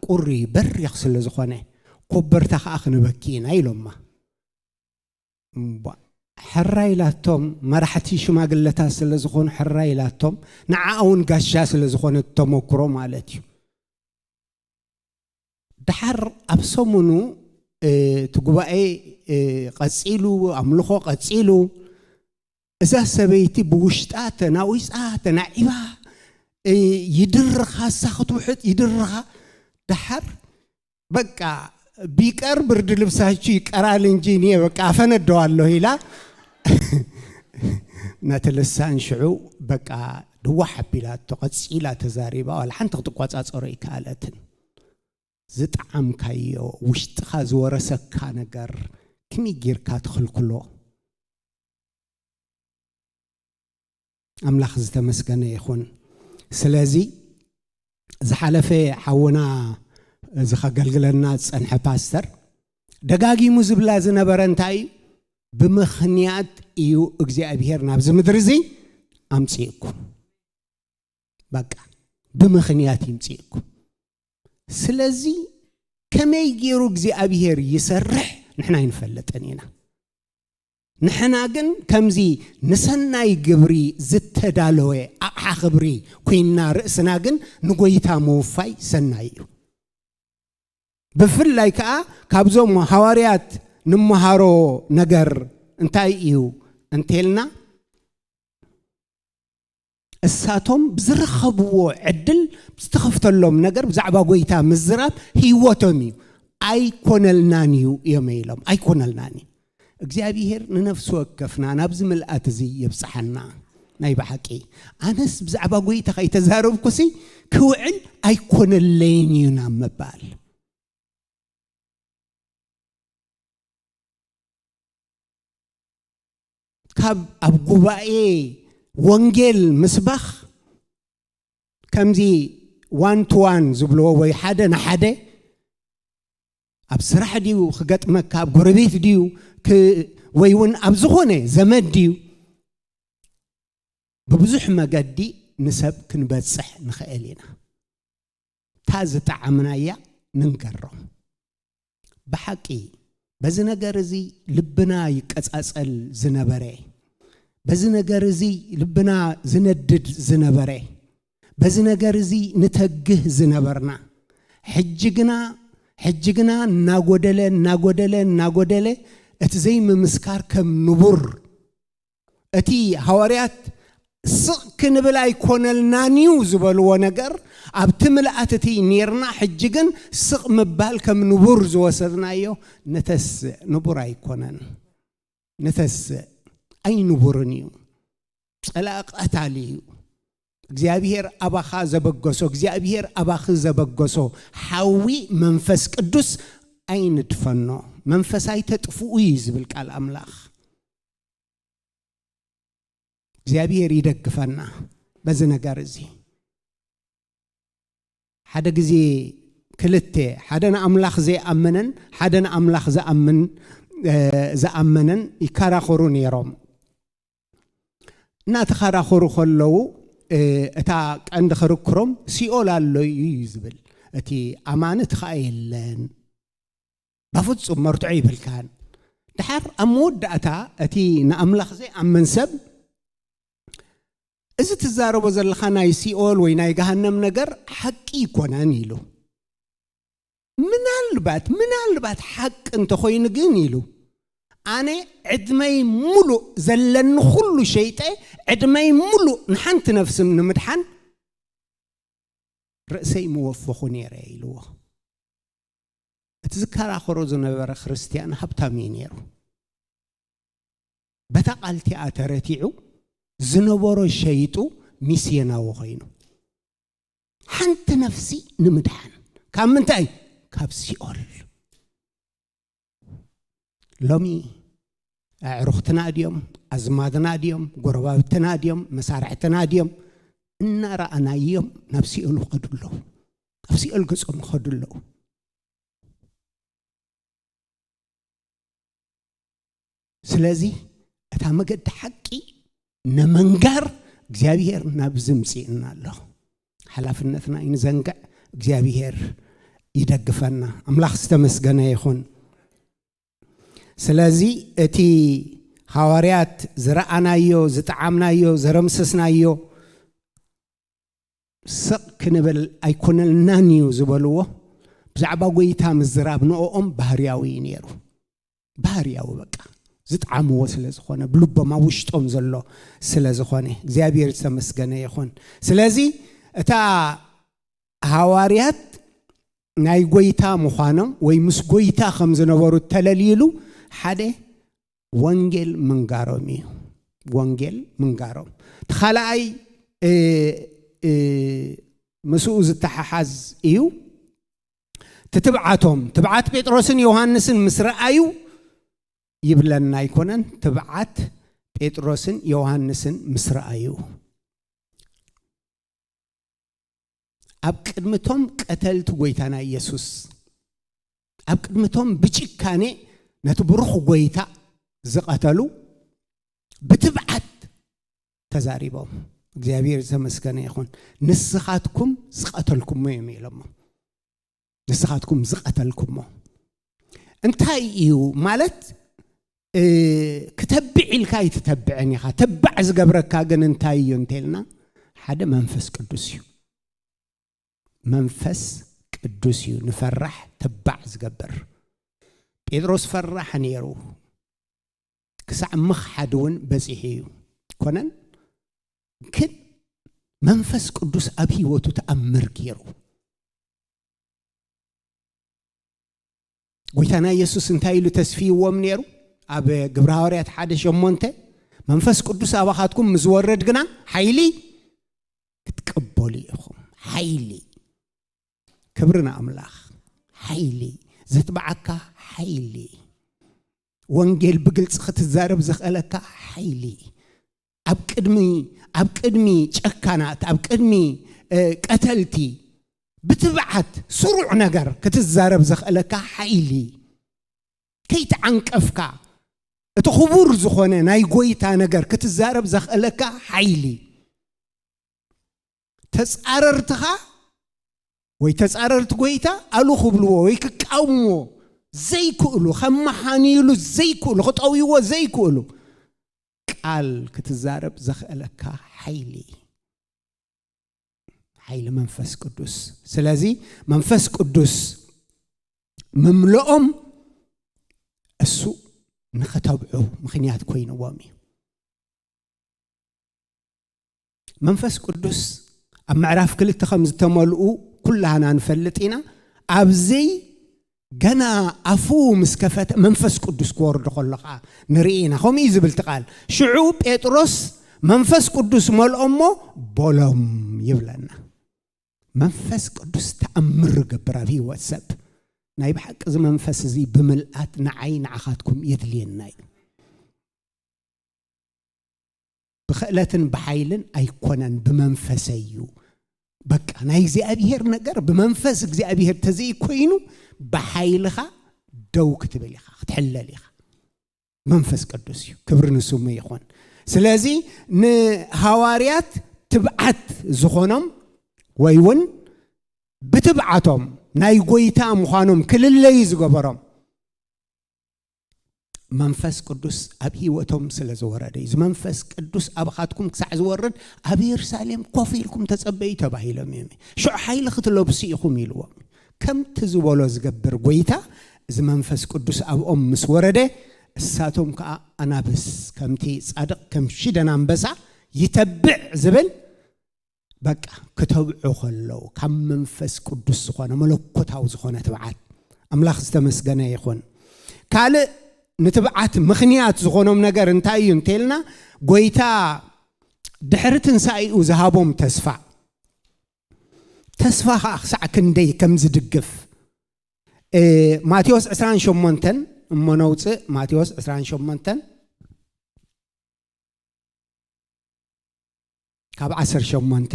ቁሪ በሪኽ ስለ ዝኾነ፣ ኮበርታ ከኣ ክንበኪ ኢና" ኢሎማ። እምቧ፣ ሕራይ ኢላቶም፣ መራሕቲ ሽማግለታት ስለ ዝኾኑ ሕራይ ኢላቶም፣ ንዓኣ እውን ጋሻ ስለ ዝኾነ ተመክሮ ማለት እዩ። ድሓር ኣብ ሰሙኑ፣ እ፣ እቲ ጉባኤ፣ እ፣ ቀጺሉ፣ ኣምልኾ ቀጺሉ፣ እዛ ሰበይቲ ብውሽጣ ተናዊጻ፣ ተናዒባ፣ እ፣ ይድርኻ፣ እሳ ክትውሕጥ ይድርኻ። ድሓር በቃ "ቢቀር ብርድ ልብሳችሁ ይቀራል እንጂ እኔ በቃ አፈነደዋለሁ" ኢላ ነቲ ልሳን ሽዑ በቃ ድዋሕ ኣቢላቶ፣ ቀጺላ ተዛሪባ፣ ዋላ ሓንቲ ክትቋጻጸሮ ኣይከኣለትን። ዝጠዓምካዮ፣ ውሽጥኻ ዝወረሰካ ነገር ከመይ ጌርካ ትኽልክሎ? ኣምላኽ ዝተመስገነ ይኹን። ስለዚ ዝሓለፈ ሓውና፣ እዚ ከገልግለና ዝጸንሐ ፓስተር ደጋጊሙ ዝብላ ዝነበረ እንታይ እዩ? "ብምኽንያት እዩ እግዚኣብሄር ናብዚ ምድሪ እዚ ኣምጽእኩም።" በቃ፣ ብምኽንያት ይምጽእኩም። ስለዚ ከመይ ገይሩ እግዚኣብሄር ይሰርሕ ንሕና ኣይንፈልጥን ኢና። ንሕና ግን ከምዚ ንሰናይ ግብሪ ዝተዳለወ ኣቕሓ ክብሪ ኮይንና ርእስና ግን ንጎይታ ምውፋይ ሰናይ እዩ። ብፍላይ ከኣ ካብዞም ሃዋርያት ንመሃሮ ነገር እንታይ እዩ እንተልና፣ እሳቶም ብዝረኸብዎ ዕድል ዝተኸፍተሎም ነገር ብዛዕባ ጎይታ ምዝራብ ህይወቶም እዩ። "ኣይኮነልናን እዩ" እዮም ኢሎም። ኣይኮነልናን እዩ። እግዚኣብሄር ንነፍሲ ወከፍና ናብዚ ምልኣት እዚ የብጽሓና። ናይ ብሓቂ ኣነስ ብዛዕባ ጎይታ ከይተዛረብኩሲ ክውዕል ኣይኮነለይን እዩ ናብ ምባል። ካብ ኣብ ጉባኤ ወንጌል ምስባኽ ከምዚ ዋን ቱ ዋን ዝብልዎ ወይ ሓደ ንሓደ ኣብ ስራሕ ድዩ ክገጥመካ፣ ኣብ ጎረቤት ድዩ ክ-፣ ወይ እውን ኣብ ዝኾነ ዘመድ ድዩ፣ ብብዙሕ መገዲ ንሰብ ክንበጽሕ ንኽእል ኢና። እታ ዝጠዓምናያ ንንገሮም። ብሓቂ በዚ ነገር እዚ ልብና ይቀጻጸል ዝነበረ፣ በዚ ነገር እዚ ልብና ዝነድድ ዝነበረ፣ በዚ ነገር እዚ ንተግህ ዝነበርና፣ ሕጂ ግና፣ ሕጂ ግና እናጎደለ፣ እናጎደለ፣ እናጎደለ፣ እቲ ዘይምምስካር ከም ንቡር፣ እቲ ሃዋርያት ስቕ ክንብል ኣይኮነልናን እዩ ዝበልዎ ነገር፣ ኣብቲ ምልኣት እቲ ኔርና፣ ሕጂ ግን ስቕ ምባል ከም ንቡር ዝወሰድናዮ ንተስእ። ንቡር ኣይኮነን። ንተስእ። ኣይንቡርን እዩ። ጸላኢ ቀታሊ እዩ። እግዚኣብሄር ኣባኻ ዘበገሶ፣ እግዚኣብሄር ኣባኺ ዘበገሶ ሓዊ መንፈስ ቅዱስ ኣይንድፈኖ። መንፈስ ኣይተጥፍኡ እዩ ዝብል ቃል ኣምላኽ። እግዚኣብሄር ይደግፈና በዚ ነገር እዚ። ሓደ ግዜ ክልተ፣ ሓደ ንኣምላኽ ዘይኣመነን ሓደ ንኣምላኽ ዝኣምን፣ እ፣ ዝኣመነን ይከራኸሩ ነይሮም። እናተኸራኸሩ ከለዉ፣ እ፣ እታ ቀንዲ ክርክሮም ሲኦል ኣሎ እዩ ዝብል፣ እቲ ኣማኒ እቲ ኸኣ የለን። በፍጹም መርትዖ ይብልካን። ድሓር ኣብ መወዳእታ እቲ ንኣምላኽ ዘይኣምን ሰብ፣ "እዚ ትዛረቦ ዘለኻ ናይ ሲኦል ወይ ናይ ገሃነም ነገር ሓቂ ኣይኮነን" ኢሉ። "ምናልባት፣ ምናልባት ሓቂ እንተኾይኑ ግን" ኢሉ፣ "ኣነ ዕድመይ ሙሉእ ዘለኒ ኩሉ ሸይጠ፣ ዕድመይ ሙሉእ ንሓንቲ ነፍሲ ንምድሓን ርእሰይ ምወፈኹ ነይረ" ኢልዎ። እቲ ዝከራኸሮ ዝነበረ ክርስትያን ሃብታም እዩ ነይሩ። በታ ቃል እቲኣ ተረቲዑ ዝነበሮ ሸይጡ ሚስዮናዊ ኮይኑ፣ ሓንቲ ነፍሲ ንምድሓን። ካብ ምንታይ? ካብ ሲኦል። ሎሚ ኣዕሩኽትና ድዮም፣ ኣዝማድና ድዮም፣ ጎረባብትና ድዮም፣ መሳርሕትና ድዮም፣ እናረኣናዮም ናብ ሲኦል ይኸዱ ኣለዉ። ናብ ሲኦል ገጾም ይኸዱ ኣለዉ። ስለዚ እታ መገዲ ሓቂ ነመንጋር እግዚኣብሔር ናብዚ ምጽእና ኣሎ። ሓላፍነትና ይንዘንግዕ፣ እግዚኣብሔር ይደግፈና። ኣምላኽ ዝተመስገነ ይኹን። ስለዚ እቲ ሃዋርያት ዝረኣናዮ፣ ዝጠዓምናዮ፣ ዘረምሰስናዮ ስቕ ክንብል ኣይኮነልናን እዩ ዝበልዎ፣ ብዛዕባ ጎይታ ምዝራብ ንኦም ባህርያዊ እዩ ነይሩ። ባህርያዊ በቃ ዝጠዓምዎ ስለ ዝኾነ፣ ብልቦም ኣብ ውሽጦም ዘሎ ስለ ዝኾነ፣ እግዚኣብሔር ዝተመስገነ ይኹን። ስለዚ እታ ሃዋርያት ናይ ጎይታ ምዃኖም ወይ ምስ ጎይታ ከም ዝነበሩ ተለልይሉ ሓደ ወንጌል ምንጋሮም እዩ። ወንጌል ምንጋሮም። እቲ ካልኣይ፣ እ፣ እ፣ ምስኡ ዝተሓሓዝ እዩ። እቲ ትብዓቶም፣ ትብዓት ጴጥሮስን ዮሃንስን ምስ ረኣዩ ይብለና ኣይኮነን፣ ትብዓት ጴጥሮስን ዮሃንስን ምስ ረኣዩ። ኣብ ቅድሚቶም ቀተልቲ ጎይታና ኢየሱስ፣ ኣብ ቅድሚቶም ብጭካኔ ነቲ ብሩኽ ጎይታ ዝቐተሉ ብትብዓት ተዛሪቦም፣ እግዚኣብሔር ዝተመስገነ ይኹን፣ "ንስኻትኩም ዝቐተልኩሞ እዮም" ኢሎሞ። ንስኻትኩም ዝቐተልኩሞ። እንታይ እዩ ማለት? እ፣ ክተብዕ ኢልካ ኣይትተብዕን ኢኻ። ተባዕ ዝገብረካ ግን እንታይ እዩ እንተልና፣ ሓደ መንፈስ ቅዱስ እዩ። መንፈስ ቅዱስ እዩ ንፈራሕ ተባዕ ዝገብር። ጴጥሮስ ፈራሕ ነይሩ። ክሳዕ ምኽሓድ እውን በጺሑ እዩ። ኮነን ግን መንፈስ ቅዱስ ኣብ ህይወቱ ተኣምር ገይሩ። ጎይታና ኢየሱስ እንታይ ኢሉ ተስፍይዎም ነይሩ? ኣብ ግብረ ሃዋርያት ሓደ ሸሞንተ፣ "መንፈስ ቅዱስ ኣባኻትኩም ምስ ዝወርድ ግና ሓይሊ ክትቀበሉ ኢኹም።" ሓይሊ። ክብሪ ንኣምላኽ። ሓይሊ። ዘትብዓካ ሓይሊ። ወንጌል ብግልጺ ክትዛረብ ዘኽእለካ ሓይሊ። ኣብ ቅድሚ፣ ኣብ ቅድሚ ጨካናት፣ ኣብ ቅድሚ፣ እ፣ ቀተልቲ ብትብዓት ስሩዕ ነገር ክትዛረብ ዘኽእለካ ሓይሊ። ከይተዓንቀፍካ እቲ ክቡር ዝኾነ ናይ ጎይታ ነገር ክትዛረብ ዘኽእለካ ሓይሊ። ተጻረርትኻ ወይ ተጻረርቲ ጎይታ ኣሉ ክብልዎ ወይ ክቃወምዎ ዘይክእሉ፣ ከመሓንዩሉ ዘይክእሉ፣ ክጠውይዎ ዘይክእሉ ቃል ክትዛረብ ዘኽእለካ ሓይሊ፣ ሓይሊ መንፈስ ቅዱስ። ስለዚ መንፈስ ቅዱስ ምምልኦም እሱ ንኸተብዑ ምኽንያት ኮይንዎም እዩ። መንፈስ ቅዱስ ኣብ ምዕራፍ ክልተ ከም ዝተመልኡ ኩላህና ንፈልጥ ኢና። ኣብዘይ ገና ኣፉ ምስ ከፈተ መንፈስ ቅዱስ ክወርዶ ከሎ ኸዓ ንርኢ ኢና። ከምኡ እዩ ዝብል እቲ ቃል። ሽዑ ጴጥሮስ መንፈስ ቅዱስ መልኦ እሞ በሎም ይብለና። መንፈስ ቅዱስ ተኣምር ይገብር ኣብ ህይወት ሰብ። ናይ ብሓቂ እዚ መንፈስ እዚ ብምልኣት ንዓይ ንዓኻትኩም የድልየና እዩ። ብኽእለትን ብሓይልን ኣይኮነን፣ ብመንፈሰይ እዩ። በቃ ናይ እግዚኣብሔር ነገር ብመንፈስ እግዚኣብሔር ተዘይኮይኑ ብሓይልኻ ደው ክትብል ኢኻ፣ ክትሕለል ኢኻ። መንፈስ ቅዱስ እዩ። ክብሪ ንስሙ ይኹን። ስለዚ ንሃዋርያት ትብዓት ዝኾኖም ወይ እውን ብትብዓቶም ናይ ጎይታ ምዃኖም ክልለዩ ዝገበሮም መንፈስ ቅዱስ ኣብ ህይወቶም ስለ ዝወረደ እዩ። እዚ መንፈስ ቅዱስ ኣባኻትኩም ክሳዕ ዝወርድ ኣብ የሩሳሌም ኮፍ ኢልኩም ተጸበዩ ተባሂሎም እዮም። ሽዑ ሓይሊ ክትለብሱ ኢኹም ኢልዎም። ከምቲ ዝበሎ ዝገብር ጎይታ፣ እዚ መንፈስ ቅዱስ ኣብኦም ምስ ወረደ፣ እሳቶም ከኣ ኣናብስ ከምቲ ጻድቕ ከም ሽደን ኣንበሳ ይተብዕ ዝብል፣ በቃ፣ ክተብዑ ከለዉ ካብ መንፈስ ቅዱስ ዝኾነ መለኮታዊ ዝኾነ ትብዓት። ኣምላኽ ዝተመስገነ ይኹን። ካልእ ንትብዓት ምኽንያት ዝኾኖም ነገር እንታይ እዩ እንተልና፣ ጎይታ ድሕሪ ትንሳኤኡ ዝሃቦም ተስፋ፣ ተስፋ ኸዓ ክሳዕ ክንደይ ከም ዝድግፍ፣ እ፣ ማቴዎስ ዕስራን ሸሞንተን እሞ ነውፅእ። ማቴዎስ ዕስራን ሸሞንተን ካብ ዓሰርተ ሸሞንተ፣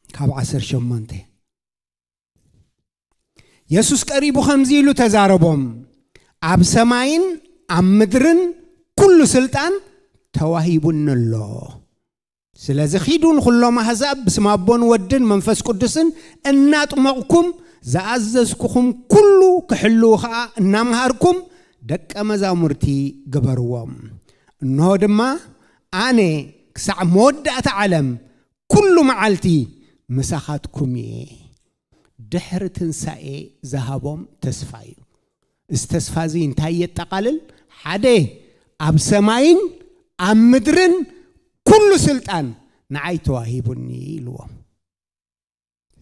ካብ ዓሰርተ ሸሞንተ፣ የሱስ ቀሪቡ ከምዚ ኢሉ ተዛረቦም፣ ኣብ ሰማይን ኣብ ምድርን ኩሉ ስልጣን ተዋሂቡኒ ኣሎ። ስለዚ ኺዱ ንኹሎም ኣህዛብ ብስም ኣቦን ወድን መንፈስ ቅዱስን እናጥመቕኩም ዝኣዘዝኩኹም ኩሉ ክሕልዉ ኸኣ እናምሃርኩም ደቀ መዛሙርቲ ግበርዎም። እንሆ ድማ ኣነ ክሳዕ መወዳእታ ዓለም ኩሉ መዓልቲ ምሳኻትኩም እየ። ድሕሪ ትንሳኤ ዝሃቦም ተስፋ እዩ። እዚ ተስፋ እዚ እንታይ የጠቓልል? ሓደ፣ ኣብ ሰማይን ኣብ ምድርን ኩሉ ስልጣን ንዓይ ተዋሂቡኒ ኢልዎም።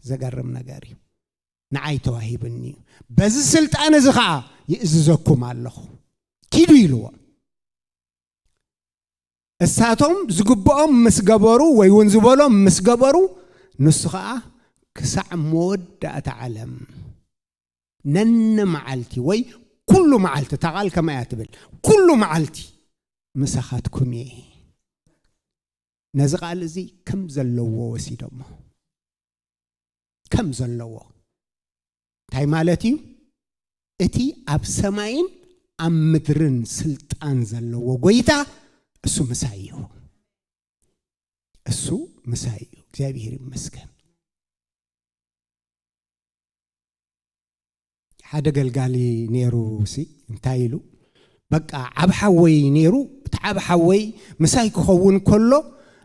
ዘገርም ነገር እዩ። ንዓይ ተዋሂቡኒ እዩ። በዚ ስልጣን እዚ ኸዓ ይእዝዘኩም ኣለኹ። ኪዱ ኢልዎም። እሳቶም ዝግብኦም ምስ ገበሩ ወይ እውን ዝበሎም ምስ ገበሩ፣ ንሱ ኸዓ ክሳዕ መወዳእታ ዓለም ነነ መዓልቲ ወይ ኩሉ መዓልቲ፣ እታ ቃል ከመይ እያ ትብል? ኩሉ መዓልቲ ምሳኻትኩም እየ። ነዚ ቃል እዚ ከም ዘለዎ ወሲዶሞ። ከም ዘለዎ እንታይ ማለት እዩ? እቲ ኣብ ሰማይን ኣብ ምድርን ስልጣን ዘለዎ ጎይታ እሱ ምሳይ እዩ። እሱ ምሳይ እዩ። እግዚኣብሔር ይመስገን። ሓደ ገልጋሊ ነይሩ ሲ እንታይ ኢሉ፣ በቃ ዓብ ሓወይ ነይሩ። እቲ ዓብ ሓወይ ምሳይ ክኸውን ከሎ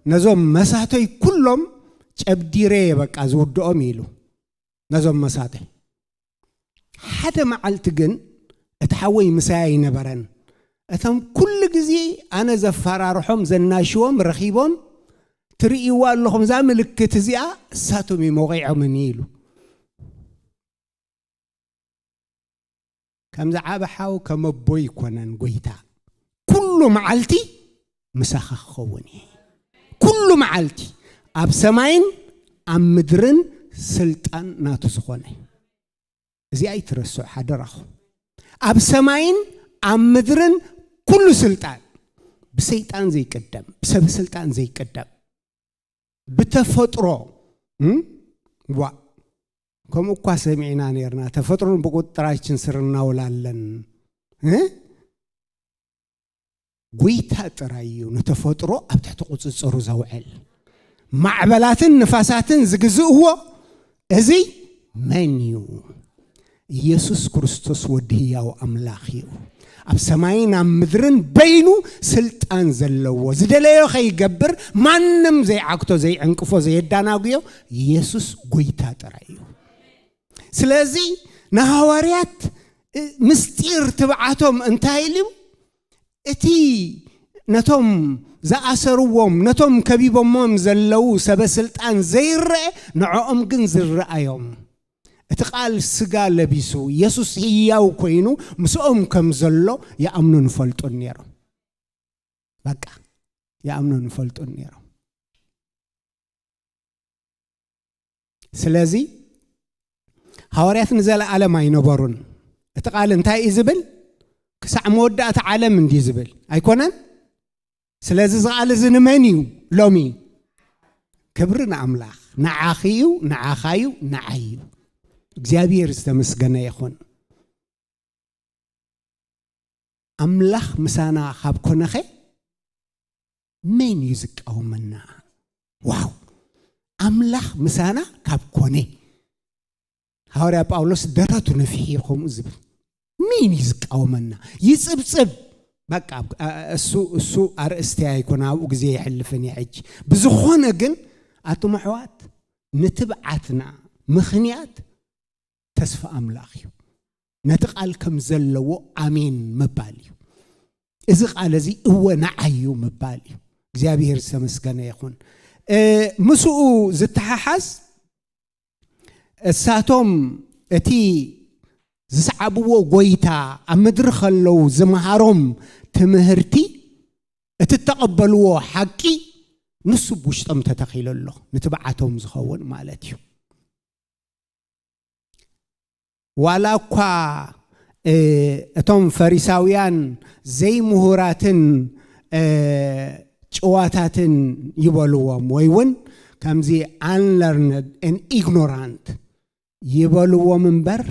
ነዞም መሳተይ ኩሎም ጨብዲረ በቃ ዝውድኦም ኢሉ። ነዞም መሳተይ ሓደ መዓልቲ ግን እቲ ሓወይ ምሳይ ኣይነበረን። እቶም ኩሉ ግዜ ኣነ ዘፈራርሖም ዘናሽዎም ረኺቦም፣ ትርእይዋ ኣለኹም እዛ ምልክት እዚኣ እሳቶም እዮም ወቒዖምኒ ኢሉ። ከምዚ ዓቢ ሓው ከም ኣቦ ይኮነን ጎይታ። ኩሉ መዓልቲ ምሳኻ ክኸውን እየ። ኩሉ መዓልቲ ኣብ ሰማይን ኣብ ምድርን ስልጣን ናቱ ዝኾነ። እዚኣ ኣይትረስዑ ሓደራኹም። ኣብ ሰማይን ኣብ ምድርን ኩሉ ስልጣን፣ ብሰይጣን ዘይቅደም፣ ብሰብ ስልጣን ዘይቅደም፣ ብተፈጥሮ፣ እም? ዋ፣ ከምኡ እኳ ሰሚዕና ነርና፣ ተፈጥሮን ብቁጥጥራችን ስር እናውላለን፣ እ? ጎይታ ጥራይ እዩ ንተፈጥሮ ኣብ ትሕቲ ቁጽጽሩ ዘውዕል። ማዕበላትን ንፋሳትን ዝግዝእዎ እዚ መን እዩ? ኢየሱስ ክርስቶስ ወዲ ህያው ኣምላኽ እዩ። ኣብ ሰማይን ኣብ ምድርን በይኑ ስልጣን ዘለዎ፣ ዝደለዮ ከይገብር፣ ማንም ዘይዓግቶ፣ ዘይዕንቅፎ፣ ዘየዳናጉዮ ኢየሱስ ጎይታ ጥራይ እዩ። ስለዚ ንሃዋርያት፣ እ፣ ምስጢር ትብዓቶም እንታይ ኢሉ? እቲ ነቶም ዝኣሰርዎም፣ ነቶም ከቢቦሞም ዘለዉ ሰበ ስልጣን ዘይረአ፣ ንዕኦም ግን ዝረኣዮም። እቲ ቃል ስጋ ለቢሱ፣ ኢየሱስ ህያው ኮይኑ ምስኦም ከም ዘሎ ይኣምኑን ይፈልጡን ነይሮም። በቃ፣ ይኣምኑን ይፈልጡን ነይሮም። ስለዚ ሃዋርያት ንዘለኣለም ኣይነበሩን። እቲ ቃል እንታይ እዩ ዝብል? ክሳዕ መወዳእታ ዓለም እንድዩ ዝብል። ኣይኮነን? ስለዚ እዚ ቃል እዚ ንመን እዩ ሎሚ? ክብሪ ንኣምላኽ። ንዓኺ እዩ፣ ንዓኻ እዩ፣ ንዓይ እዩ። እግዚኣብሔር ዝተመስገነ ይኹን። ኣምላኽ ምሳና ካብ ኮነኸ መን እዩ ዝቃወመና? ዋው! ኣምላኽ ምሳና ካብ ኮነ፣ ሃዋርያ ጳውሎስ ደረቱ ነፊሑ እዩ ከምኡ ዝብል። መን እዩ ዝቃወመና? ይጽብጽብ። በቃ፣ እ-፣ እሱ፣ እሱ ኣርእስቲ ኣይኮነ፣ ኣብኡ ግዜ የሕልፍን እየ ሕጂ። ብዝኾነ ግን፣ ኣቱም ኣሕዋት፣ ንትብዓትና ምኽንያት ተስፋ ኣምላኽ እዩ። ነቲ ቃል ከም ዘለዎ ኣሜን ምባል እዩ። እዚ ቃል እዚ እወ ንዓይ እዩ ምባል እዩ። እግዚኣብሔር ዝተመስገነ ይኹን። እ፣ ምስኡ ዝተሓሓዝ እሳቶም እቲ ዝሰዓብዎ ጎይታ ኣብ ምድሪ ከለዉ ዝመሃሮም ትምህርቲ እቲ እተቐበልዎ ሓቂ ንሱ ብውሽጦም ተተኺሉ ኣሎ፣ ንትብዓቶም ዝኸውን ማለት እዩ። ዋላ እኳ እቶም ፈሪሳውያን ዘይምሁራትን ጭዋታትን ይበልዎም፣ ወይ እውን ከምዚ unlearned and ignorant ይበልዎም እምበር፣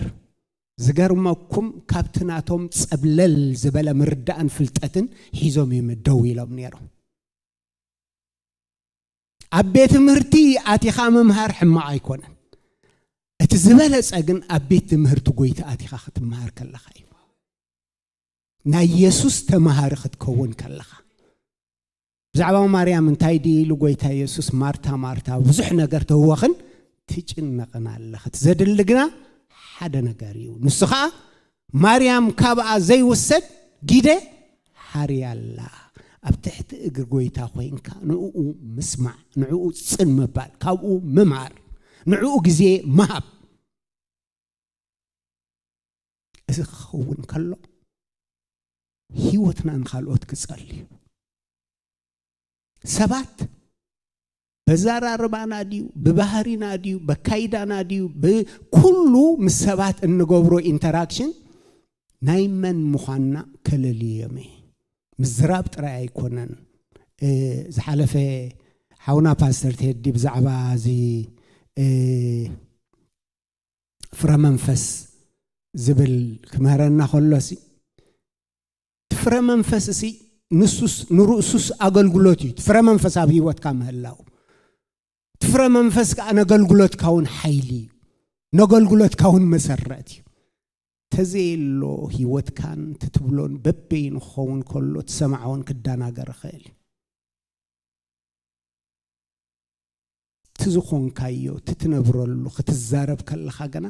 ዝገርመኩም ካብቲ ናቶም ጸብለል ዝበለ ምርዳእን ፍልጠትን ሒዞም እዮም ደው ኢሎም ነይሮም። ኣብ ቤት ትምህርቲ ኣቲኻ ምምሃር ሕማቕ ኣይኮነን። እቲ ዝበለጸ ግን ኣብ ቤት ትምህርቲ ጎይታ ኣቲኻ ክትምሃር ከለኻ እዩ። ናይ የሱስ ተምሃሪ ክትከውን ከለኻ። ብዛዕባ ማርያም እንታይ ድዩ ኢሉ ጎይታ የሱስ? ማርታ፣ ማርታ፣ ብዙሕ ነገር ትህወኽን ትጭነቕን ኣለኽ። እቲ ዘድሊ ግና ሓደ ነገር እዩ። ንሱ ኸኣ ማርያም ካብኣ ዘይውሰድ ግደ ሓርያ ኣላ። ኣብ ትሕቲ እግሪ ጎይታ ኮይንካ ንዕኡ ምስማዕ፣ ንዕኡ ጽን ምባል፣ ካብኡ ምምሃር፣ ንዕኡ ግዜ ምሃብ። እዚ ክኸውን ከሎ ህይወትና ንኻልኦት ክጸልዩ። ሰባት በዛራርባና ድዩ፣ ብባህሪና ድዩ፣ በካይዳና ድዩ፣ ብኩሉ ምስ ሰባት እንገብሮ ኢንተራክሽን ናይ መን ምዃንና ከለልዮም እየ። ምዝራብ ጥራይ ኣይኮነን። እ፣ ዝሓለፈ ሓውና ፓስተር ቴዲ ብዛዕባ እዚ፣ እ፣ ፍረ መንፈስ ዝብል ክምህረና ከሎሲ፣ እቲ ፍረ መንፈስ እሲ ንሱስ ንርእሱስ ኣገልግሎት እዩ። እቲ ፍረ መንፈስ ኣብ ህይወትካ ምህላው፣ እቲ ፍረ መንፈስ ከኣ ነገልግሎትካ እውን ሓይሊ እዩ፣ ነገልግሎትካ እውን መሰረት እዩ። ተዘየሎ ህይወትካን ትትብሎን በበይኑ ክኸውን ከሎ ትሰማዖን ክደናገር ይኽእል እዩ። እቲ ዝኾንካዮ፣ እቲ ትነብረሉ ክትዛረብ ከለኻ ግና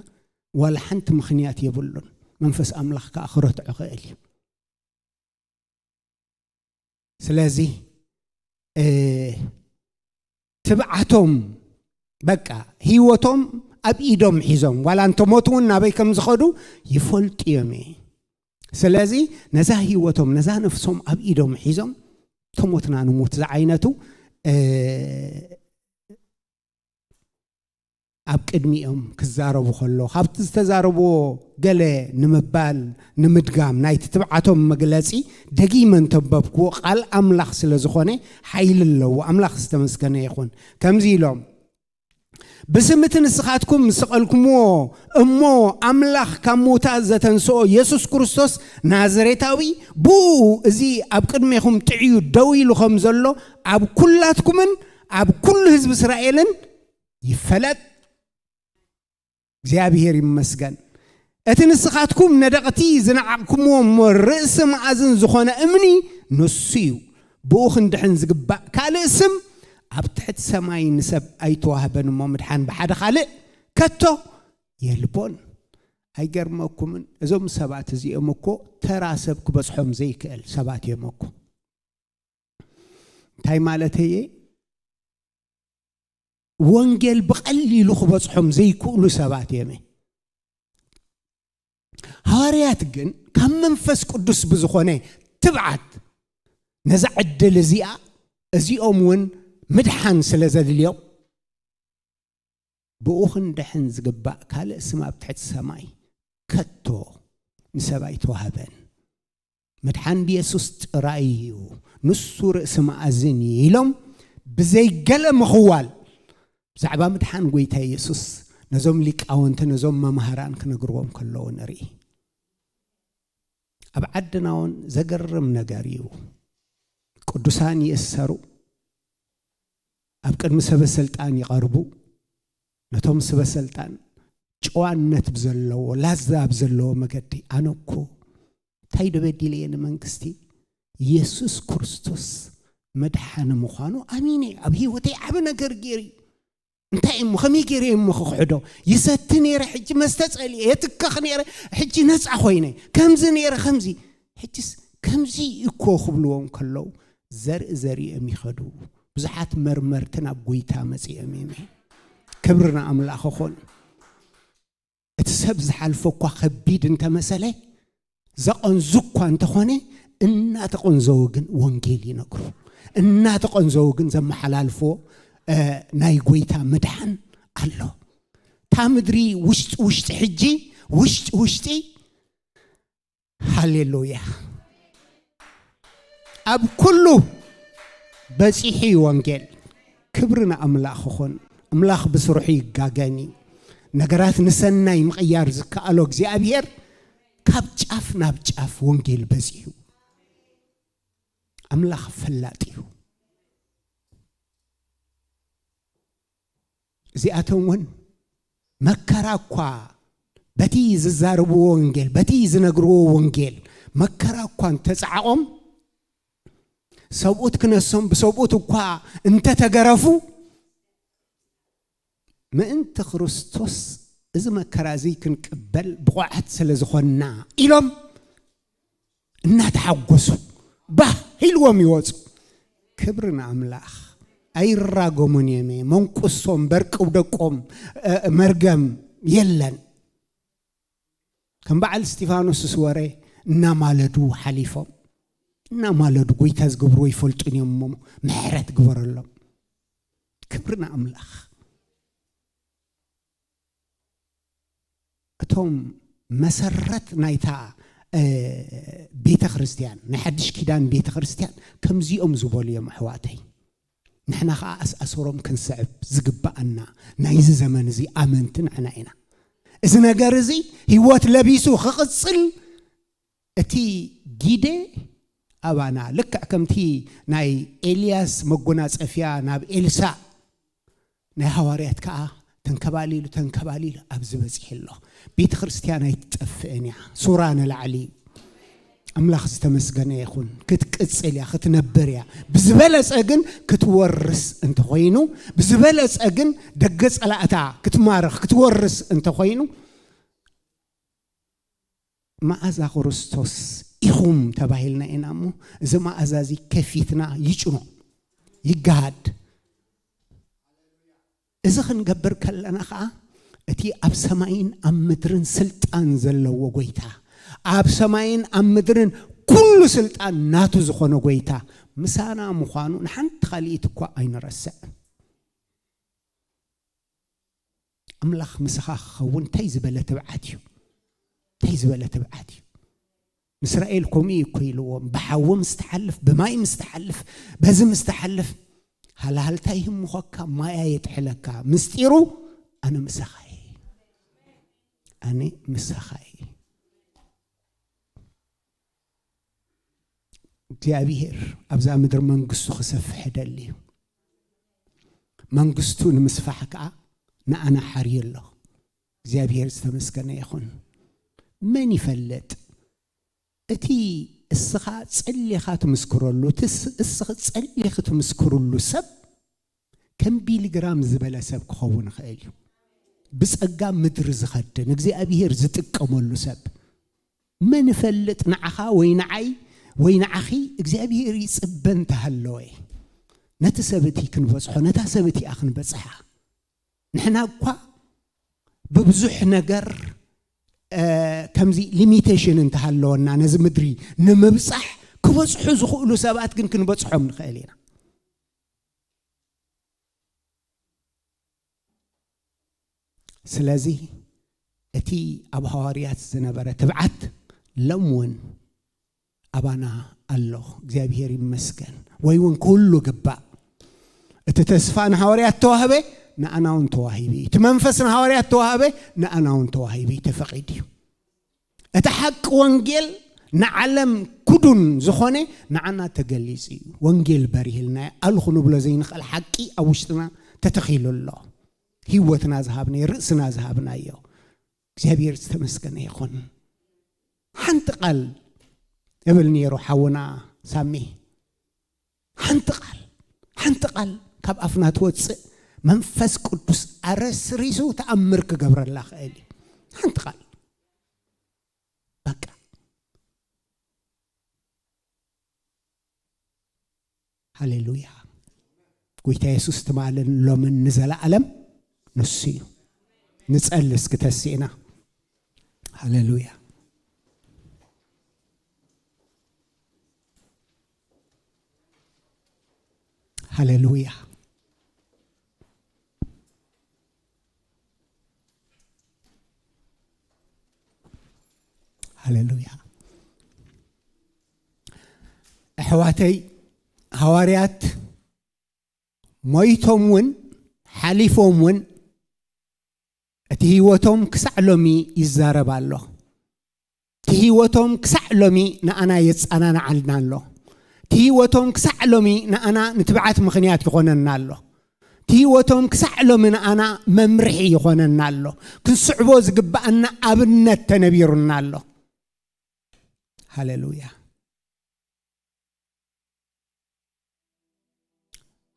ዋላ ሓንቲ ምኽንያት የብሉን። መንፈስ ኣምላኽ ከኣ ክረትዖ ክእል እዩ። ስለዚ፣ እ፣ ትብዓቶም፣ በቃ፣ ህይወቶም ኣብ ኢዶም ሒዞም፣ ዋላ እንተሞቱ እውን ናበይ ከም ዝኸዱ ይፈልጡ እዮም እየ። ስለዚ ነዛ ህይወቶም፣ ነዛ ነፍሶም ኣብ ኢዶም ሒዞም፣ ተሞትና ንሙት ዝዓይነቱ፣ እ፣ ኣብ ቅድሚኦም ክዛረቡ ከሎ፣ ካብቲ ዝተዛረብዎ ገለ ንምባል፣ ንምድጋም፣ ናይቲ ትብዓቶም መግለጺ ደጊመ እንተንበብክዎ፣ ቃል ኣምላኽ ስለ ዝኾነ ሓይሊ ኣለዎ። ኣምላኽ ዝተመስገነ ይኹን። ከምዚ ኢሎም፣ "ብስም እቲ ንስኻትኩም ዝሰቐልኩምዎ እሞ ኣምላኽ ካብ ምዉታት ዘተንስኦ የሱስ ክርስቶስ ናዝሬታዊ፣ ብኡ እዚ ኣብ ቅድሜኹም ጥዕዩ ደው ኢሉ ከም ዘሎ ኣብ ኩላትኩምን ኣብ ኩሉ ህዝቢ እስራኤልን ይፈለጥ።" እግዚኣብሔር ይመስገን። እቲ ንስኻትኩም ነደቕቲ ዝነዓቕኩምዎ እሞ ርእሲ መኣዝን ዝኾነ እምኒ ንሱ እዩ። ብኡ ክንድሕን ዝግባእ ካልእ ስም ኣብ ትሕቲ ሰማይ ንሰብ ኣይተዋህበን እሞ ምድሓን ብሓደ ካልእ ከቶ የልቦን። ኣይገርመኩምን? እዞም ሰባት እዚኦም እኮ ተራ ሰብ ክበጽሖም ዘይክእል ሰባት እዮም እኮ። እንታይ ማለተይ እየ? ወንጌል ብቐሊሉ ክበጽሖም ዘይክእሉ ሰባት እዮም። ሃዋርያት ግን ካብ መንፈስ ቅዱስ ብዝኾነ ትብዓት ነዛ ዕድል እዚኣ፣ እዚኦም እውን ምድሓን ስለ ዘድልዮም፣ ብኡ ክንድሕን ዝግባእ ካልእ ስም ኣብ ትሕቲ ሰማይ ከቶ ንሰብ ኣይተዋህበን። ምድሓን ብየሱስ ጥራይ እዩ። ንሱ ርእሲ መኣዝን እዩ ኢሎም ብዘይገለ ምኽዋል ብዛዕባ ምድሓን ጎይታ የሱስ ነዞም ሊቃውንቲ፣ ነዞም መምሃራን ክነግርዎም ከለዉ ንርኢ። ኣብ ዓድና እውን ዘገርም ነገር እዩ። ቅዱሳን ይእሰሩ፣ ኣብ ቅድሚ ሰበ ስልጣን ይቐርቡ። ነቶም ሰበ ስልጣን ጨዋነት ብዘለዎ፣ ላዛ ብዘለዎ መገዲ፣ "ኣነ እኮ እንታይ ዶ በዲለ እየ ንመንግስቲ? የሱስ ክርስቶስ መድሓኒ ምዃኑ ኣሚነ፣ ኣብ ህይወተይ ዓቢ ነገር ገይሩ እዩ። እንታይ እሞ፣ ከመይ ገይረ እሞ ክኽሕዶ? ይሰቲ ነይረ፣ ሕጂ መስተ ጸሊኤ፣ የትከኽ ነይረ፣ ሕጂ ነጻ ኮይነ፣ ከምዚ ነይረ፣ ከምዚ። ሕጂስ ከምዚ እኮ" ክብልዎም ከለዉ፣ ዘርኢ ዘሪኦም ይኸዱ። ብዙሓት መርመርቲ ናብ ጎይታ መጺኦም እዮም። ክብሪ ንኣምላኽ ይኹን። እቲ ሰብ ዝሓልፎ እኳ ከቢድ እንተመሰለ፣ ዘቐንዙ እኳ እንተኾነ፣ እናተቐንዘው ግን ወንጌል ይነግሩ። እናተቐንዘው ግን ዘመሓላልፎ ናይ ጎይታ ምድሓን ኣሎ። እታ ምድሪ ውሽጢ ውሽጢ ሕጂ ውሽጢ ውሽጢ ሃሌሉያ ኣብ ኩሉ በፂሑ እዩ ወንጌል። ክብሪ ንኣምላኽ ይኹን። ኣምላኽ ብስርሑ ይጋገን እዩ። ነገራት ንሰናይ ምቕያር ዝከኣሎ እግዚኣብሔር ካብ ጫፍ ናብ ጫፍ ወንጌል በፂሑ። ኣምላኽ ፈላጥ እዩ። እዚኣቶም እውን መከራ እኳ በቲ ዝዛረብዎ ወንጌል በቲ ዝነግርዎ ወንጌል መከራ እኳ እንተፃዕቖም ሰብኡት ክነሶም ብሰብኡት እኳ እንተተገረፉ ምእንቲ ክርስቶስ እዚ መከራ እዚ ክንቅበል ብቑዓት ስለ ዝኾንና ኢሎም እናተሓጎሱ ባህ ኢልዎም ይወፁ። ክብሪ ንኣምላኽ። ኣይራጎሙን እዮም። መንቁሶም በርቅው ደቆም መርገም የለን። ከም በዓል እስጢፋኖስ ዝወረ እናማለዱ ሓሊፎም እናማለዱ ጎይታ ዝገብርዎ ይፈልጡን እዮም እሞ ምሕረት ግበረሎም። ክብሪ ንኣምላኽ። እቶም መሰረት ናይታ ቤተ ክርስቲያን ናይ ሓድሽ ኪዳን ቤተ ክርስቲያን ከምዚኦም ዝበሉ እዮም ኣሕዋተይ። ንሕና ከዓ ኣስኣሰሮም ክንስዕብ ዝግባኣና ናይዚ ዘመን እዚ ኣመንቲ ንሕና ኢና። እዚ ነገር እዚ ህይወት ለቢሱ ክቕፅል እቲ ጊደ ኣባና ልክዕ ከምቲ ናይ ኤልያስ መጎናፀፊያ ናብ ኤልሳዕ ናይ ሃዋርያት ከዓ ተንከባሊሉ ተንከባሊሉ ኣብዚ በፂሑ ኣሎ። ቤተ ክርስቲያን ኣይትጠፍእን እያ። ሱራ ንላዕሊ ኣምላኽ ዝተመስገነ ይኹን። ክትቅፅል እያ ክትነብር እያ። ብዝበለፀ ግን ክትወርስ እንተኾይኑ ብዝበለፀ ግን ደገ ፀላእታ ክትማርኽ ክትወርስ እንተኾይኑ መዓዛ ክርስቶስ ኢኹም ተባሂልና ኢና እሞ እዚ መዓዛ እዚ ከፊትና ይጭኖ ይገሃድ። እዚ ክንገብር ከለና ከዓ እቲ ኣብ ሰማይን ኣብ ምድርን ስልጣን ዘለዎ ጎይታ ኣብ ሰማይን ኣብ ምድርን ኩሉ ስልጣን ናቱ ዝኾነ ጎይታ ምሳና ምዃኑ ንሓንቲ ካልኢት እኳ ኣይንረስዕ። ኣምላኽ ምሳኻ ክኸውን እንታይ ዝበለ ትብዓት እዩ እንታይ ዝበለ ትብዓት እዩ። ንእስራኤል ከምኡ እዩ እኮ ኢልዎም። ብሓዊ ምስ ትሓልፍ ብማይ ምስ ትሓልፍ በዚ ምስ ትሓልፍ ሃልሃልታ ይህምኾካ ማያ የጥሕለካ። ምስጢሩ ኣነ ምሳኻ እየ ኣነ ምሳኻ እየ። እግዚኣብሔር ኣብዛ ምድሪ መንግስቱ ክሰፍሕ ደሊ እዩ። መንግስቱ ንምስፋሕ ከዓ ንኣና ሓርዩ ኣሎ። እግዚኣብሔር ዝተመስገነ ይኹን። መን ይፈልጥ እቲ እስኻ ጸሊኻ ትምስክረሉ እቲ እስኺ ጸሊኺ ትምስክርሉ ሰብ ከም ቢሊግራም ዝበለ ሰብ ክኸውን ይኽእል እዩ። ብጸጋ ምድሪ ዝኸድን እግዚኣብሔር ዝጥቀመሉ ሰብ መን ይፈልጥ ንዓኻ ወይ ንዓይ ወይ ንዓኺ እግዚኣብሔር ይጽበ እንተሃለወ ነቲ ሰብ እቲ ክንበጽሖ ነታ ሰብ እቲኣ ክንበጽሓ ንሕና እኳ ብብዙሕ ነገር ከምዚ ሊሚቴሽን እንተሃለወና ነዚ ምድሪ ንምብጻሕ ክበጽሑ ዝኽእሉ ሰባት ግን ክንበጽሖም ንኽእል ኢና። ስለዚ እቲ ኣብ ሃዋርያት ዝነበረ ትብዓት ሎም እውን ኣባና ኣሎ። እግዚኣብሔር ይመስገን። ወይ እውን ኩሉ ግባእ። እቲ ተስፋ ንሃዋርያት ተዋህበ፣ ንኣና እውን ተዋሂቡ እዩ። እቲ መንፈስ ንሃዋርያት ተዋህበ፣ ንኣና እውን ተዋሂቡ እዩ። ተፈቒዱ እዩ። እቲ ሓቂ ወንጌል ንዓለም ክዱን ዝኾነ ንዓና ተገሊጹ እዩ። ወንጌል በሪህልና ኣልኹ ንብሎ ዘይንኽእል ሓቂ ኣብ ውሽጥና ተተኺሉ ኣሎ። ህይወትና ዝሃብናዮ ርእስና ዝሃብናዮ እግዚኣብሔር ዝተመስገነ ይኹን። ሓንቲ ቃል እብል ነይሩ ሓውና ሳሚ። ሓንቲ ቃል ሓንቲ ቃል ካብ ኣፍና ትወፅእ መንፈስ ቅዱስ ኣረስሪሱ ተኣምር ክገብረላ ክእል እዩ። ሓንቲ ቃል በቃ። ሃሌሉያ። ጎይታ የሱስ ትማልን ሎምን ንዘለኣለም ንሱ እዩ። ንጸሊ እስኪ ተሲእና። ሃሌሉያ። ሃሌሉያ። ሃሌሉያ። ኣሕዋተይ፣ ሃዋርያት ሞይቶም እውን ሓሊፎም እውን እቲ ህይወቶም ክሳዕ ሎሚ ይዛረብ ኣሎ። እቲ ህይወቶም ክሳዕ ሎሚ ንኣና የጸናንዓልና ኣሎ። እቲ ህይወቶም ክሳዕ ሎሚ ንኣና ንትብዓት ምኽንያት ይኾነና ኣሎ። እቲ ህይወቶም ክሳዕ ሎሚ ንኣና መምርሒ ይኾነና ኣሎ። ክንስዕቦ ዝግብኣና ኣብነት ተነቢሩና ኣሎ። ሃሌሉያ።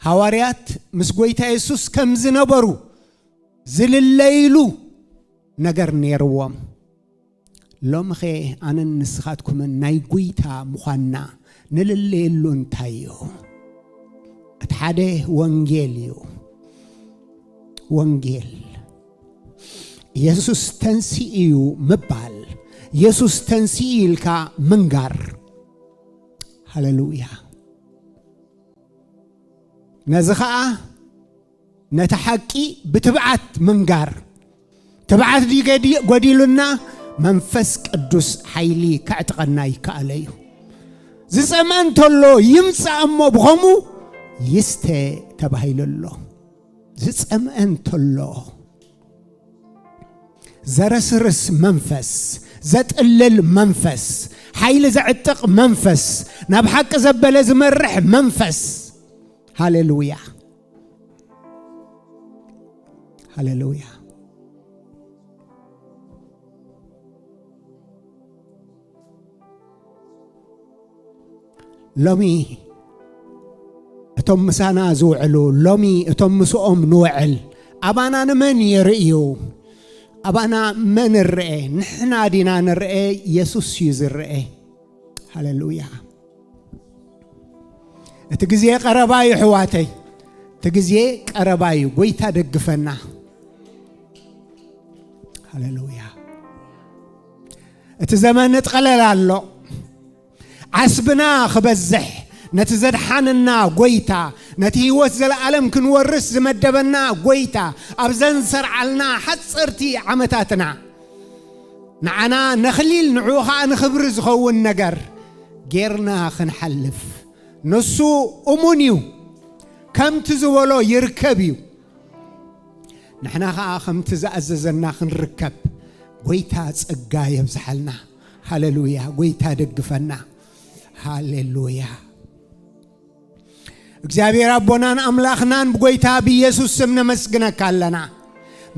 ሃዋርያት ምስ ጎይታ የሱስ ከም ዝነበሩ ዝልለይሉ ነገር ነይርዎም። ሎምኸ ኣነን ንስኻትኩምን ናይ ጎይታ ምዃንና ንልለየሉ እንታይ እዩ? እቲ ሓደ ወንጌል እዩ። ወንጌል። የሱስ ተንሲኡ እዩ ምባል። የሱስ ተንሲኡ ኢልካ ምንጋር። ሃሌሉያ። ነዚ ኸኣ ነቲ ሓቂ ብትብዓት ምንጋር። ትብዓት ድዩ ገዲ-፣ ጎዲሉና? መንፈስ ቅዱስ ሓይሊ ከዕጥቐና ይከኣለ እዩ። ዝጸምአ እንተሎ ይምጻእ እሞ ብኸምኡ ይስተ ተባሂሉ ኣሎ። ዝጸምአ እንተሎ ዘረስርስ መንፈስ፣ ዘጥልል መንፈስ፣ ሓይሊ ዘዕጥቕ መንፈስ፣ ናብ ሓቂ ዘበለ ዝመርሕ መንፈስ። ሃሌሉያ። ሃሌሉያ። ሎሚ እቶም ምሳና ዝውዕሉ፣ ሎሚ እቶም ምስኦም ንውዕል፣ ኣባና ንመን የርእዩ? ኣባና መን ንርአ? ንሕና ዲና ንርአ? የሱስ እዩ ዝርአ። ሃሌሉያ። እቲ ግዜ ቀረባ እዩ፣ ኣሕዋተይ። እቲ ግዜ ቀረባ እዩ። ጎይታ ደግፈና። ሃሌሉያ። እቲ ዘመን እጥቐለል ኣሎ። ዓስብና ክበዝሕ፣ ነቲ ዘድሓነና ጎይታ፣ ነቲ ህይወት ዘለኣለም ክንወርስ ዝመደበና ጎይታ፣ ኣብ ዘንሰርዓልና ሓጸርቲ ዓመታትና፣ ንዓና ነኽሊል፣ ንዕኡ ኸኣ ንኽብሪ ዝኸውን ነገር ጌርና ክንሓልፍ፣ ንሱ እሙን እዩ። ከምቲ ዝበሎ ይርከብ እዩ። ንሕና ኸኣ ከምቲ ዝኣዘዘና ክንርከብ ጎይታ ጸጋ የብዝሓልና። ሃሌሉያ። ጎይታ ደግፈና። ሃሌሉያ። እግዚኣብሔር ኣቦናን ኣምላኽናን ብጎይታ ብኢየሱስ ስም ነመስግነካ ኣለና።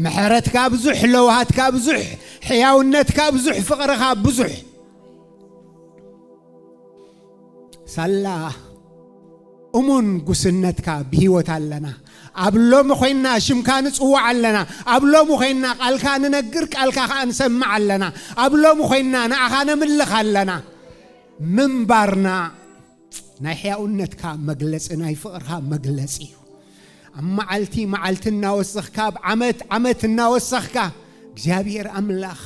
ምሕረትካ ብዙሕ፣ ለውሃትካ ብዙሕ፣ ሕያውነትካ ብዙሕ፣ ፍቕርኻ ብዙሕ። ሳላ እሙን ጉስነትካ ብህይወት ኣለና። ኣብ ሎሚ ኮይንና ሽምካ ንጽዋዕ ኣለና። ኣብ ሎሚ ኮይንና ቃልካ ንነግር፣ ቃልካ ከኣ ንሰምዕ ኣለና። ኣብ ሎሚ ኮይንና ንኣኻ ነምልኽ ኣለና። ምንባርና ናይ ሕያውነትካ መግለጺ፣ ናይ ፍቕርካ መግለጺ እዩ። ኣብ መዓልቲ መዓልቲ እናወሰኽካ፣ ኣብ ዓመት ዓመት እናወሰኽካ፣ እግዚኣብሔር ኣምላኽ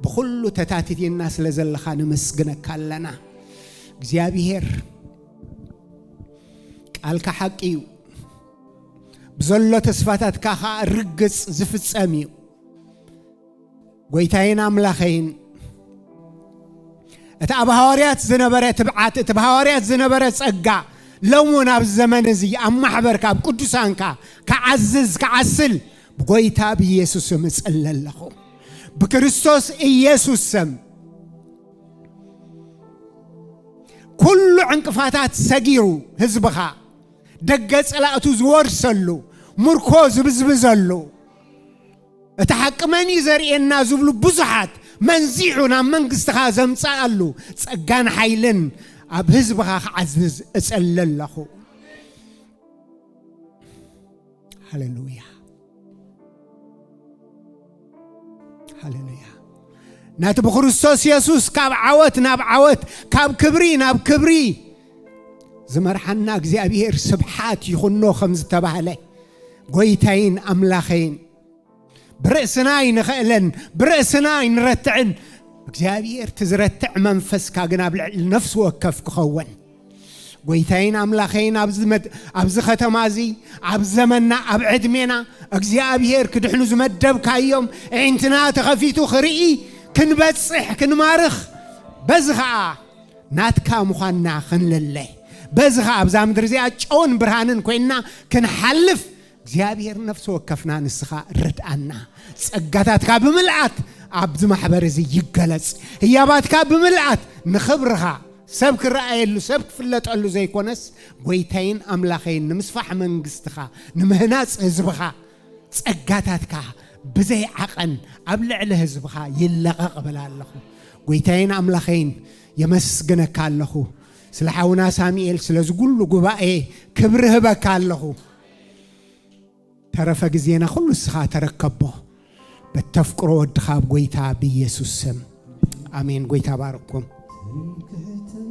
ብኹሉ ተታቲትና ስለ ዘለኻ ነመስግነካ ኣለና። እግዚኣብሔር ቃልካ ሓቂ እዩ። ብዘሎ ተስፋታትካ ኸኣ ርግጽ ዝፍጸም እዩ። ጎይታይን ኣምላኸይን፣ እቲ ኣብ ሃዋርያት ዝነበረ ትብዓት፣ እቲ ኣብ ሃዋርያት ዝነበረ ጸጋ፣ ሎም እውን ኣብዚ ዘመን እዚ ኣብ ማሕበርካ፣ ኣብ ቅዱሳንካ ክዓዝዝ፣ ክዓስል ብጎይታ ብኢየሱስ ስም እጽሊ ኣለኹ። ብክርስቶስ ኢየሱስ ስም ኩሉ ዕንቅፋታት ሰጊሩ ህዝብኻ ደገ ጸላእቱ ዝወርሰሉ፣ ምርኮ ዝብዝብዘሉ፣ እቲ ሓቂ መን እዩ ዘርእየና ዝብሉ ብዙሓት መንዚዑ ናብ መንግስትኻ ዘምጽኣሉ ጸጋን ሓይልን ኣብ ህዝብኻ ክዓዝዝ እጸሊ ኣለኹ። ሃሌሉያ። ሃሌሉያ። ነቲ ብክርስቶስ የሱስ ካብ ዓወት ናብ ዓወት፣ ካብ ክብሪ ናብ ክብሪ ዝመርሓና እግዚኣብሔር ስብሓት ይኹኖ ከም ዝተባህለ፣ ጎይታይን ኣምላኸይን፣ ብርእስና ኣይንኽእለን፣ ብርእስና ኣይንረትዕን። እግዚኣብሔር እቲ ዝረትዕ መንፈስካ ግን ኣብ ልዕሊ ነፍሲ ወከፍ ክኸውን። ጎይታይን ኣምላኸይን፣ ኣብዚ መድ-፣ ኣብዚ ከተማ እዚ፣ ኣብ ዘመንና፣ ኣብ ዕድሜና እግዚኣብሔር ክድሕኑ ዝመደብካዮም፣ ኣዒንትና ተኸፊቱ ክርኢ፣ ክንበጽሕ፣ ክንማርኽ፣ በዚ ኸኣ ናትካ ምዃንና ክንልለ፣ በዚ ኸኣ ኣብዛ ምድሪ እዚኣ ጨውን ብርሃንን ኮይንና ክንሓልፍ እግዚኣብሔር ነፍሲ ወከፍና ንስኻ ርድኣና። ጸጋታትካ ብምልኣት ኣብዚ ማሕበር እዚ ይገለጽ። ህያባትካ ብምልኣት ንኽብርኻ፣ ሰብ ክረኣየሉ፣ ሰብ ክፍለጠሉ ዘይኮነስ፣ ጎይታይን ኣምላኸይን፣ ንምስፋሕ መንግስትኻ፣ ንምህናጽ ህዝብኻ፣ ጸጋታትካ ብዘይ ዓቐን ኣብ ልዕሊ ህዝብኻ ይለቐቕ እብል ኣለኹ። ጎይታይን ኣምላኸይን፣ የመስግነካ ኣለኹ። ስለ ሓውና ሳሙኤል፣ ስለዚ ኩሉ ጉባኤ ክብሪ ህበካ ኣለኹ። ተረፈ ግዜና ኩሉ ንስኻ ተረከቦ። በተፍቅሮ ወድኻ ኣብ ጎይታ ብኢየሱስ ስም። ኣሜን። ጎይታ ባርኩም። ትምክሕተይ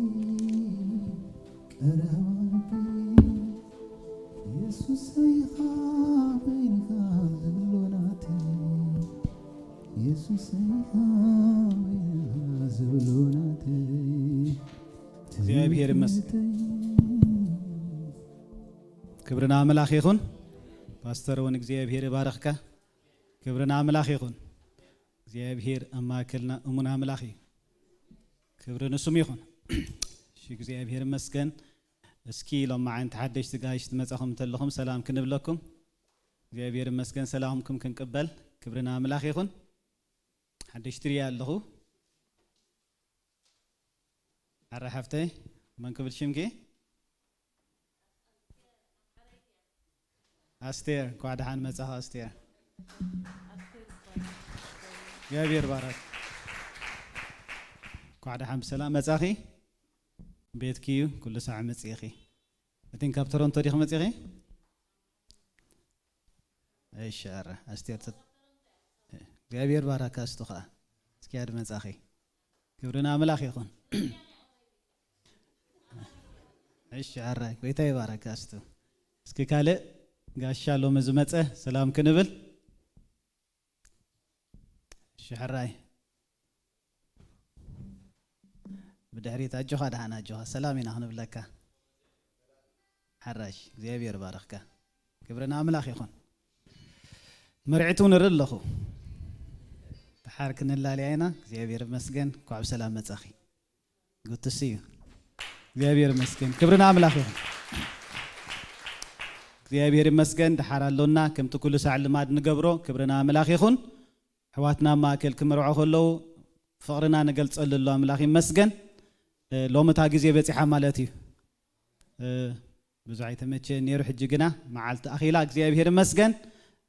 ቀረባ ልቢ፣ የሱሰይ ኢኻ በይንኻ ዝብሎ ናተይ፣ የሱሰይ ኢኻ በይንኻ ዝብሎ ናተይ። እግዚኣብሔር ይመስገን። ትምክሕተይ። ክብሪ ንኣምላኽ ይኹን። ፓስተር እውን እግዚኣብሔር ይባርኽካ። ክብሪ ንኣምላኽ ይኹን። እግዚኣብሔር ኣብ ማእከልና እሙን ኣምላኽ እዩ። ክብሪ ንስሙ ይኹን። እሺ፣ እግዚኣብሔር ይመስገን። እስኪ ሎማዓንቲ ሓደሽቲ ጋይሽ ትመጻኹም እንተለኹም ሰላም ክንብለኩም። እግዚኣብሔር ይመስገን፣ ሰላምኩም ክንቅበል። ክብሪ ንኣምላኽ ይኹን። ሓደሽቲ ሪኣ ኣለኹ። ኣረ ሓፍተይ፣ መን ክብል ሽምኪ? ኣስቴር፣ እንኳዕ ደሓን መጻኻ ኣስቴር። እግዚኣብሔር ባረክ። እንኳዕ ደሓን ብሰላም መጻኺ። ቤትኪ እዩ፣ ኩሉ ሳዕ መጺኺ። እቲ ካብ ቶሮንቶ ዲኺ መጺኺ? እሺ፣ ኣረ ኣስቴር ተ-፣ እግዚኣብሔር ባረካ። እስቱ ኸኣ እስኪ ኣድ መጻኺ። ክብሪ ንኣምላኽ ይኹን። እሺ፣ ኣረ ጎይታ ይባረካ። እስቱ እስኪ ካልእ ጋሻ ሎሚ ዝመጸ ሰላም ክንብል። እሺ፣ ሕራይ ብድሕሪት ኣጆኻ፣ ደሓን ኣጆኻ፣ ሰላም ኢና ክንብለካ። ሓራሽ እግዚኣብሔር ባረኽካ። ክብሪ ንኣምላኽ ይኹን። መርዒቱ ንርኢ ኣለኹ። ደሓር ክንላለያ ኢና። እግዚኣብሔር ይመስገን። እንኳዕ ብሰላም መጻኺ። ጉትስ እዩ። እግዚኣብሔር ይመስገን። ክብሪ ንኣምላኽ ይኹን። እግዚኣብሔር ይመስገን። ደሓር ኣሎና። ከምቲ ኩሉ ሳዕ ልማድ ንገብሮ። ክብሪ ንኣምላኽ ይኹን። ኣሕዋትና ኣብ ማእከል ክምርዖ ከለዉ ፍቕርና ንገልጸሉ ኣሎ። ኣምላኽ ይመስገን። እ፣ ሎሚ እታ ግዜ በጺሓ ማለት እዩ። እ፣ ብዙሕ ኣይተመቸየን ነይሩ። ሕጂ ግና መዓልቲ ኣኺላ፣ እግዚኣብሔር ይመስገን።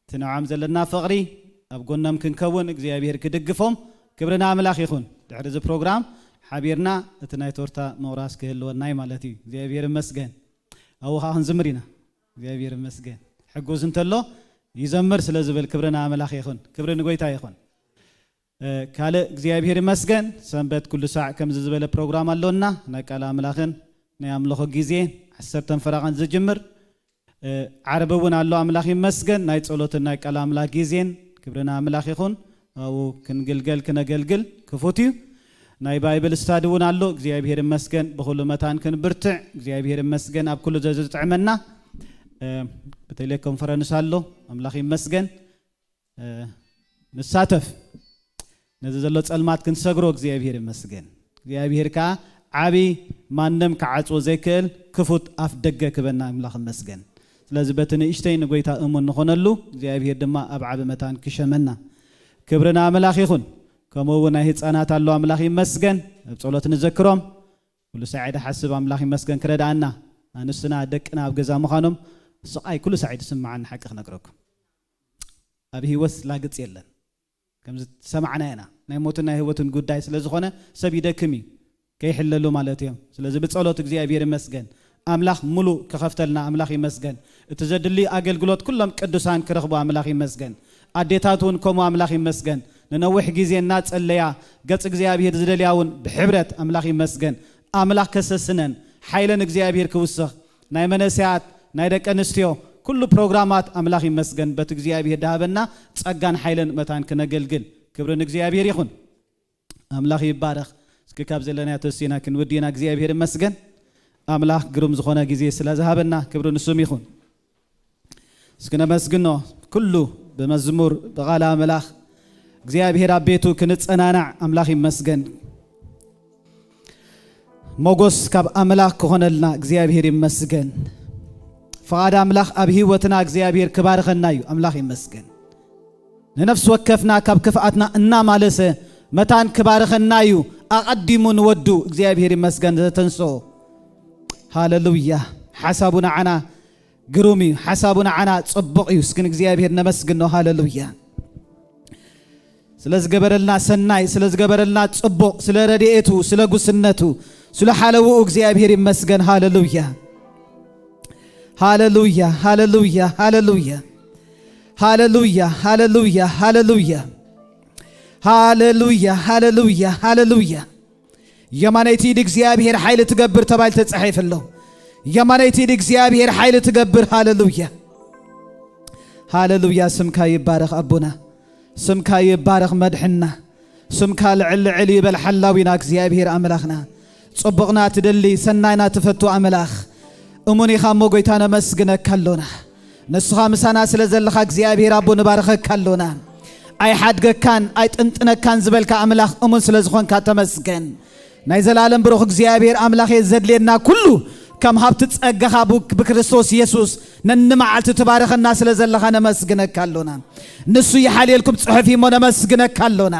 እቲ ንዖም ዘለና ፍቕሪ፣ ኣብ ጎኖም ክንከውን እግዚኣብሔር ክድግፎም። ክብሪ ንኣምላኽ ይኹን። ድሕሪ እዚ ፕሮግራም ሓቢርና እቲ ናይ ቶርታ ምቑራስ ክህልወና እዩ ማለት እዩ። እግዚኣብሔር ይመስገን። ኣብኡ ኸዓ ክንዝምር ኢና። እግዚኣብሔር ይመስገን። ሕጉዝ እንተሎ ይዘምር ስለ ዝብል ክብሪ ንኣምላኽ ይኹን። ክብሪ ንጎይታ ይኹን። እ፣ ካልእ እግዚኣብሔር ይመስገን። ሰንበት ኩሉ ሳዕ ከምዚ ዝበለ ፕሮግራም ኣሎና። ናይ ቃል ኣምላኽን ናይ ኣምልኾ ግዜ ዓሰርተን ፈረቓን ዝጅምር። እ፣ ዓርቢ እውን ኣሎ። ኣምላኽ ይመስገን። ናይ ጸሎትን ናይ ቃል ኣምላኽ ግዜን። ክብሪ ንኣምላኽ ይኹን። ኣብኡ ክንግልገል ክነገልግል ክፉት እዩ። ናይ ባይብል ስታዲ እውን ኣሎ። እግዚኣብሔር ይመስገን። ብኹሉ መታን ክንብርትዕ እግዚኣብሔር ይመስገን። ኣብ ኩሉ ዘዝጥዕመና፣ እ፣ ብቴሌኮንፈረንስ ኣሎ። ኣምላኽ ይመስገን። እ፣ ንሳተፍ። ነዚ ዘሎ ጸልማት ክንሰግሮ እግዚኣብሔር ይመስገን። እግዚኣብሔር ከኣ ዓቢ ማንም ክዓጽዎ ዘይክእል ክፉት ኣፍ ደገ ክበና ኣምላኽ ይመስገን። ስለዚ በቲ ንእሽተይ ንጎይታ እሙን ንኾነሉ እግዚኣብሔር ድማ ኣብ ዓቢ መታን ክሸመና። ክብሪ ንኣምላኽ ይኹን። ከምኡ እውን ናይ ህጻናት ኣሎ ኣምላኽ ይመስገን። ኣብ ጸሎት ንዘክሮም። ኩሉ ሳዕ ድሓስብ ኣምላኽ ይመስገን ክረድኣና። ኣንስትና ደቅና ኣብ ገዛ ምዃኖም ስቓይ ኩሉ ሳዕ ድስምዓኒ ሓቂ ክነግረኩም። ኣብ ህይወት ላግጽ የለን። ከምዚ ዝሰማዕና ኢና። ናይ ሞትን ናይ ህይወትን ጉዳይ ስለ ዝኾነ ሰብ ይደክም እዩ። ከይሕለሉ ማለት እዮም። ስለዚ ብጸሎት እግዚኣብሔር ይመስገን። ኣምላኽ ሙሉእ ክኸፍተልና ኣምላኽ ይመስገን። እቲ ዘድሊ ኣገልግሎት ኩሎም ቅዱሳን ክረኽቡ ኣምላኽ ይመስገን። ኣዴታት እውን ከምኡ ኣምላኽ ይመስገን። ንነዊሕ ግዜ እናጸለያ ገጽ እግዚኣብሔር ዝደልያ እውን ብሕብረት ኣምላኽ ይመስገን። ኣምላኽ ከሰስነን ሓይለን እግዚኣብሔር ክውስኽ ናይ መነሰያት ናይ ደቂ ኣንስትዮ ኩሉ ፕሮግራማት ኣምላኽ ይመስገን። በቲ እግዚኣብሔር ድሃበና ጸጋን ሓይለን መታን ክነገልግል ክብሪ ንእግዚኣብሔር ይኹን። ኣምላኽ ይባረኽ። እስኪ ካብ ዘለናዮ ተሲና ክንውዲ ኢና። እግዚኣብሔር ይመስገን። ኣምላኽ ግሩም ዝኾነ ግዜ ስለ ዝሃበና ክብሪ ንስም ይኹን። እስኪ ነመስግኖ። ኩሉ ብመዝሙር ብቓል ኣምላኽ እግዚኣብሔር ኣብ ቤቱ ክንጸናናዕ ኣምላኽ ይመስገን። ሞጎስ ካብ ኣምላኽ ክኾነልና እግዚኣብሔር ይመስገን። ፍቓድ ኣምላኽ ኣብ ህይወትና እግዚኣብሔር ክባርኸና እዩ። ኣምላኽ ይመስገን። ንነፍሲ ወከፍና ካብ ክፍኣትና እናማለሰ መታን ክባርኸና እዩ። ኣቐዲሙ ንወዱ እግዚኣብሔር ይመስገን ዘተንስኦ። ሃለሉያ። ሓሳቡ ንዓና ግሩም እዩ። ሓሳቡ ንዓና ጽቡቕ እዩ። እስኪ ንእግዚኣብሔር ነመስግኖ። ሃለሉያ። ስለ ዝገበረልና ሰናይ፣ ስለ ዝገበረልና ጽቡቕ፣ ስለ ረድኤቱ፣ ስለ ጉስነቱ፣ ስለ ሓለውኡ እግዚኣብሔር ይመስገን። ሃለሉያ። ሃለሉያ። ሃለሉያ። ሃለሉያ። ሃለሉያ። ሃለሉያ። ሃለሉያ። ሃለሉያ። ሃለሉያ። ሃለሉያ። የማነይቲ ኢድ እግዚኣብሔር ሓይሊ ትገብር ተባሂሉ ተጻሒፉ ኣሎ። የማነይቲ ኢድ እግዚኣብሔር ሓይሊ ትገብር። ሃለሉያ። ሃለሉያ። ስምካ ይባረኽ ኣቦና። ስምካ ይባረኽ መድሕና። ስምካ ልዕል ልዕል ይበል ሓላዊና እግዚኣብሔር ኣምላኽና። ጽቡቕና ትደሊ ሰናይና ትፈቱ ኣምላኽ። እሙን ኢኻ እሞ ጎይታ ነመስግነካ ኣሎና። ንስኻ ምሳና ስለ ዘለኻ እግዚኣብሔር ኣቦ ንባርኸካ ኣሎና። ኣይሓድገካን ኣይጥንጥነካን ዝበልካ ኣምላኽ እሙን ስለ ዝኾንካ ተመስገን። ናይ ዘላለም ብሩኽ እግዚኣብሔር ኣምላኽ እየ ዘድልየና ኩሉ ከም ሃብቲ ጸጋኻ ብ-፣ ብክርስቶስ የሱስ ነንመዓልቲ ትባርኸና ስለ ዘለኻ ነመስግነካ ኣሎና። ንሱ ይሓልየልኩም ጽሑፍ እሞ ነመስግነካ ኣሎና።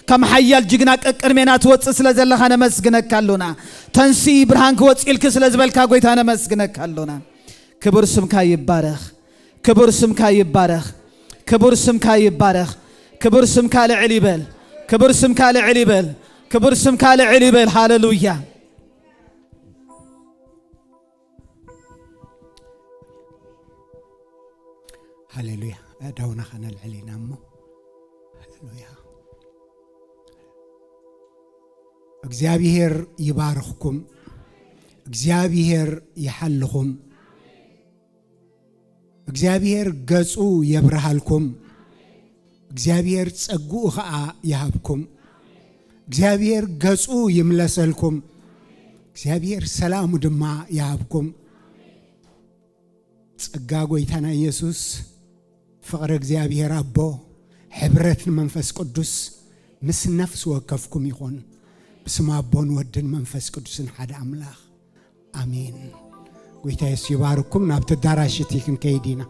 ከም ሓያል ጅግና ቀቅድሜና ትወጽእ ስለ ዘለኻ ነመስግነካ ኣሎና። ተንስኢ ብርሃን ክወጽእ ኢልኪ ስለ ዝበልካ ጎይታ ነመስግነካ ኣሎና። ክቡር ስምካ ይባረኽ። ክቡር ስምካ ይባረኽ። ክቡር ስምካ ይባረኽ። ክቡር ስምካ ልዕል ይበል። ክቡር ስምካ ልዕል ይበል። ክቡር ስምካ ልዕል ይበል። ሃለሉያ። ሃሌሉያ። ኣእዳውና ከነልዕል ኢና እሞ። ሃሌሉያ። እግዚኣብሔር ይባርኽኩም። እግዚኣብሔር ይሓልኹም። እግዚኣብሔር ገጹ የብርሃልኩም። እግዚኣብሔር ጸግኡ ኸኣ ይሃብኩም። እግዚኣብሔር ገጹ ይምለሰልኩም። እግዚኣብሔር ሰላሙ ድማ ይሃብኩም። ጸጋ ጐይታና ኢየሱስ፣ ፍቕሪ እግዚኣብሔር ኣቦ፣ ሕብረት ንመንፈስ ቅዱስ ምስ ነፍሲ ወከፍኩም ይኹን። ብስም ኣቦን ወድን መንፈስ ቅዱስን ሓደ ኣምላኽ። ኣሜን። ጐይታ የሱስ ይባርኩም። ናብቲ ኣዳራሽ እቲ ክንከይድ ኢና።